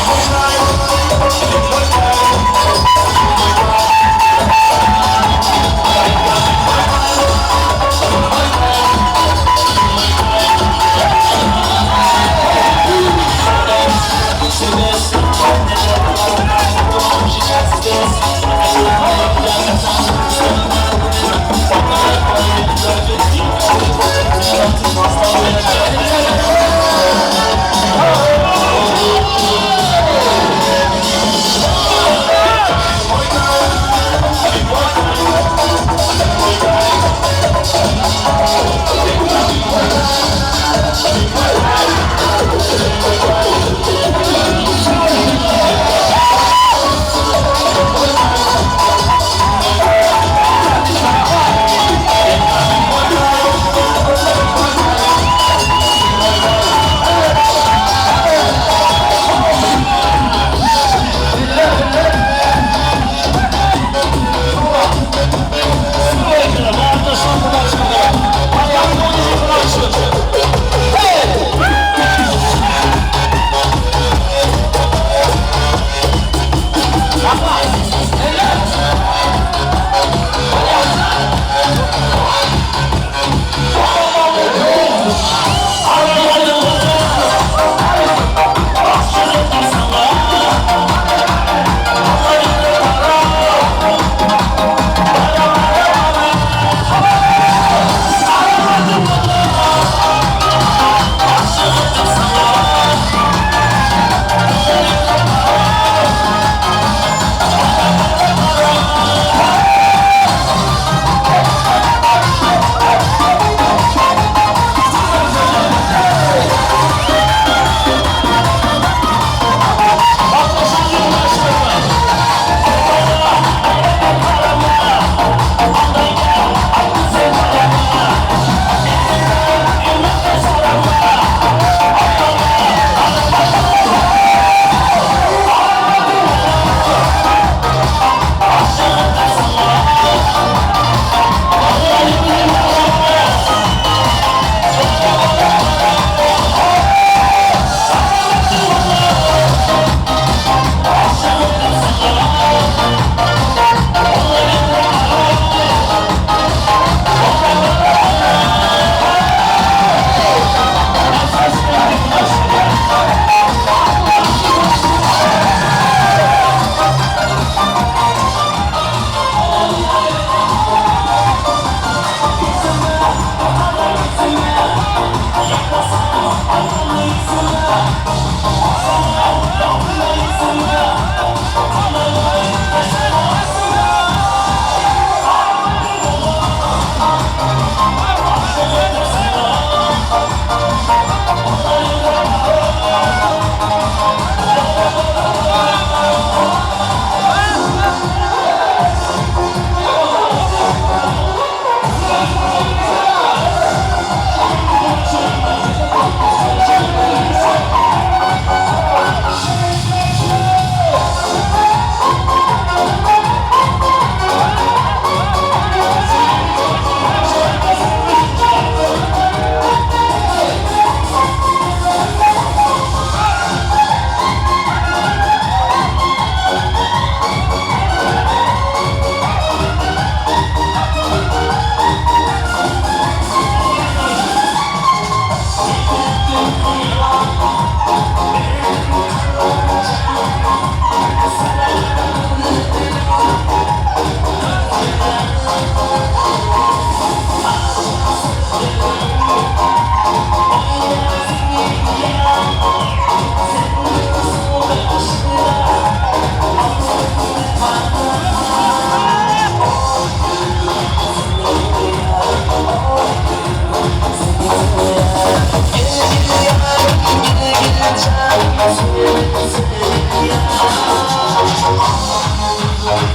right back.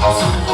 Yeah.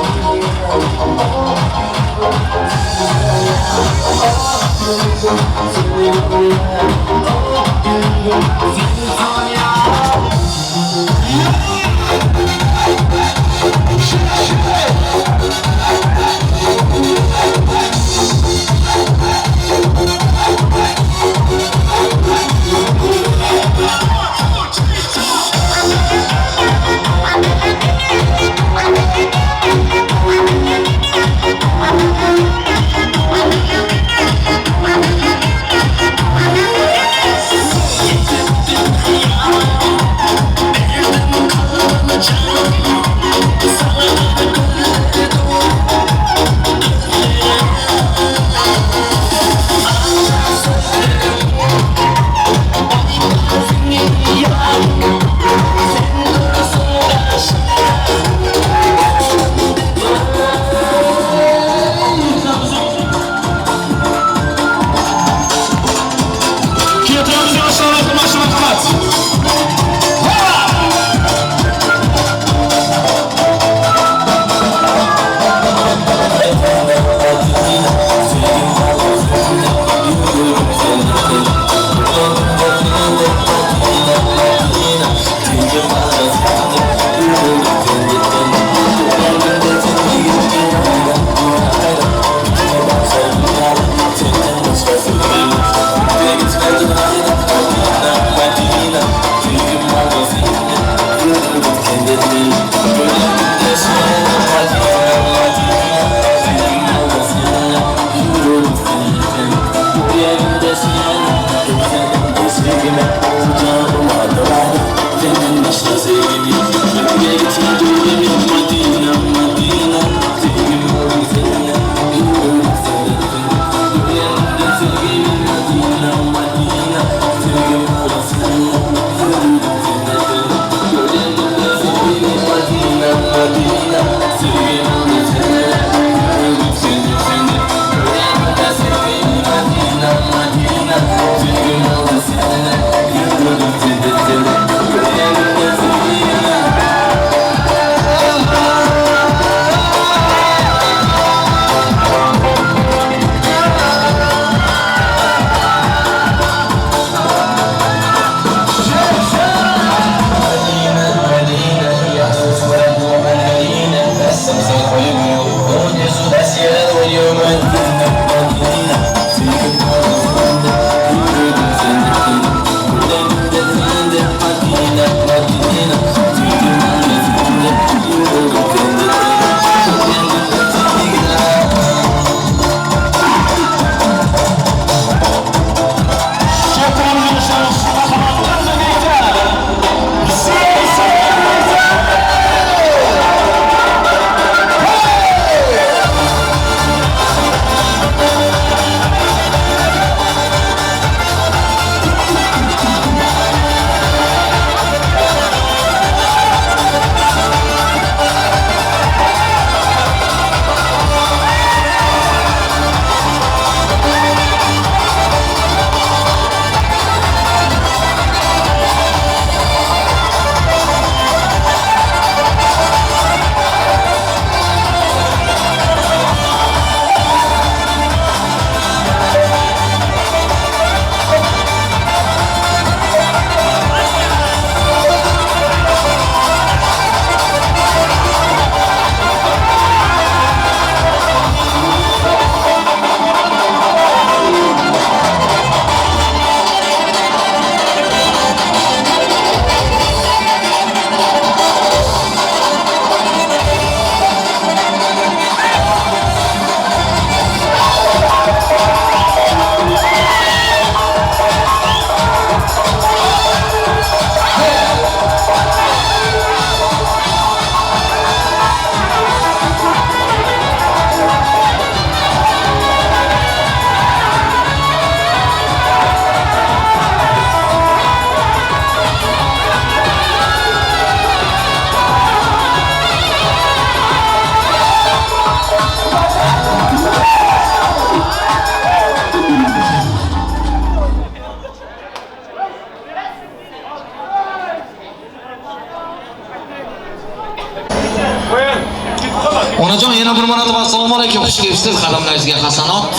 Onajon, yana bir marotaba assalomu alaykum. Xush kelibsiz, qadamlaringizga hasanot.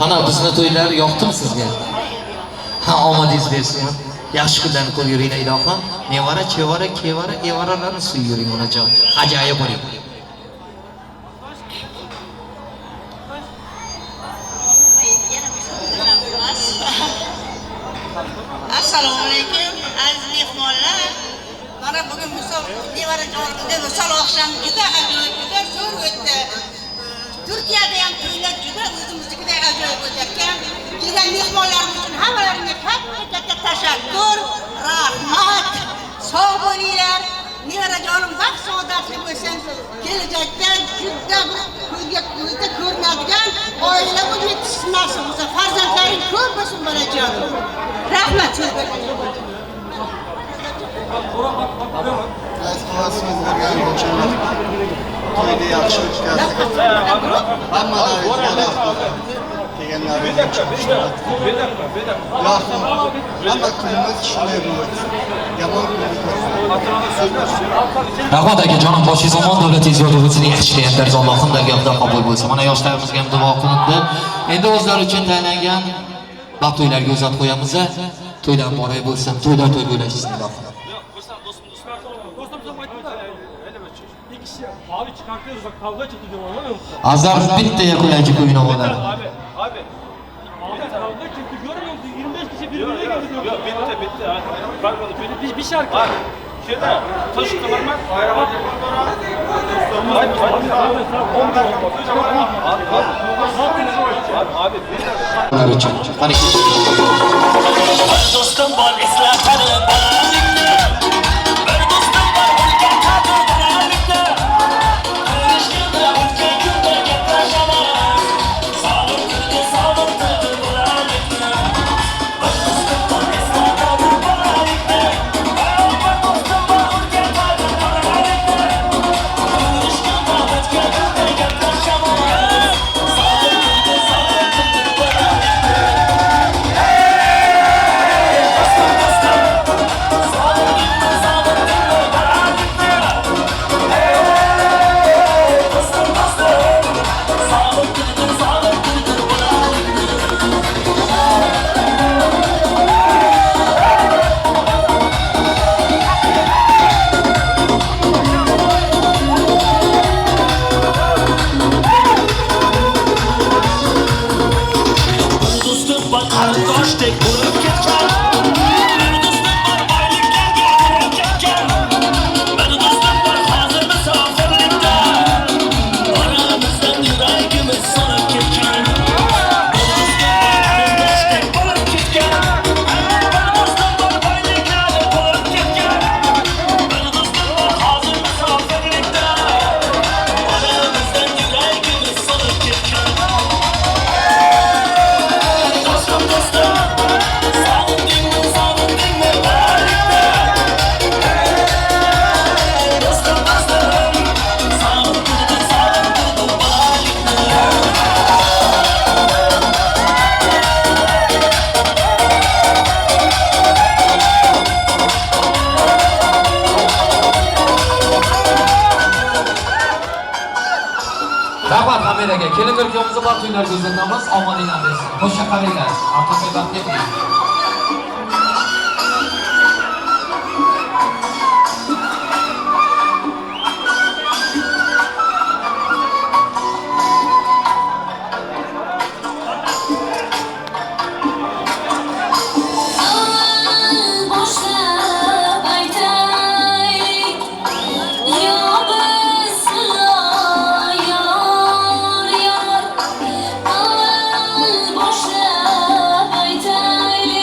Mana bizni to'ylar yoqdimi sizga? Ha, omadingiz bersin. Yaxshi kunlarni ko'rib yuringlar ilohim. Nevara, chevara, kevara, evaralarni suyib yuring onajon. Ajoyib bo'ling. Assalomu alaykum aziz mehmonlar. Mana bugun misol nevarajonimda misol oqshom juda ajoyib, juda zo'r o'tdi. Turkiyada ham to'ylar juda o'zimiznikidek ajoyib o'tarkan. Kelgan mehmonlarimiz uchun hammalaringga katta-katta tashakkur, rahmat. Sog' bo'linglar. Nevarajonim baxt saodatli bo'lsin. Kelajakda juda bir ko'zga ko'zda ko'rinadigan oila bo'lib yetishsin nasib bo'lsa. Farzandlaring ko'p bo'lsin bolajonim. Rahmat so'z berganingiz. So'z bergan uchun to'yni yaxshi o'tkazdik. Hammalaringizga rahmat. Kelganlaringiz uchun. Ilohim, hamma kunimiz shunday bo'lsin. Yomon kunimiz bo'lsin. Rahmat akajonim, boshingiz omon, davlatingiz yo'l bo'lsin, yaxshi niyatlaringiz Allohim dargohida qabul bo'lsin. Mana yoshlarimizga ham duo qilindi. Endi o'zlari uchun tayinlangan baxt to'ylarga uzatib qo'yamiz. To'ylar muborak bo'lsin, to'ylar to'y bo'lsin ilohim. Abi çıkartıyoruz bak, kavga çıktı diyorum, anlamıyor musun? Azar bitta yakunlaychi ko'yin ovolari. Abi, abi. Abi kavga çıktı, görmüyor musun? 25 kişi birbirine girdi diyor. Yok, bitti, bitti. Kalmadı. Bir şarkı. Abi, şeyde taş kılarmak. Abi, abi, abi. Bir dostum var eslatani bolalikni. Bir dostum var o'lgan qadr bolalikni. Ko'rishganda o'tgan kunda gaplashamiz. Solim kuldi, solim kuldi bolalikni. Bir dostum var eslatani bolalikni. Bir dostum var o'lgan qadr bolalikni. Ko'rishganda o'tgan kunda gaplashamiz. Solim kuldi, solim kuldi bolalikni. Qarindoshday bo'lib ketgan. Bir do'stim bor boyliklarga kirib ketgan. Bir do'stim bor hozir musofirlikda. Oramizdan yuragimiz so'nib ketgan. Bir do'stim bor qarindoshdek bo'lib ketgan. Bir do'stim bor boyliklarga bo'lib ketgan. Bir do'stim bor hozir musofirlikda. Oramizdan yuragimiz so'nib ketgan. Dostum dostum, sağındın sağındın mı birlikte? Dostum dostum, sağındın sağındın birlikte. Rahmat Hamid aka. Kelinlar kuyovimizni baxt to'ylarga uzatamiz. Omadinglar bersin. Qo'sha qaranglar. Abdulla baxtli bo'ling. Avval boshlab aytaylik, yo biz yor yor. Avval boshlab aytaylik.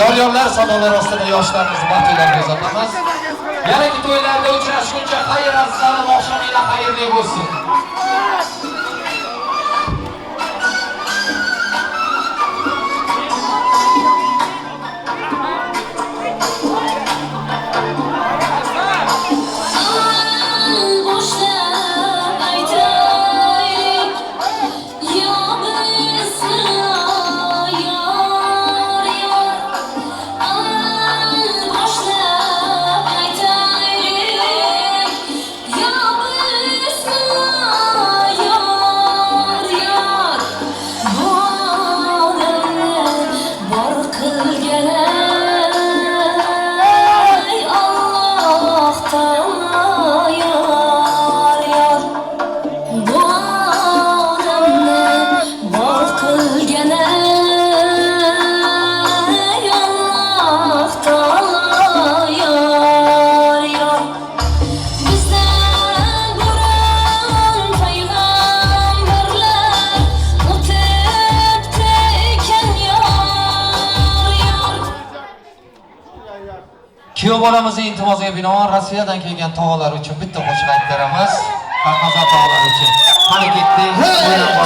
Yor-yorlar sadolari ostida yoshlarimizni baxt to'ylariga uzatamiz. Yanagi to'ylarda uchrashguncha xayr azizlarim, oqshominglar xayrli bo'lsin. Boshlab aytaylik, yo bizni yor yor. Boshlab aytaylik, yo bizni yor yor. Bu olamni bor qilgan ey Alloh taolo yor yor. Bu olamni bor qilgan ey Alloh taolo yor yor. Bizdan burun payg'ambarlar o'tibdi ekan yor yor. Kuyov bolamizning iltimosiga binoan Rossiyadan kelgan tog'alar uchun bitta qo'shiq ayttiramiz. Farhozat tog'alar uchun. Qani ketdik.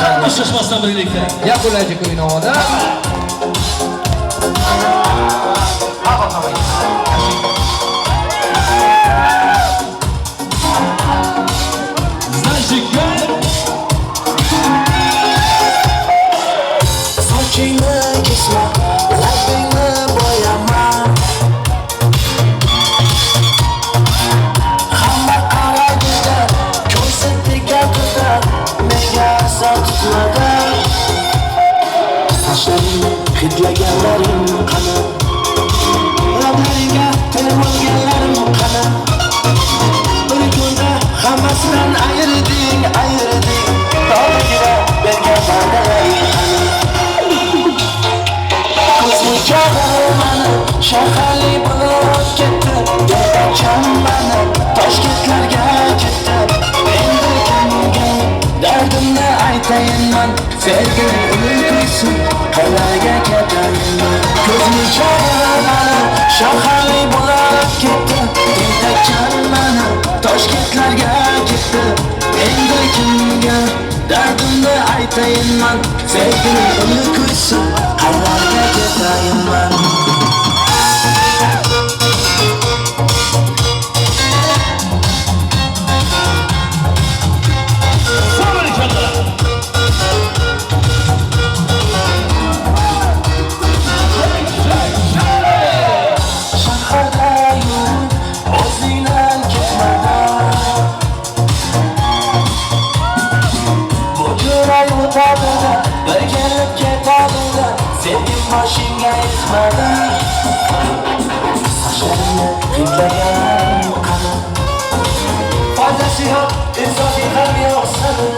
Qatnash shoshmasdan birgalikda. Yakunlaychi kuy-navoda. Hamma hamma. Значит, Sochingni kesma, labingni bo'yama. Hamma qaraydi, ko'zi tikadida, menga asa tutmadi. Sochlaringni hidlaganlarim qani? Lablaringga termolganlarim qani? Bir kunda hammasidan ayırding, ayırding. Tog'ira bergan va'dalaring qani? Ko'zmunchog'im mani shaharli bo'lib ketdi. Telbacham mani Toshkentlarga ketdi. Endi kimga dardimni aytayinman? Sevgilim uyqusi qayerga ketayinman? Ko'zmunchog'im mani shaharli bo'lib ketdi. Telbacham mani Toshkentlarga ketdi. Endi kimga dardimni aytayinman? Sevgilim uyqusi qayerga ketayinman? Shaharda yurib o'zingdan ketmadan. Bu jo'ray o'tadi-da, bir kelib ketadi-da, sevgim boshingga yetmadi. Sochlaringni hidlaganlarim qani? Foydasi yo'q, insoniy ham yo'q sani.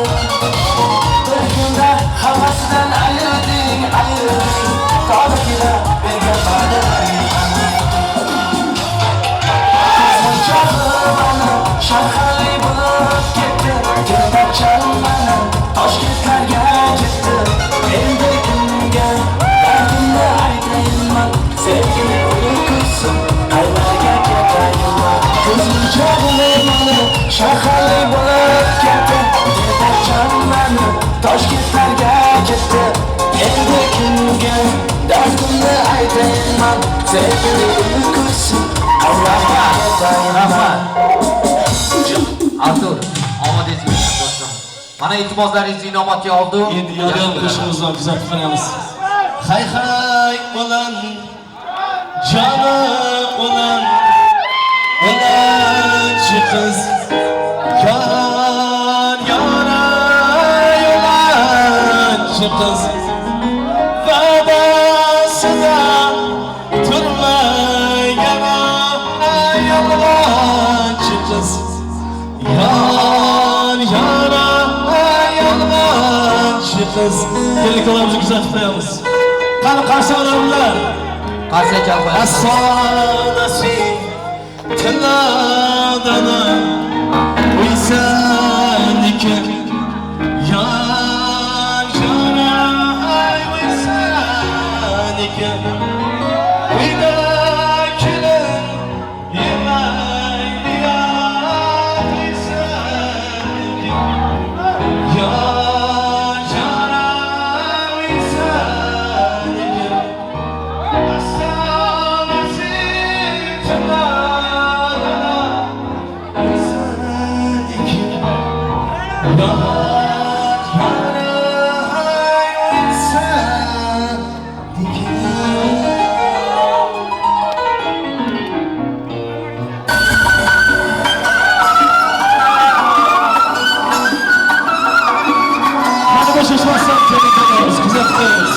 Bir kunda hammasidan ayırding, ayırding. Tobakira bergan va'dalaring qani? Ko'zmunchog'im mani shaharli bo'lib ketdi. Telbacham mani Toshkentlarga ketdi. Endi kimga dardimni aytayinman? Sevgilim uyqusi qayerga ketayinman? Ko'zmunchog'im mani shaharli bo'lib ketdi. Telbacham mani Toshkentlarga ketdi. Endi kimga dardimni aytayinman? Sevgilim uyqusi qayerga ketayinman? Artur, omadingiz bersin do'stim. Mana iltimoslarinizni inobatga oldim. Endi yor-yor qo'shig'imizni kuzatib qo'yamiz. Hay hay ulan, jonim ulan, ulanchi qiz, yor yoray ulanchi qiz, va'dasida turmagan yolg'onchi qiz, yor yoray yolg'onchi qiz. Keling, kuzatib qo'yamiz. Qani qarshi olamlar. Qarshi chalib qo'yamiz. Afsonasi tilladana uysaniki, yor yoray uysaniki, uy Shoshmasdan tabriklaymiz, kuzatib qo'yamiz.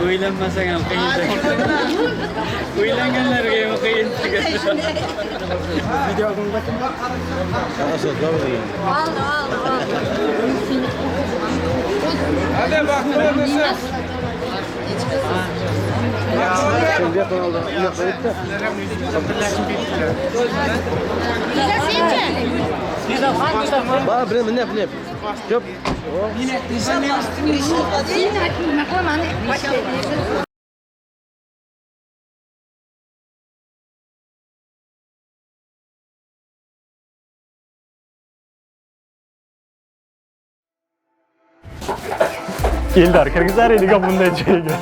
O'ylanmasang ham qiyin. O'ylanganlarga ham qiyin. Hadi baxtli bo'lsin. Eldor kirgizar edik bunday joyga.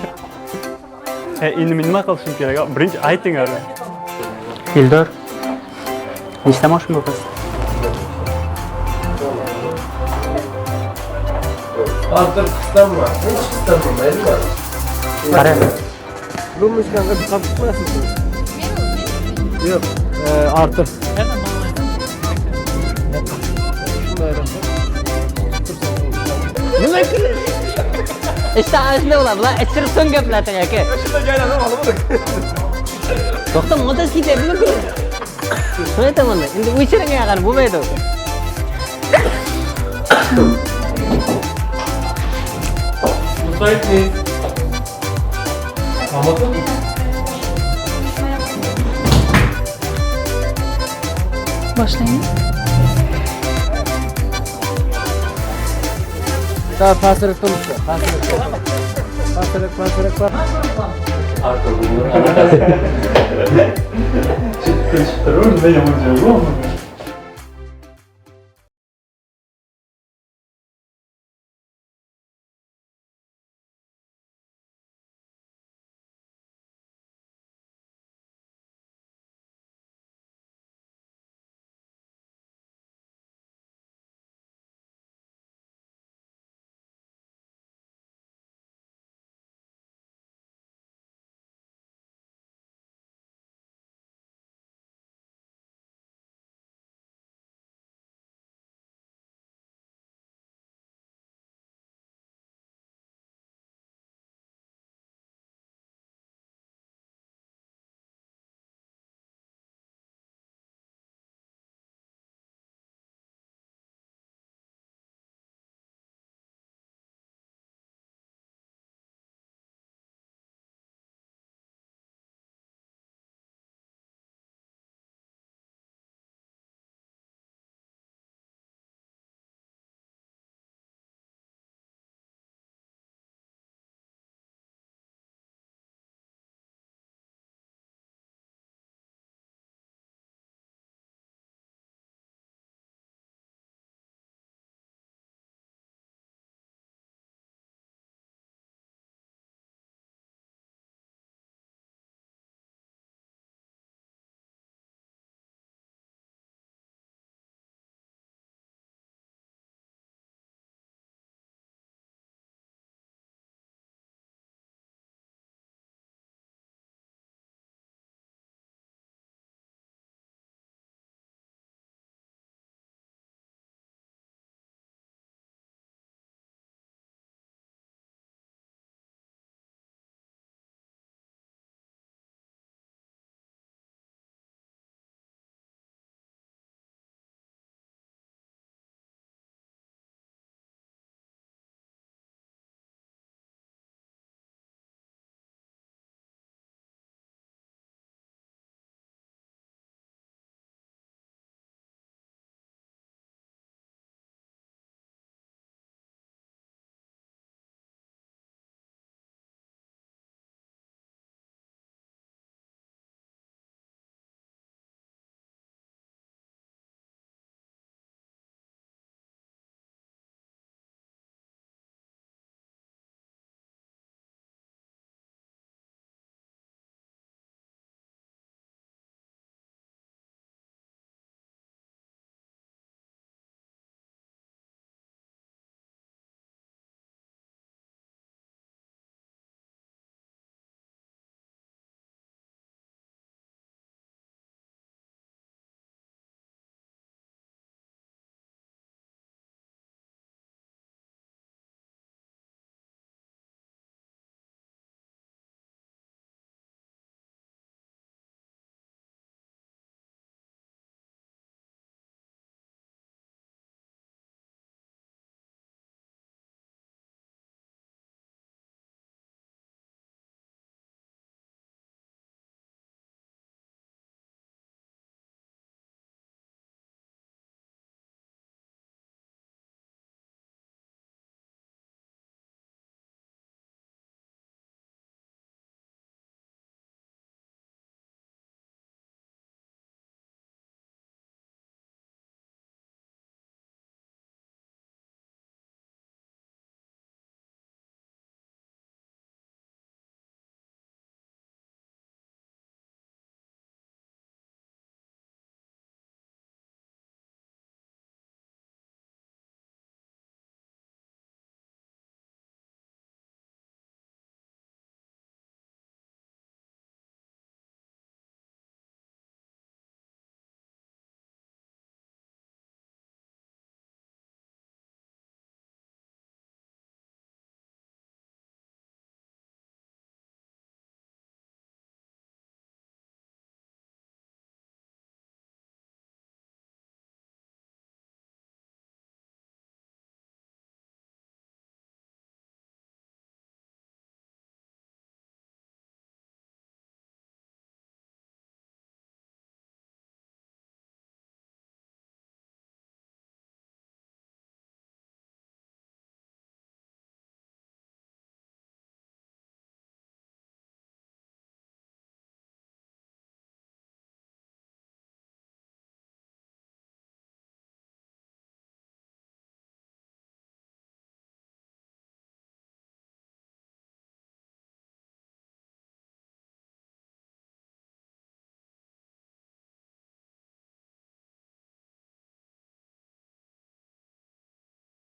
Endi men nima qilishim kerak? Birinchi ayting hali. Eldor, nechta moshin bu qiz? Artur qistamma, hech qistamma, maylimi? Qara. Bu mushkanga qilib chiqmasmi? Yo'q, Artur. Nima qilib? İşte ana bo'ladi, bular ichirib so'ng gaplating aka. Shunda joylardan olib oling. To'xta, modasi ketyapti, nima qilib? Shuni aytaman, endi o'chiring yaqin bo'lmaydi u. Müsait miyiz? Anladın mı? Boshlaymiz. Daha pasırık turibdi, pasırık. Pasırık, pasırık, pasırık. Artur, bu. Chiqib turib, nima yomon joyi bu?